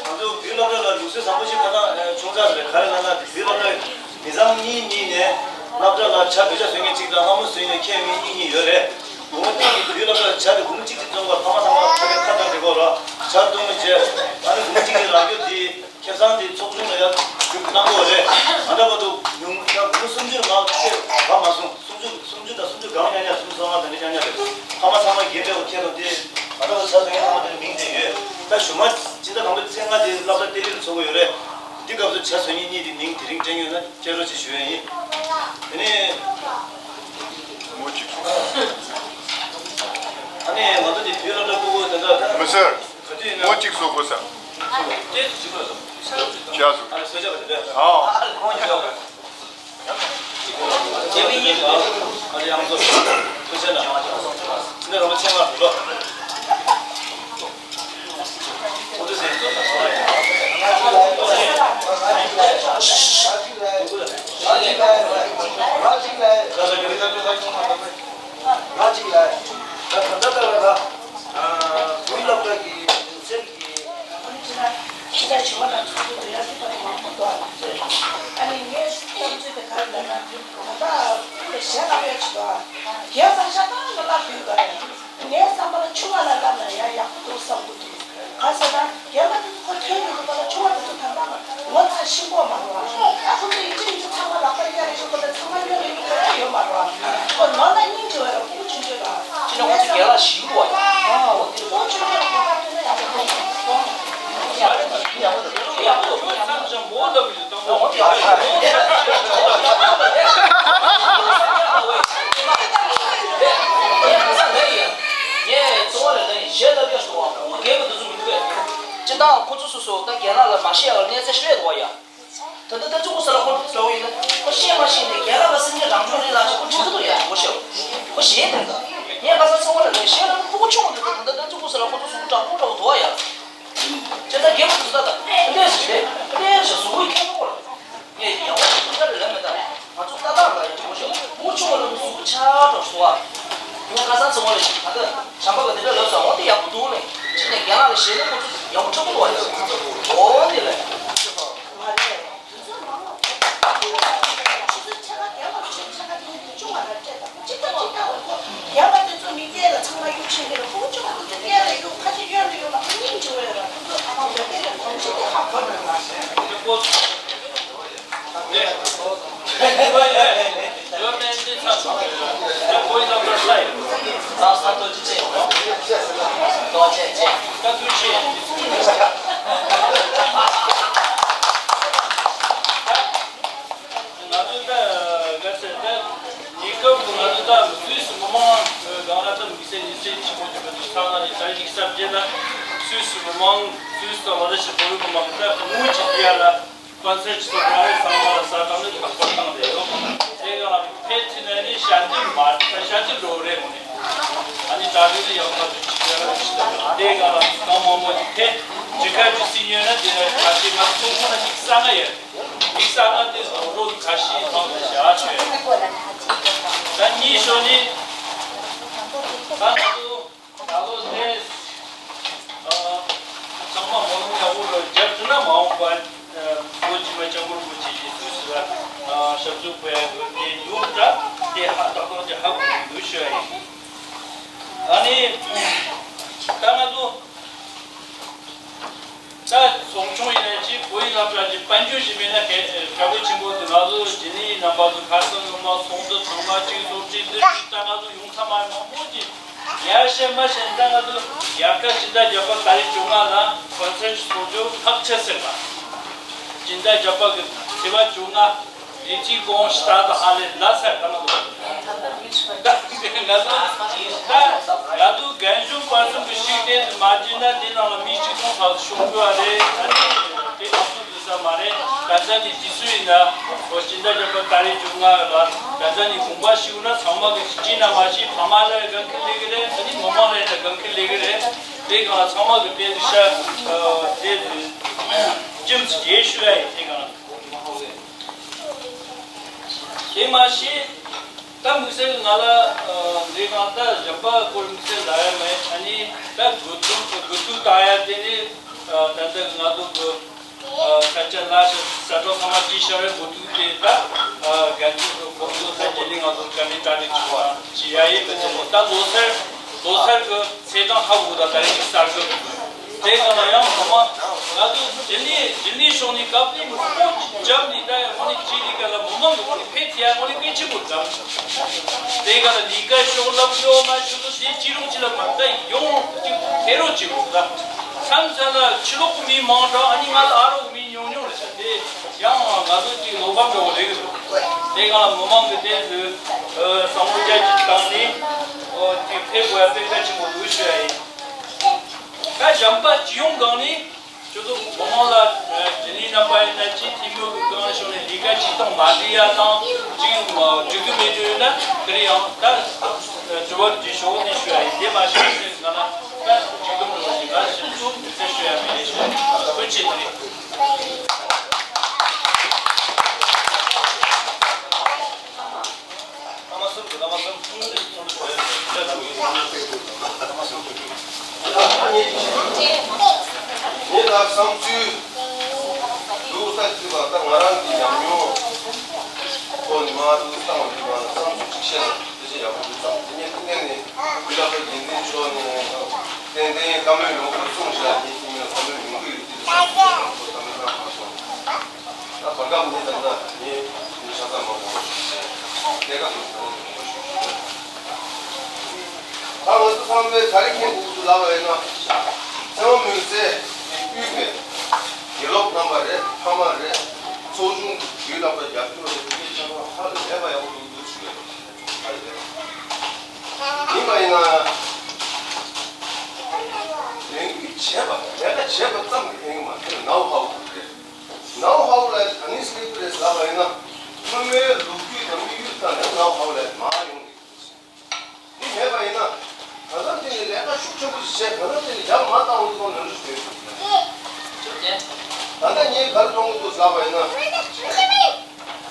ཚོ་བོད་སློབ་གྲྭ་ལ་ལུགས་སྲོལ་བཟང་པོ་ཞིག་ཁ་སང་བྱུང་ཚར་རེད། ག་རེ་ལབ་ན་དེ་བོད་སློབ་གྲྭ་མི་ཚང་གཉིས་གཉིས་ནས་སློབ་གྲྭ་ལ་ཇ་བོད་ཇ་བཟོ་མཁན་གཅིག་དང་ལྷ་མོ་བཟོ་མཁན་ཁྱད་མེད་གཉིས་གཉིས་ཡོད་རེད། སྒོར་མོ་གཅིག་གིས་བོད་སློབ་གྲྭར་ཇ་དེ་སྒོར་མོ་གཅིག་གཅིག་བཙོང་བར་ཕ་མ་ཚང་མ་ཕ་གིར་ཁ་བཏང་བསྡད་ཀྱི་ཡོད་རེད། ཇ་བཙོང་བྱས་ཨ་ནི་སྒོར་མོ་གཅིག་གིས་རག་རྒྱུ་དེ་ཁེ་བཟང་དེ་ཚོགས་ཆུང་ལ་ཡར་རྒྱུགས་གནང་གི་ཡོད་རེད། ད་ལྟ་བར་དུ་ཉུང་ཡང་སྒོར་མོ་སུམ་ཅུ་ལ་མར་ཆེ་བ་མ་སོང་། སུམ་ཅུ་སུམ་ཅུ་དང་སུམ་ཅུ་སྒང་གཉའ་གཉའ་སུམ་ཅུ་སོ་ལྔ་དང་གཉའ་གཉའ་རེད། ཕ་མ་ཚང་མ་དགེ་འབྲས་པོ་ཁྱེར་དང་དེ་ད་ལྟ་བར་ཇ་བཟོ་མཁན་ཚང་མ་དེར་མིང་དེ་ཡོད། ད་གཞུག་མ་སྤྱི་ཟླ་དང་པོའི་ཚེས་ལྔ་དེ་སློབ་གྲྭ་ལྟེ་གནས་ལ་ཚོགས་ཀྱི་ཡོད་རེད། འདི་སྐབས་སུ་ཇ་བཟོ་མཁན་གཉིས་དེ་མིང་དེ་རིང་སྤྲད་མཁན་ཡོད་ན། སྤྲད་རོགས་ཞེས་ཞུ་ཡ་ཡིན། དེ་ནས་ཨ་ནི་ང་ཚོ་འདི་བོད་སློབ་གྲྭ་ཕྲུ་གུ་དེ་འདྲ་མི་སེར། ག་དུས་ཡིན་ན་ངོ་གཅིག་བཟོ་དགོས་ས། ཅག་བཟོ། ཨ་ནི་བཟོ་བྱ་བ་དེ་འདྲ། ཨ། ཁོང་ཅག་བཟོ། དེ་མི་ཡིན་པ། ཨ་ནི་ཡང་བཟོ། ཐུགས་རྗེ་གནང་། འདི་རང་མཚན་མ་འགྲོ། ངའི་བསམ་པ་ལ་ཆུང་བ་ལ་བསླབ་ན་ཡང་ཡག་པོ་འདུག་བསམ་གྱི་འདུག་ག་ཟེར་ན་རྒན་པ་དེ་ཚོ་ཁོ་ཐོན་ཡོང་གི་སྐབས་ལ་ཆུང་བ་དེ་ཚོ་ད་ལྟ་ངོ་ཚ་ཤེས་ཀྱི་མ་རེད་བ། ཨ་ཁོ་ཚོ་ཡིན་གཅིག་ཡིན་གཅིག་ཚང་མ་ལག་པ་གཡར་ཡོང་གི་ཁོ་ཚོ་ཚང་མ་གཡར་ཡོང་གི་ཁོ་ཚོ་ཡོད་མ་རེད་བ། ཁོ་ནོར་ན་སྙིང་རྗེ་བ་རེད། ཁོ་ཆུང་ཆུང་རེད། ཁོ་ཆུང་ཆུང་རེད། ཁོ་ཆུང་ཆུང་རེད། ཁོ་ཆུང་ཆུང་རེད། ཁོ་ཆུང་ཆུང་རེད། ཁོ་ཆུང་ཆུང་རེད། ད་ཁོ་ཚོ་སོ་སོ་ད་རྒན་ལགས་ལ་མ་བཤད་ཡ་ལ་གནས་ཚད་ཤོད་འདུག་བ་ཡ། ད་ལྟ་ད་ཅི་ཁོ་ས་ལ་ཁོ་ཚོ་ཡིན་ན་ཁོ་བཤད་མ་ཤེས་ནས་རྒན་ལགས་ལ་སེམས་ཅན་རང་སྐྱོང་རེད་ལ་ཞེས་ཁོ་དྲན་གི་འདུག་ཡ། ཁོ་ཤེས་ཁོ་ཤེས་དེ་འདྲ། ངས་ཁ་སང་ཚོགས་པ་ལ་ལས་བཤད་ལ་ཕྲུ་གུ་ཆུང་བ་འདུག་ད་ལྟ་ད་ཅི་ཁོ་ས་ལ་ཁོ་ཚོ་གཟུགས་དྲག་པོ་འདྲ་བོ་འདུག་བ་ཡ། ཅེ་ད་རྒན་ཁོ་ཚོ་ད་ད་ལྟ་ཞིག་རེད་ལྟས་ཞིག་གཟུགས་པོའི་ཁྱད་པར་ཁོ་ལ། ངས་ཡག་པོ་ཞིག་ལབ་མེད་ད། ང་ཚོ་ལྟ་སྟངས་ལ་ཡག་པོ་ཞིག་ཕྲུ་གུ་ཆུང་བ་ལ་གཟུགས་པོ་ཆགས་འགྲོ་སོང་བ། ཁོང་ཁ་སང་ཚེ་དབང་ལགས་ཀྱིས་ད་ལྟ་བྱམས་པ་ག་དེ་འདྲ་ལབ་སོང་བ་དེ་ཡག་པོ་འདུག་ལེ། ཅི་ནས་རྒན་ལགས་ལ་ཞལ་ནས་ཁོ་ཚོ་ཡག་པོ་འཁྲབ་འདུག་བ་ཡ། འོ་དེ་ལས། ང་ཚོ་ད་ག་ཟེར་ད་ཉེ་སྐབས་ང་ཚོ་ད་སུད་སི་མི་མང་གང་ལ་ད་དམིགས་བསལ་ཉེ་སྲས་ཆེན་པོ་ཆེན་པོ་དེ་ཚང་ལ་ནི་ད་ཡིག་གསར་བརྗེ་ལ་སུད་སི་མི་མང་སུད་སི་དང་བ་ད་ཞི་བོད་མི་མང་ད་ངོས་ཀྱི་དེ་ཡ་ལ། སྤོན་སར་ཅིག་སོགས་རང་རེ་ཚང་མ་ལ་ས་དང་ནི་ཁག་པར་བཏང་དེ་ཡོད། དེ་ག་ལ་ཕེབས་ཐུབ་ན་ནི་ཞལ་འདེབས་མ་ཞལ་འདེབས་འགྲོ་རེད་མོ་ནི། ཨ་ནི་ད་རེས་ནི་ཡག་པ་ཚོ་ཅིག་ཡོད་ར་ཅིག་དང་དེ་ག་ལ་གང་མང་མང་ཅིག་ཕེབས་ཅིག་ཁ་ཅིག་སི་ཉོས་ན་དེ་ལ་ཁ་ཤས་ང་ཚོ་ཁོ་ན་ཅིག་ས་ང་ཡོད། ཅིག་ས་ང་དེ་ཚོ་རོ་ཁ་ཤས་ཐང་དུ་བཞག་ཆོད། ད་གཉིས་ཤོ་ནི་ད་ང་ཚོ། ད་ལོ་དེ་ཚང་མ་མ་ལུང་ཡག་པོ་རུ་རྒྱབ་ཐུབ་ན་མ་འོངས་པ་ལོ་རྗེས་མ་སྐྱབས་མགོན་རིན་པོ་ཆེ་ཡིན་སུད་སི་ལ་ཞབས་ཞུ་ཕུལ་ཡག་གི་དེ་ཡོད་འདྲ་དེ་ཧ་ཏག་ཏག་ཅིག་ཧ་གོ་གི་འདུག་ཞུ་ཡ་ཡིན། ཨ་ནི་ད་ང་ཚོ་ད་ཚོགས་ཆུང་ཡིན་ན་ཅིག་བོད་ཡིག་སློབ་གྲྭ་ཅིག་དཔལ་འབྱོར་ཞིག་མེད་ན་གལ་གལ་པོ་ཆེན་པོ་འདུག་ང་ཚོ་རྗེས་ནས་རྣམ་པ་ཚོ་ཁ་སང་ཡོང་མ་ཚོགས་འདུ་ཚང་མ་ཅིག་སློབ་ཁྲིད་འདི་ད་ང་ཚོ་ཡོང་ཚང་མ་མང་པོ་ཅིག་ཡར་བཤད་མར་བཤད་ད་ང་ཚོ་ཡར་ཁ་སྤྱི་ཟླ་བརྒྱད་པ་ཏ་རིག་བཅོ་ལྔ་ལ་ཀོན་སར་ཚོགས་རྒྱུ་ཐག་ཆོད་ཟེར་བ། སྤྱི་ཟླ་བརྒྱད་པ་གི་ཚེས་པ་བཅོ་ལྔ་རེ་ཅིག་གོང་ཤི་ད་ད་ཧ་ལས་ལ་སར་ད་ང་ཚོ་ད་ང་ཚོ་ད་ང་ཚོ་རྒན་གཞོན་བར་གསུམ་གྱི་ཤུགས་ལྡན་དུ་མ་བྱས་ན་དེ་ནང་ལ་མི་གཅིག་སྟོང་ལྷག་ཤོང་དགོས་པ་རེད། ཨ་ནི་དེ་ང་ཚོ། ས་མ་རེད། ད་ལྟ་ནི་དུས་ཚོད་ཡིན་ན་ཁོ་སྤྱི་ཟླ་བརྒྱད་པ་ཏ་རིག་བཅོ་ལྔ་ལ་ད་ལྟ་ནི་དགོངས་པ་ཞུས་ན་ཚང་མ་གི་ཅི་ན་མ་ཤེས་ཕ་མ་ལ་འགན་འཁུར་ལས་ཀྱི་རེད། ཨ་ནི་མི་མང་ལ་ཡང་འགན་འཁུར་ལས་ཀྱི་རེད། དེ་གང་ཚང་མ་གི་དཔེ་དུ་ཤ་དེ་ཅིམ་སི་རྗེས་ཞུ་ཡ་ཡིན། དེ་གང་དེ་མ་ཤེས། ད་དམིགས་བསལ་ང་ལ་འདི་གང་ད་གཞན་པ་སྐོར་དམིགས་བསལ་ལ་ཡ་མེད། ཨ་ནི་ད་དགོས་ཐུག་དགོས་ཐུག་བཏང་ཡ་དེ་ནི་ད་ལྟ་ང་ཚོ་གི་ས་ཆ་ལ་ས་ཁྲ་ཚང་མ་ཅི་ཤར་བའི་འགོ་ཐུག་དེ་ད་རྒན་ཚོས་གོ་ཚོ་ས་ཆ་ནི་ང་ཚོ་དཀའ་ལས་དྲག་ལས་བྱུང་བ་ཅི་ཡ་ཡིན་མི་ཚོ་ད་ལོ་སར་ལོ་སར་གི་ཚེས་གྲངས་ཧ་གོ་ད་ད་རེས་གསར་གི་དེ་ག་ལ་ཡང་ངོ་མ་ང་ཚོ་ཇི་ནི་ཇི་ནི་ཤོག་ནི་སྐབས་དེ་མི་ཁོ་ཅི་འཇབ་ནི་ད་ཡང་ཁོ་ནི་ཅི་ནི་ག་ལ་མི་མང་གི་ཁོ་ནི་ཕེབས་ཏེ་ཡང་ཁོ་ནི་སྐད་ཆེ་པོ་འཇབ་དེ་ག་ལ་ལི་ཀ་ཤོག་ལབ་ཡོད་མ་ཤོག་ཏུ་དེ་ཅི་རུང་ཅི་ལ་མ་ད་ཡོང་ཅི་ཐེ་རོ་ཅི་རུང་ད་མཚམས་ས་ལ་ཕྱི་ལོགས་གི་མི་མང་དྲགས། ཨ་ནི་ང་ལ་ཨ་རོགས་མི་ཉུང་ཉུང་རེད་ཤག་དེ་ཡང་ང་ཚོ་ཅིག་ལོ་ཁམས་འདྲ་བོ་རེད་གི་འདུག་དེ་ག་ལ་མི་མང་གི་དེ་ཚོས་བསམ་བློ་རྒྱ་ཆེ་བཏང་ནས་ཨོ་ཅིག་ཕེབས་དགོས་ཡ་དཔེ་གལ་ཆེན་པོ་འདུག་ཞུ་ཡ་ཡིན། ད་གཞན་པ་སྤྱི་ཡོངས་སྒང་ནས་ཁྱོད་ཚོ་མི་མང་ལ་ཇི་ནི་རྣམ་པ་ཡིན་ན་ཅིག་ཐིམ་ཡོད་གི་སྒང་ལ་ཤོག་ནས་ལས་ཀ་ཅིག་དང་མ་འགྲིག་ཡ་དང་ཅིག་འགྲིག་གི་མེད་དུས་ཡོད་ན་དེ་རིང་ཡང་ད་དྲི་བ་འདྲི་ཤོག་ནས་ཞུ་ཡ་ཡིན། དེ་མ་ཤེས་ཚེ་ང་ལ་ད་ཅིག་དུམ་རེ་བ་ཞིག་ང་ཞིབ་ཚུལ་ཟེར་ཞུ་ཡ་མེད་ཞེས་ཐུགས་རྗེ་ཆེ། ངེད་ལ་བསམ་ཚུལ་འདུག་ས་ཅིག་ལ་ད་ང་རང་གི་ཉམས་མྱོང་ཁོ་ནི་མ་འདུག་བཏང་བ་འདུག་ང་ལ་བསམ་ཚུལ་ཅིག་བཤད་ན་དེ་བཞིན་ཡག་པོ་འདུག་བསམ། དེ་ནས་ཀུན་ལེགས་ནས་དགེ་འདུན་མཆོག་ནས་ཏན་ཏན་བཀའ་མོལ་ཡོང་དགོས་གསུངས་ཤག་ངེད་ཀྱི་མི་ལ་བཀའ་མོལ་ཡོང་གི་ཡོད་དེ་བསམ་ཚུལ་ཡག་པོ་བཀའ་མོལ་བཏང་མ་སོང་། ད་བར་སྐབས་ནི་ད་ལྟ་ངས་མི་ཆ་ཚང་མ་མང་པོ་ཞིག་བཤད་གནས་སྐབས་སུ་ད་ནི་མང་པོ་ཞིག་ཞུ་ད་ང་ཚོ་ཚང་མས་ད་རེས་མཁྱེན་ཐུབ་ལབ་པ་ཡིན་ན་ཚེ་དབང་མུན་སེལ་གྱི་དབུས་པའི་དགེ་སློབ་རྣམ་པ་རེད། ཕ་མ་རེད། ཚོགས་ཆུང་གི་རྣམ་པ་རྒྱབ་སྐྱོར་རེད། དེ་གའི་ཆ་ཚང་ཧ་ལས་པ་ཡག་པོ་འདུག་འདུག་ཞུ་གི་ཡོད། ཧ་ལས་པ་ཡིན་པ་ཡིན་ན་ལས་འགུལ་བྱས་པ་ ལས་ཀ་བྱས་པ་ཙམ་གྱིས་ཕན་གྱི་མ་རེད། ནའོ་ཧའོ་རེད། ནའོ་ཧའོ་ལ་ག་ནས་སླེབས་ཀྱི་རེད་ལབ་པ་ཡིན་ན། སྔོན་མའི་ལོ་རྒྱུས་དང་དམིགས་ཡུལ་ལྟར་ནས་ནའོ་ཧའོ་ལ་མར་ཡོང་གི་འདུག་འདི་མེད་པ་ཡིན་ན། གང་ཟག་དེ་ནི་ལས་ཀ་ཤུགས་ཆེན་པོ་ཞིག་བྱས། གང་ཟག་དེ་ནི་ཡར་མར་བཏང་འོང་དུས་ནོར་འཁྲུལ་ཞིག་ཡོད། ད་ལྟ་ངས་ག་རེ་གཏོང་གི་འདུག་ལབ་པ་ཡིན་ན།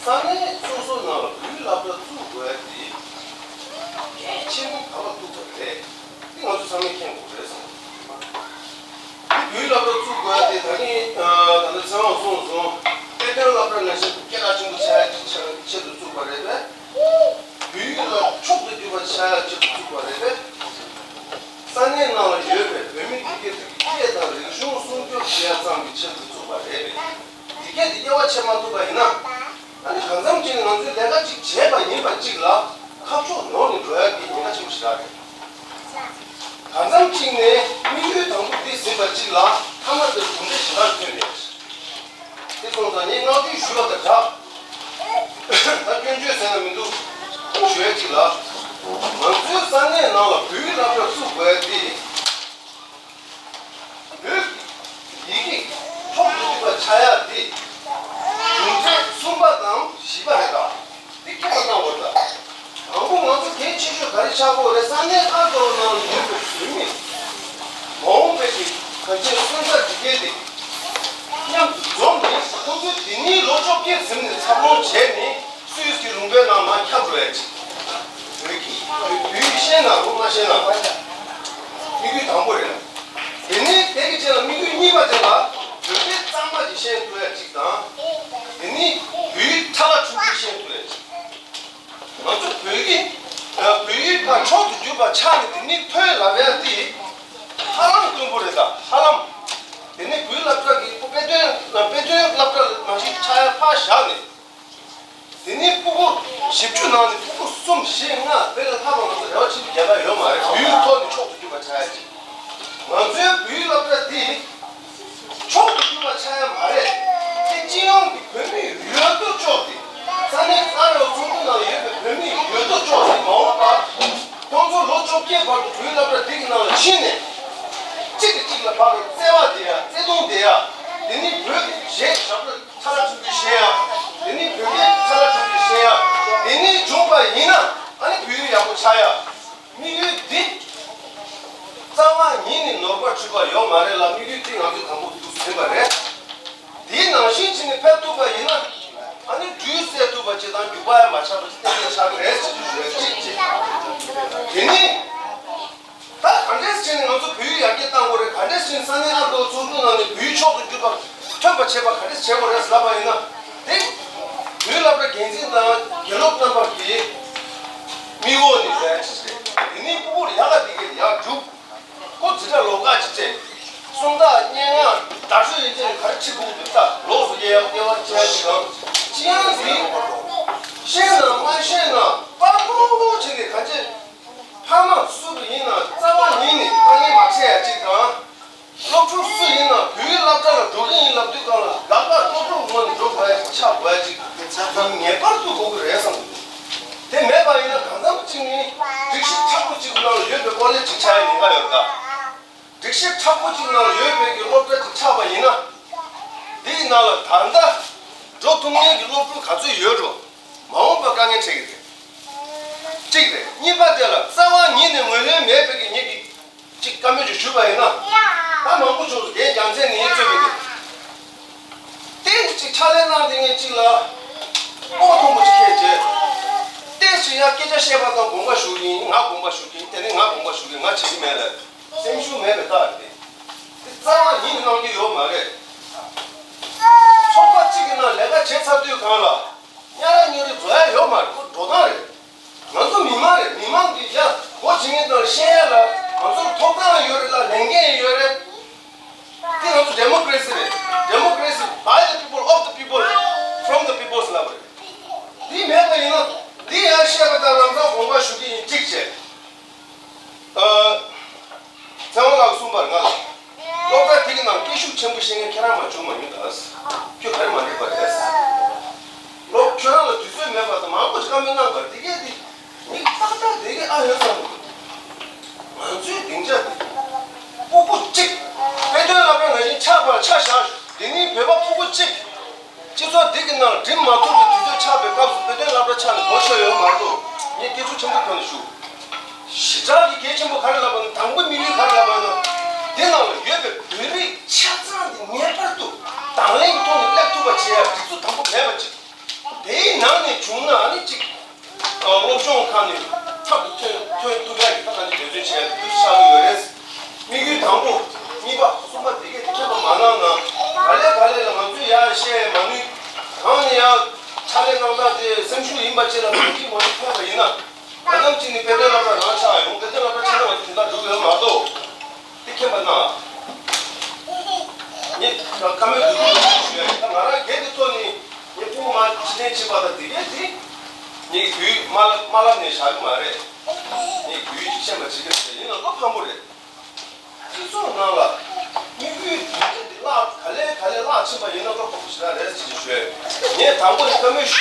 ས་གནས་སོ་སོ་ནང་ལ་བོད་ཡིག་སློབ་གྲྭ་བཙུགས་དགོས་ཡ་དེ་གལ་ཆེན་པོ་ག་པར་ཐུག་པ་རེད། འདི་ང་ཚོ་ཚང་མས་མཁྱེན་དགོས་རེད་བསམ། འདི་བོད་ཡིག་སློབ་གྲྭ་བཙུགས་དགོས་ཡ་དེ་ད་གིན་ད་ལྟ་ཚེ་དབང་གསུངས་སོང་། དཔེ་སྟོན་སློབ་གྲྭ་ནང་བཞིན་སྐད་གྲགས་ཆེན་པོ་ཆགས་ཡ་ཆེད་དུ་བཙུགས་པ་རེད་པས། བོད་ཡིག་ལ་མཆོག་ཏུ་གྱུར་པ་ཆགས་ཡ་ཆེད་དུ་བཙུགས་པ་རེད་པས། ས་གནས་ནང་ལ་ཡོད་པའི་བོད་མི་དེ་གའི་སྐད་དང་རིག་གཞུང་སྲུང་སྐྱོབ་བྱེད་ཡ་ཙམ་གྱི་ཆེད་དུ་བཙུགས་པ་རེད་པས། དེ་གས་དེ་དབྱེ་བ་ཕྱེ་མ་ཐུབ་པ་ཡིན་ན། ཨ་ནི་གང་འཚམ་ཅིག་ནི་ང་ཚོས་ལས་ཀ་ཅིག་བྱས་པ་ཡིན་པ་གཅིག་ལ་ཁ་ཕྱོགས་ནོར་ནས་འགྲོ་ཡ་གི་ཉེན་ཁ་ཆེན་པོ་ཞེ་དྲག་རེད། གང་འཚམ་གཅིག་ནས་དམིགས་ཡུལ་དང་པོ་འདི་ཟིན་པ་གཅིག་ལ་མཐའ་མ་དེར་གྲུབ་འབྲས་ཞེ་དྲག་ཐོན་མེད། དེ་སོང་ཙང་ངས་བསྔགས་བརྗོད་ཞུ་བ་དང་སྦྲགས། ད་སྐྱོན་བརྗོད་ཟེར་ན་མི་འདུག་ཞུ་ཡ་གཅིག་ལ། ང་ཚོའི་ས་གནས་ནང་ལ་བོད་ཡིག་སློབ་གྲྭ་བཙུགས་དགོས་ཡ་འདི། བོད་ཡིག་མཆོག་ཏུ་གྱུར་པ་ཆགས་ཡ་འདི་གྲུབ་འབྲས་གསུམ་པ་དང་བཞི་པ་རེད་ད། འདི་ཁྱད་པར་གནང་དགོས་ད། དང་པོ་ང་ཚོ་གལ་ཆེ་ཤོས་ག་རེ་ཆགས་དགོས་རེད། ས་གནས་ཨ་མདོ་ནང་ལ་ཡོད་པའི་བོད་མི། མ་འོངས་པའི་གི་ག་ཅན་སོན་རྩ་འདི་གས་དེ་མཉམ་དུ་འཛོམས་ནས། ཁོ་ཚོས་འདི་ནས་ལོ་བཅོ་བརྒྱད་ཟིན་ནས་འཚར་ལོངས་བྱས་ནས། སུད་སི་གི་ལུང་པའི་ནང་མར་ཁྱབ་འགྲོ་ཡ་ཅིག་བོད་ཀྱི་བོད་ཡིག་ཤེས་ན་རུང་མ་ཤེས་ན་རུང་། དམིགས་ཡུལ་དང་པོ་རེད། དེ་ནས་དེ་གི་རྗེས་ལ་དམིགས་ཡུལ་གཉིས་པ་དེ་ལ་བོད་སྐད་གཙང་མ་ཅིག་ཤེས་ཐུབ་ཡ་ཅིག་དང་། དེ་ནས་བོད་ཡིག་ཁྲ་ལ་ཁྲུང་ཁྲུང་ཤེས་ཐུབ་ཡ་ཅིག་ང་ཚོ་བོད་ཡིག་བོད་ཡིག་ཕར་མཆོག་ཏུ་གྱུར་པ་ཆགས་ནས་དེ་ནས་ཐོན་ལབ་ཡ་དེ་ཧ་ལམ་དཀོན་པོ་རེད་ད། ཧ་ལམ། དེ་ནས་བོད་སློབ་གྲྭ་གི་དཔེ་སྟོན་དཔེ་སྟོན་སློབ་གྲྭ་ནང་བཞིན་ཆགས་ཡ་ཕར་བཞག་ནས། དེ་ནས་སྤུ་གུ་བཞི་བཅུ་ནང་ནས་སྤུ་གུ་གསུམ་བཞི་ལྔ་དེ་ལས་ལྷག་པ་ང་ཚོ་རེ་བ་ཆེན་པོ་རྒྱག་ག་ཡོད་མ་རེད། བོད་ཡིག་ཐོག་ནས་མཆོག་ཏུ་གྱུར་པ་ཆགས་ཡ་ཅིག་ང་ཚོའི་བོད་ཡིག་སློབ་གྲྭ་འདི་མཆོག་ཏུ་གྱུར་པ་ཆགས་ཡ་མ་རེད། དེ་སྤྱི་ཡོངས་ཀྱི་བོད་མི་ཡོད་དོ་ཅོག་སྟེ། ས་གནས་ཨ་རོགས་ཚོགས་འདུ་ནང་ཡོད་པའི་བོད་མི་ཡོད་དོ་ཅོག་སྟེ་མ་འོངས་པར། ཁོང་ཚོ་ལོ་བཅོ་བརྒྱད་བར་དུ་བོད་ཡིག་སློབ་གྲྭ་འདི་གི་ནང་ལ་ཕྱིན་ནས། གཅིག་གིས་གཅིག་ལ་ཕར་བརྩེ་བ་དེ་ཡ་བརྩེ་དུང་དེ་ཡ། དེ་ནི་བོད་ཀྱི་གཞས་ཞབས་བྲོ། ཚ་ལ་ཆུང་ཆུང་ཤེས་ཡ། དེ་ནི་བོད་སྐད་ཚ་ལ་ཆུང་ཆུང་ཤེས་ཡ། དེ་ནི་བྱུང་བ་ཡིན་ན་ཨ་ནི་བོད་ཡིག་ཡག་པོ་ཆགས་ཡ། དམིགས་ཡུལ་འདི་རྩ་བ་ཉིད་ནས་ནོར་བ་འཁྲུལ་པ་ཡོད་མ་རེད་ལ། དམིགས་ཡུལ་འདི་ང་ཚོས་དང་པོ་འདུག་ཟིན་པ་རེད། དེའི་ནང་བཞིན་བྱས་ནས་ཕེབས་ཐུབ་པ་ཡིན་ན་ཨ་ནི་འགྲུལ་སེལ་ཐུབ་པ་ཅིག་དང་རྒྱུག་པ་ཡང་མ་ཆགས་པ་ཅིག་གཏན་འཁེལ་ཆགས་ཀྱི་རེད་ཟེར་གྱི་ཡོད། གཅིག་བྱས། དེ་ནི། ད་ག་འདྲས་བྱས་ནས་ང་ཚོ་བོད་ཡིག་ཡར་རྒྱས་གཏང་དགོས་རེད། ག་འདྲས་བྱས་ནས་ས་གནས་ཨ་མདོ་ཚོགས་འདུ་ནང་ནས་བོད་ཡིག་མཆོག་ཏུ་གྱུར་པ་ཐོན་པ་བྱེད་པ་ག་འདྲས་བྱེད་དགོས་རེད་ལབ་པ་ཡིན་ན། དེ་བོད་སློབ་གྲྭ་འགན་འཛིན་དང་དགེ་སློབ་རྣམ་པ་གི་མིག་འོག་ནས་བྱས་ཅིག་བྱས། དེ་ནས་སྤུ་གུར་ཡག་ག་དེ་གས་ཡར་རྒྱུག་ཁོ་ཛི་ཏྲ་ལོ་ཀ་ཅིག་བྱས། སུམ་རྟགས་སྙན་ངག་དར་ཤོས་ཡིན་ཙང་ག་རེ་ཁྲིད་དགོས་འདུག་ད་ལོགས་སུ་དབྱེ་བ་དབྱེ་བ་ཕྱེ་ཡ་ཅིག་དང་། ཅི་ཡང་ཟིན་ཤེས་ན་མ་ཤེས་ན་པར་པོ་བྱས་ནས་གང་བྱས། ཕ་མ་སུ་རུ་ཡིན་ན་རྩ་བ་ཉིད་ནས་དཀའ་ངལ་མ་འཕྲད་ཡ་གཅིག་དང་། སློབ་ཕྲུག་སུ་ཡིན་ན་བོད་ཡིག་སློབ་གྲྭ་ལ་འགྲོ་གི་ཡིན་ལབ་དུས་སྒང་ལ་དགག་པ་སློབ་ཕྲུག་ངོས་ནས་འགྲོ་དགོས་ཡ་ཆགས་དགོས་ཡ་གཅིག་ངེས་པར་དུ་དགོས་ཀྱི་རེད་བསམ་གྱི་འདུག་དེ་མེད་པ་ཡིན་ན་གང་འཚམ་གཅིག་ནི་སྒྲིག་གཞི་མཁྲེགས་པོ་གཅིག་ནང་ཡོད་པའི་ཀོ་ལེཇ་གཅིག་ཆགས་ཡ་ཉེན་ཁ་ཡོད་ད། སྒྲིག་གཞི་མཁྲེགས་པོ་གཅིག་ནང་ཡོད་པའི་གི་སློབ་གྲྭ་གཅིག་ཆགས་པ་ཡིན་ན། འདིའི་ནང་ལ་ད་ལྟ་འགྲོ་ཐུབ་མཁན་གྱི་སློབ་ཕྲུག་ག་ཚོད་ཡོད་རུང་མ་འོངས་པར་དཀའ་ངལ་འཕྲད་ཀྱི་རེད། གཅིག་རེད། གཉིས་པ་དེ་ལ་རྩ་བ་ཉིད་ནས་ངོས་ལེན་མེད་པའི་གི་ངེད་ཀྱིས་གཅིག་བཀའ་མོལ་ཅིག་ཞུས་པ་ཡིན་ན། ད་མང་པོ་བྱུང་སོང་། རྒན་རྒྱལ་མཚན་ནས་ངས་རྩོད་པའི་གི། ཏོག་ཙམ་ཕྱག་ལས་གནང་དེ་ངས་གཅིག་ལ་སྤོབས་པ་མཐོན་པོ་ཅིག་འཁྱེར་བྱས། ཏོག་ཙམ་ཡང་སྐད་ཆ་བཤད་པ་དང་དགོངས་པ་ཞུ་གི་ཡིན། ང་དགོངས་པ་ཞུ་གི་ཡིན། དེ་ནས་ང་དགོངས་པ་ཞུ་གི་ཡིན། ང་བྱེད་ཀྱི་མེད་ལབ། སེམས་ཤུགས་མེད་པའི་རྟགས་རེད། དེ་རྩ་བ་ཉིད་ནས་གནང་རྒྱུ་ཡོད་མ་རེད། ཚོགས་པ་གཅིག་གི་ནང་ལས་ཀ་བྱེད་ཚར་དུས་སྒང་ལ་གཉའ་ར་གཉོ་རེ་བཟོ་ཡ་ཡོད་མ་རེད། ཁོ་འགྲོ་སྟངས་རེད། ང་ཚོ་མི་མང་རེད། མི་མང་གིས་ཡ་སྒོ་འབྱེད་མཁན་དང་བཤད་ཡ་ལ་ང་ཚོར་ཐོབ་ཐང་ཡོད་རེད་ལ་ལས་འགན་ཡོད་རེད། འདི་ང་ཚོ་democracy་རེད། Democracy by the people, of the people, from the people་ལབ་རེད། འདི་མེད་པ་ཡིན་ན་འདི་ཡང་བཤད་པ་དང་ལམ་སང་དགོངས་པ་ཞུ་གི་ཡིན་གཅིག་བྱས། ཨ། ཚེ་དབང་ལགས་གསུངས་པར་ང་ལ། སློབ་གྲྭ་དེ་གི་ནང་སྐད་ཤུགས་ཆེན་པོ་བཤད་མཁན་ཁྱེད་རང་མ་བྱུང་མ་ཡིན་ད། ཁྱོད་ག་རེ་མ་འགྲིག་པ་རེད། སློབ་ཁྱོད་རང་ལ་དུས་ཚོད་མེད་པ་དང་མང་པོ་ཞིག་བཀའ་མོལ་གནང་པ་དེ་གས་དེ། མི་ཏག་ཏག་དེ་གས་ཨ་ཡོད་བསམ་གི་འདུག་ང་ཚོའི་སྡིངས་ཆ་དེ། ཕྲུ་གུ་གཅིག་དཔེ་སྟོན་སློབ་གྲྭ་ནང་བཞིན་ཆགས་པར་ཆ་བཞག་འདི་ནི་བོད་པ་ཕྲུ་གུ་གཅིག་སྤྱི་ཚོགས་འདི་གི་ནང་འགྲིམ་མ་ཐུབ་པའི་དུས་ཚོད་ཆགས་པའི་སྐབས་སུ་དཔེ་སྟོན་སློབ་གྲྭ་ཆགས་ནས་གོ་ཆོད་ཡོད་མ་གཏོགས་ངས་སྐད་ཆ་ཆེན་པོ་ཐོན་ནས་ཞུ། ཞེ་དྲག་གི་གལ་ཆེན་པོ་ག་རེ་ལབ་པ་ན། དང་པོ་དམིགས་ཡུལ་ག་རེ་ལབ་པ་ན། འདི་ནང་ལ་ཡོད་པའི་བོད་རིགས་ཆ་ཚང་འདི་ངེས་པར་དུ་དང་ལེན་གྱི་ཐོག་ནས་སླེབས་ཐུབ་པ་བྱེད་ཡ་སྒྲིག་འཛུགས་དང་པོ་མེད་པ་ཅིག་དེའི་ནང་ནས་བྱུང་ན་ཨ་ནི་གཅིག་སློབ་སྦྱོང་ཁང་ནས་ཐག་ཏུ་ཐོན་ཐོན་ཐུབ་ཡ་གི་ཐབས་གང་ཅི་འབད་བརྩོན་བྱས་ཡ་འདུག་ཆགས་ཀྱི་ཡོད་རེད། དམིགས་ཡུལ་དང་པོ། གཉིས་པ། གསུམ་པ་དེ་གས་དེ་ཁྱོད་ལ་མ་གནང་ན། ག་ལེ་ག་ལེ་ལ་ང་ཚོས་ཡར་བཤད་མ་ནུས། གང་ནས་ཡང་ཕྱག་ལས་གནང་སྟངས་དེ་སེམས་ཤུགས་ཡིན་པ་ཅིག་ལ་མ་འགྲིག་མ་འགྲིག་ཐོན་པ་ཡིན་ན། ང་ཚང་གཅིག་ནི་དཔེ་སྟོན་སློབ་གྲྭ་རང་ཆགས་ཡོང་། དཔེ་སྟོན་སློབ་གྲྭ་ཆགས་ན་ང་ཚོ་དོན་དག་འགྲུབ་ཡོད་མ་གཏོགས། དེ་མཁྱེན་པ་ན། ངས་བཀའ་མོལ་བསྡུས་བསྡུས་ཞུ་ཡ་ཡིན། ད་ང་རང་སྒེར་གྱི་ཐོག་ནས་ངས་ཕྲུ་གུ་མ་ཕྱི་འཐེན་བྱེད་པ་དང་དེ་གས་དེ། ངས་རྒྱུས་མ་མ་ལབ་ནས་བཞག་གི་མ་རེད། ངས་རྒྱུས་ཤེས་པ་བྱེད་ཀྱི་རེད། ཡིན་ན་ལོ་ཕངས་པོ་རེད། སྤྱི་ཚོགས་ནང་ལ་དམིགས་ཡུལ་དེ་འདྲ་དེ་བརླག་ག་ལེ་ག་ལེ་བརླག་ཕྱིན་པ་ཡིན་ན་ལོ་ཁག་པོ་ཞེ་དྲག་རེད་ཅེས་ཞུས། ངས་དང་པོ་ནས་བཀའ་མོལ་ཞུ་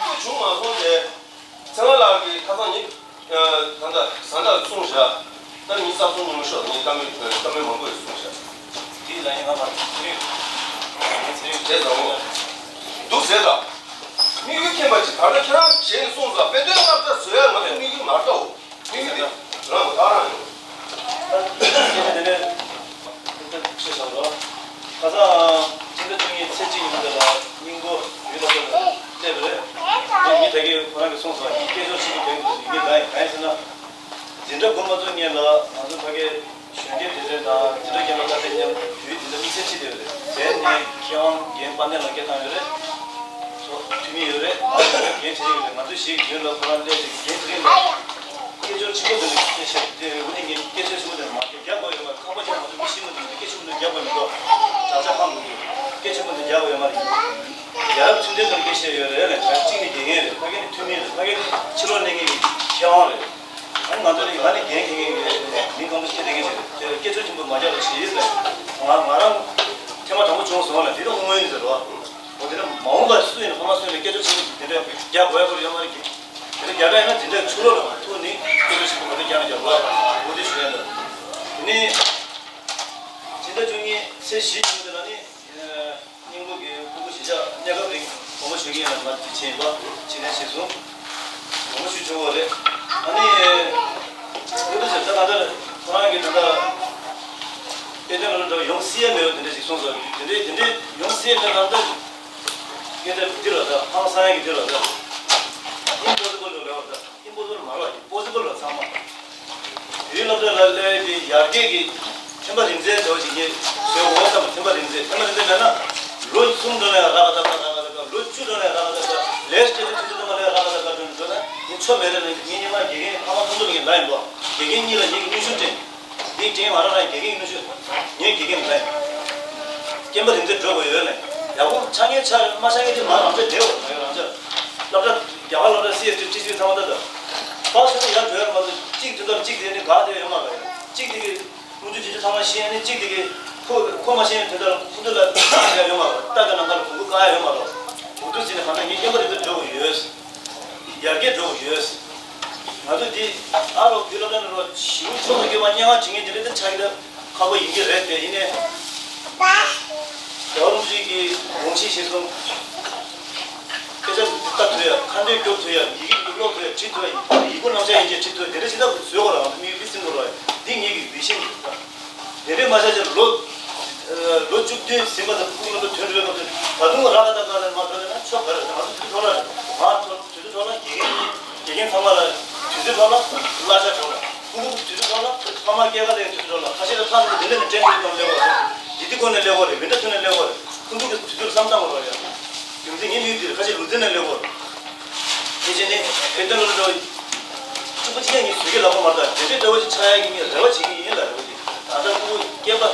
རྒྱུ་བྱུང་མ་སོང་སྟེ། ཚེ་དབང་ལགས་ཀྱིས་ཁ་སང་ཉིན་ད་ལྟ་བཟའ་ཟླ་གསུངས་བཞག་ད་ཉིན་གསར་གསུང་ཉུང་ཤོས་ངས་བཀའ་མོལ་བཀའ་མོལ་མང་པོ་ཡོད་གསུངས་བཞག་དེ་ལ་ཡིན་ང་མ་ཚེ་རིང་། ཚེ་རིང་བྱས་ཙང་འོ། འདུག་ཟེར་ད། དམིགས་ཡུལ་མཁྱེན་པ་ཅིག་ད་ལྟ་ཁྱེད་རང་ཞལ་ནས་གསུངས་ཙང་དཔེ་སྟོན་སློབ་གྲྭ་བཟོ་ཡ་ང་ཚོའི་དམིགས་ཡུལ་མ་རེད་དོ། དེ་ནི་རང་ལ་ད་རང་ཡོང་། སྐད་ཆ་དེ་ནས་ཁྱེད་ཚོ་ཤེས་བྱ་རོགས། ཁ་སང་ཕྱི་ཟླ་བཅུ་གཉིས་ཚེས་གཅིག་ཉིན་དེ་ལ་སྙིང་པོ་ཡུལ་ལ་སླེབས་པ་རེད། དེ་ཉིན་ད་གིན་ཁོ་རང་གིས་གསུངས་སོང་། སྐད་ཆ་ཞིག་གི་དོན་དུ་ཡིན་གྱི་ལ་ཡིན། གང་ཡིན་ཟེར་ན། འཛིན་གྲྭ་འགོ་མ་ཚུགས་སྔོན་ལ་ང་ཚོ་ཕ་གིའི་གཞོན་སྐྱེས་དེ་ཚོ་དང་འཛིན་གྲྭ་རྒན་པ་ཁ་ཤས་མཉམ་དུ་དུས་འདི་འདྲ་དམིགས་བསལ་ཁྲིད་བསྡད་པ་རེད། དེ་ནས་མཁས་དབང་རྒན་དཔལ་ལྡན་ལགས་སྐད་བཏང་ཡོད་རེད། ཚོགས་འཐུས་མི་ཡོད་རེད། ང་ཚོ་རྒན་དེ་རིང་ཡོད་རེད། ང་ཚོ་ཞིག་ཡོད་ལ་ཁོ་རང་སླེབས་ཏེ་རྒན་དེ་རིང་ལ་སྐད་ཅོར་ཆེན་པོ་དེ་ལ་སྐད་ཆ་དེ་འུ་ནས་ངས་སྐད་ཆ་ཆེན་པོ་དེ་མ་རྒྱག་རྒྱག་དགོས་ཡོད་མ་རེད། ཁང་པ་ཆེན་མོ་དེ་མི་ཤེས་མོ་དེ་སྐད་ཆེན་པོ་དེ་རྒྱག་དགོས་མི་འདུག་དྲག་ཆ་ཁང་དུ་སྐད་ཆེན་པོ་དེ་རྒྱག་དགོས་ཡོད་མ་རེད། ཡ་རབས་ཚུལ་ལྡན་དེ་ལ་སྐད་ཆ་ཡོད་རེད་ལ། གཅིག་ནི་དགེ་རྒན་རེད། ཕ་གི་ནི་འཐུས་མི་རེད། ཕ་གི་ནི་ཕྱི་ལོགས་གནས་མཁན་གྱི་མཁས་དབང་རེད། ཨ་ནི་ང་ཚོ་ནི་ང་ནི་འགན་འཁྱེར་མཁན་གྱི་མི་སྐམ་པོ་ཞིག་སྐད་འདེད་མཁན་ཞིག་རེད། དེ་སྐད་ཆ་ཆེན་པོ་མ་རྒྱག་རོགས་ཞེས་ཟེར། ང་ང་རང་ཐེངས་མ་དང་པོ་བྱུང་སོང་ལ་འདི་ལ་དངོས་ཡིན་ཟེར་རོ། འོ་དེ་ནི་མ་འོངས་པར་སུ་ཡིན་ན་ཕ་མ་སུ་ཡིན་ན་སྐད་ཆ་ཆེན་པོ་དེ་འདྲ་རྒྱག་དགོས་ཡ་ཁོ་རང་ཡོད་མ་རེད་གི། དེ་འདྲ་རྒྱག་ག་ཡིན་ན་དེ་འདྲ་ཕྱི་ལོགས་ལ་མ་ཐུག་ནི་སྐད་ཆ་ཆེན་པོ་ག་འདྲ་རྒྱག་ན་རྒྱག་དགོས་ཡ། འོ་དེ་ཞུ་ཡ་འདུག་དེ་ནི་ཕྱི་ཟླ་བཅུ་གཉིས་ཚེས་བཞི་ཉིན་དེ་ལ་ནི། སྙིང་པོ་གི་སྤུ་གུ་གཞིས་ཆགས་གནས་སྐབས་རིང་དགོངས་པ་ཞུ་གི་ཡིན་ལ། ང་འདི་བྱས་ཡིན་པ་ཕྱི་ནས་བྱས་སོང་། དགོངས་པ་ཞུ་ཆོག་གི་རེད། ཨ་ནི་ཨུ་ཏུ་ཟེར་ད་ང་ཚོར་ཁོ་རང་གི་ད་ལྟ་དཔེ་སྟོན་ལ་འགྲོ་ཡོང་སྲིད་ཡ་མེད་པ་དེ་འདྲ་ཞིག་གསུངས་སོང་། དེ་འདྲའི་དེ་འདྲའི་ཡོང་སྲིད་ཡ་མེད་ན་ད་སྐད་ཆ་འདི་ལ་ད་ཧང་སང་ཡ་གི་འདི་ལ་ད་ཨིམ་པོ་སི་བལ་འགྲོ་ལེ་བ་ད། ཨིམ་པོ་སི་བལ་མ་རེད་པོ་སི་བལ་རེད་ཚང་མ། བོད་སློབ་གྲྭ་ལ་སླེབས་ཏེ་ཡར་རྒྱས་ཀྱི་ཐེམ་པ་རིམ་འཛེག་འདྲ་བོ་ཞིག་ངས་བཟོས་འོང་བསམ། ཐེམ་པ་རིམ་འཛེག་ཐེམ་པ་རིམ་འཛེག་མེད་ན་ལོ་གསུམ་འགྲོ་ན་ཡང་རག་ག་ད་རག་ག་ད་རག་ག་ལོ་བཅུ་འགྲོ་ན་ཡང་རག་ག་ད་རག་ག་ལས་སྐད་ཆ་ཆུ་ཚོད་ཐེངས་མ་ལས་རག་ག་ད་རག་ག་འགྲོ་ན་ངས་ཆོ་མེད་རེད་ལ། ངས་སྔོན་མ་དགེ་རྒན་ཕ་མ་ཐུང་ཐུང་ངས་ལབ་ཡིན་པ། དགེ་རྒན་གཉིས་ལ་ངས་ཀྱི་ནུས་ཤུགས་སྤྲད། འདི་དྲན་མ་རག་ན་དགེ་རྒན་གྱི་ནུས་ཤུགས། ངས་དགེ་རྒན་ལ་ཡིན། རྐྱེན་པ་རིམ་འཛེག་འགྲོ་དགོས་ཡོད་ལ། ཡག་པོ་ཆགས་ངེས་ཆགས་མ་ཆགས་ངེས་དེ་མ་རང་ཆ་བསྡད་འོ་ང་ཡོད་རང་ཆ། སློབ་གྲྭ་རྒྱ་གར་སློབ་གྲྭ་སི་ཨེས་ཊི་ཊི་སི་ཚང་མ་ད་ད། བག་ཆགས་ཡར་འགྲོ་ཡ་མ་གཏོགས་གཅིག་དེ་ལྟར་གཅིག་དེ་ནི་ག་དེ་ཡོད་མ་རེད། གཅིག་དེ་གི་ཀུན་སྤྱོད་ཇི་ལྟར་ཚང་མ་ཤེས་ནི་གཅིག་དེ་གི་ཁོ་ཁོ་མ་ཤེས་དེ་ལྟར་ཁོ་ཚོ་ལ་ཡ་ཡོད་མ་རེད། ལྟ་ག་ནང་ག་ལ་གོང་བུ་བཀག་ཡ་ཡོད་མ་རེད། འུ་ཚོ་ཟིན་ནས་གང་ལྟར་ངས་རྐྱེན་པ་རིམ་པས་འགྲོ་དགོས་ཡོད། ཡར་རྒྱས་འགྲོ་དགོས་ཡོད། ང་ཚོ་འདི་ཨ་རོ་བོད་སློབ་གྲྭ་ནས་རོ་ཞིའུ་ཕྱོགས་སུ་སྐྱོད་པ་སྙན་ངག་བྲིས་མཁན་དེ་འདྲ་དེ་ཆགས་ཀྱི་ད་ཁག་པོ་ཡིན་གྱི་རེད་དེ། ཡིན་ནའི་རྒྱལ་བ་རིན་པོ་ཆེ་གི་དགོངས་གཞི་གཞིར་བཟུང་། སྐད་ཆ་ལྟ་ཐུབ་ཡ། ཁ་འདོན་སྐྱོར་ཐུབ་ཡ། ཡི་གེ་ཀློག་ཐུབ་ཡ། བྲིས་ཐུབ་ཡ། ཡི་གུ་རྣམ་གཞག་ཡིན་གྱི་བྲིས་ཐུབ་ཡ། དེ་འདྲ་ཞིག་ད་བཟོས་དགོས་ར། ང་ཚོ་མི་ཡུལ་འདི་ཟིན་དགོས་ར། འདི་ངེད་ཀྱི་བི་ཤན་ཡིན། དེ་འདྲའི་མ་བྱས་ཀྱི་ལོ་ལོ་བཅུ་བདུན་ཟིན་པ་དང་ཕྲུ་གུ་ལ་ཐོན་འགྲོ་བའི་སྐབས་སུ་ད་དུང་ར་ག་ད་ག་ལ་མ་ཐོན་ན་ཆོག་ག་རེད། ང་ཚོ་དུས་ཚོད་འཕྲོ་བརླག་རེད། ང་དུས་ཚོད་འཕྲོ་བརླག་དགེ་རྒན་དགེ་རྒན་ཚང་མ་ལ་དུས་ཚོད་འཕྲོ་བརླག་གླ་ཆ་འཕྲོ་བརླག་ཕྲུ་གུ་དུས་ཚོད་འཕྲོ་བརླག་ཕ་མ་སྐྱེལ་ག་སླེབས་དུས་ཚོད་འཕྲོ་བརླག་ཁ་ཤས་ལ་ཐག་ཉེ་དུས་འདི་འདྲ་ནས་ཊེན་ཊི་སྟོང་སླེབས་པ་རེད། འདི་འདི་སྒོ་ནས་སླེབས་པ་རེད། མི་འདྲ་ཐུག་ནས་སླེབས་པ་རེད། ཁོང་ཚོ་གི་དུས་ཚོད་བསམ་བཏང་དགོས་རེད་ཡ། རྒྱུ་མཚན་ངས་ནུས་དེར་ཁ་ཤས་ལུས་རྩལ་ནས་སླེབས་པ་རེད། དེ་བྱས་ནས་བོད་དོན་སློབ་གྲྭ་གཅིག་པ་གཅིག་རྐྱང་གཉིས་བཟོས་ཀྱི་ལབ་པ་མ་རེད། ད་དེ་འདྲའི་འདྲ་བོ་ཅིག་ཆགས་ཡ་གི་ངས་རེ་བ་བྱེད་ཀྱི་ཡིན་ལ། རེ་བ་ཅིག་ད་ལྟ་ཕྲུ་གུ་སྐྱེས་པ་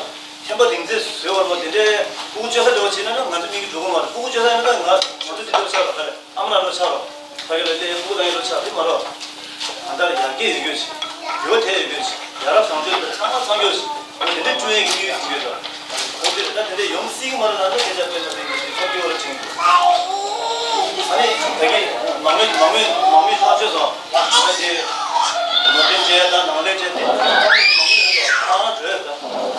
ཐེམ་པ་རིམ་འཛེག་བཟོས་པར་མ་དེ་འདྲའི་ཕྲུ་གུ་བཅོལ་ས་འདྲ་བོ་བྱས་ན་ན་ང་ཚོ་མི་གི་འགྲོ་གི་མ་རེད། ཕྲུ་གུ་བཅོལ་ས་ཡིན་ན་ད་ང་ང་ཚོ་དེ་འདྲ་བོ་ཆགས་རོགས་ག་རེ། ཨ་མ་ལགས་ལོ་ཆགས་རོགས། ཕ་གི་ལ་ལས་ཕྲུ་གུ་ལ་ཡིན་ལོ་ཆགས་དེ་མ་རོགས། ད་ལྟར་ཡར་རྒྱས་ཡོད་རྒྱུ་ཞིག་ཡོད་དེ་ཡོད་རྒྱུ་ཞིག་ཡ་རབས་བཟང་སྤྱོད་དང་ཚང་མ་ཚང་རྒྱུ་ཞིག་འོ་དེ་འདྲའི་བསྐྲུན་ཡས་ཀྱི་དམིགས་ཡུལ་ཞིག་ཡོད་དོ། འོ་དེ་ད་དེ་འདྲའི་ཡོང་སྲིད་ཀྱི་མ་རེད་ན་ད་སྐད་ཆ་དཔེ་ལ་དཔེ་ཀྱི་ཚོགས་སྐྱོ་བར་བྱིང་། ཨ་ནི་ད་གིན་མང་མོས་མང་མོས་མང་མོས་ཐག་ཆོད་སོང་། ཨ་ནི་དེ་ནོར་འཁྲུལ་བྱས་དང་ནང་ལས་བྱས་དེ་མང་མོས་ཡོད་དོ། ཨ་ང་བྲོས་ད།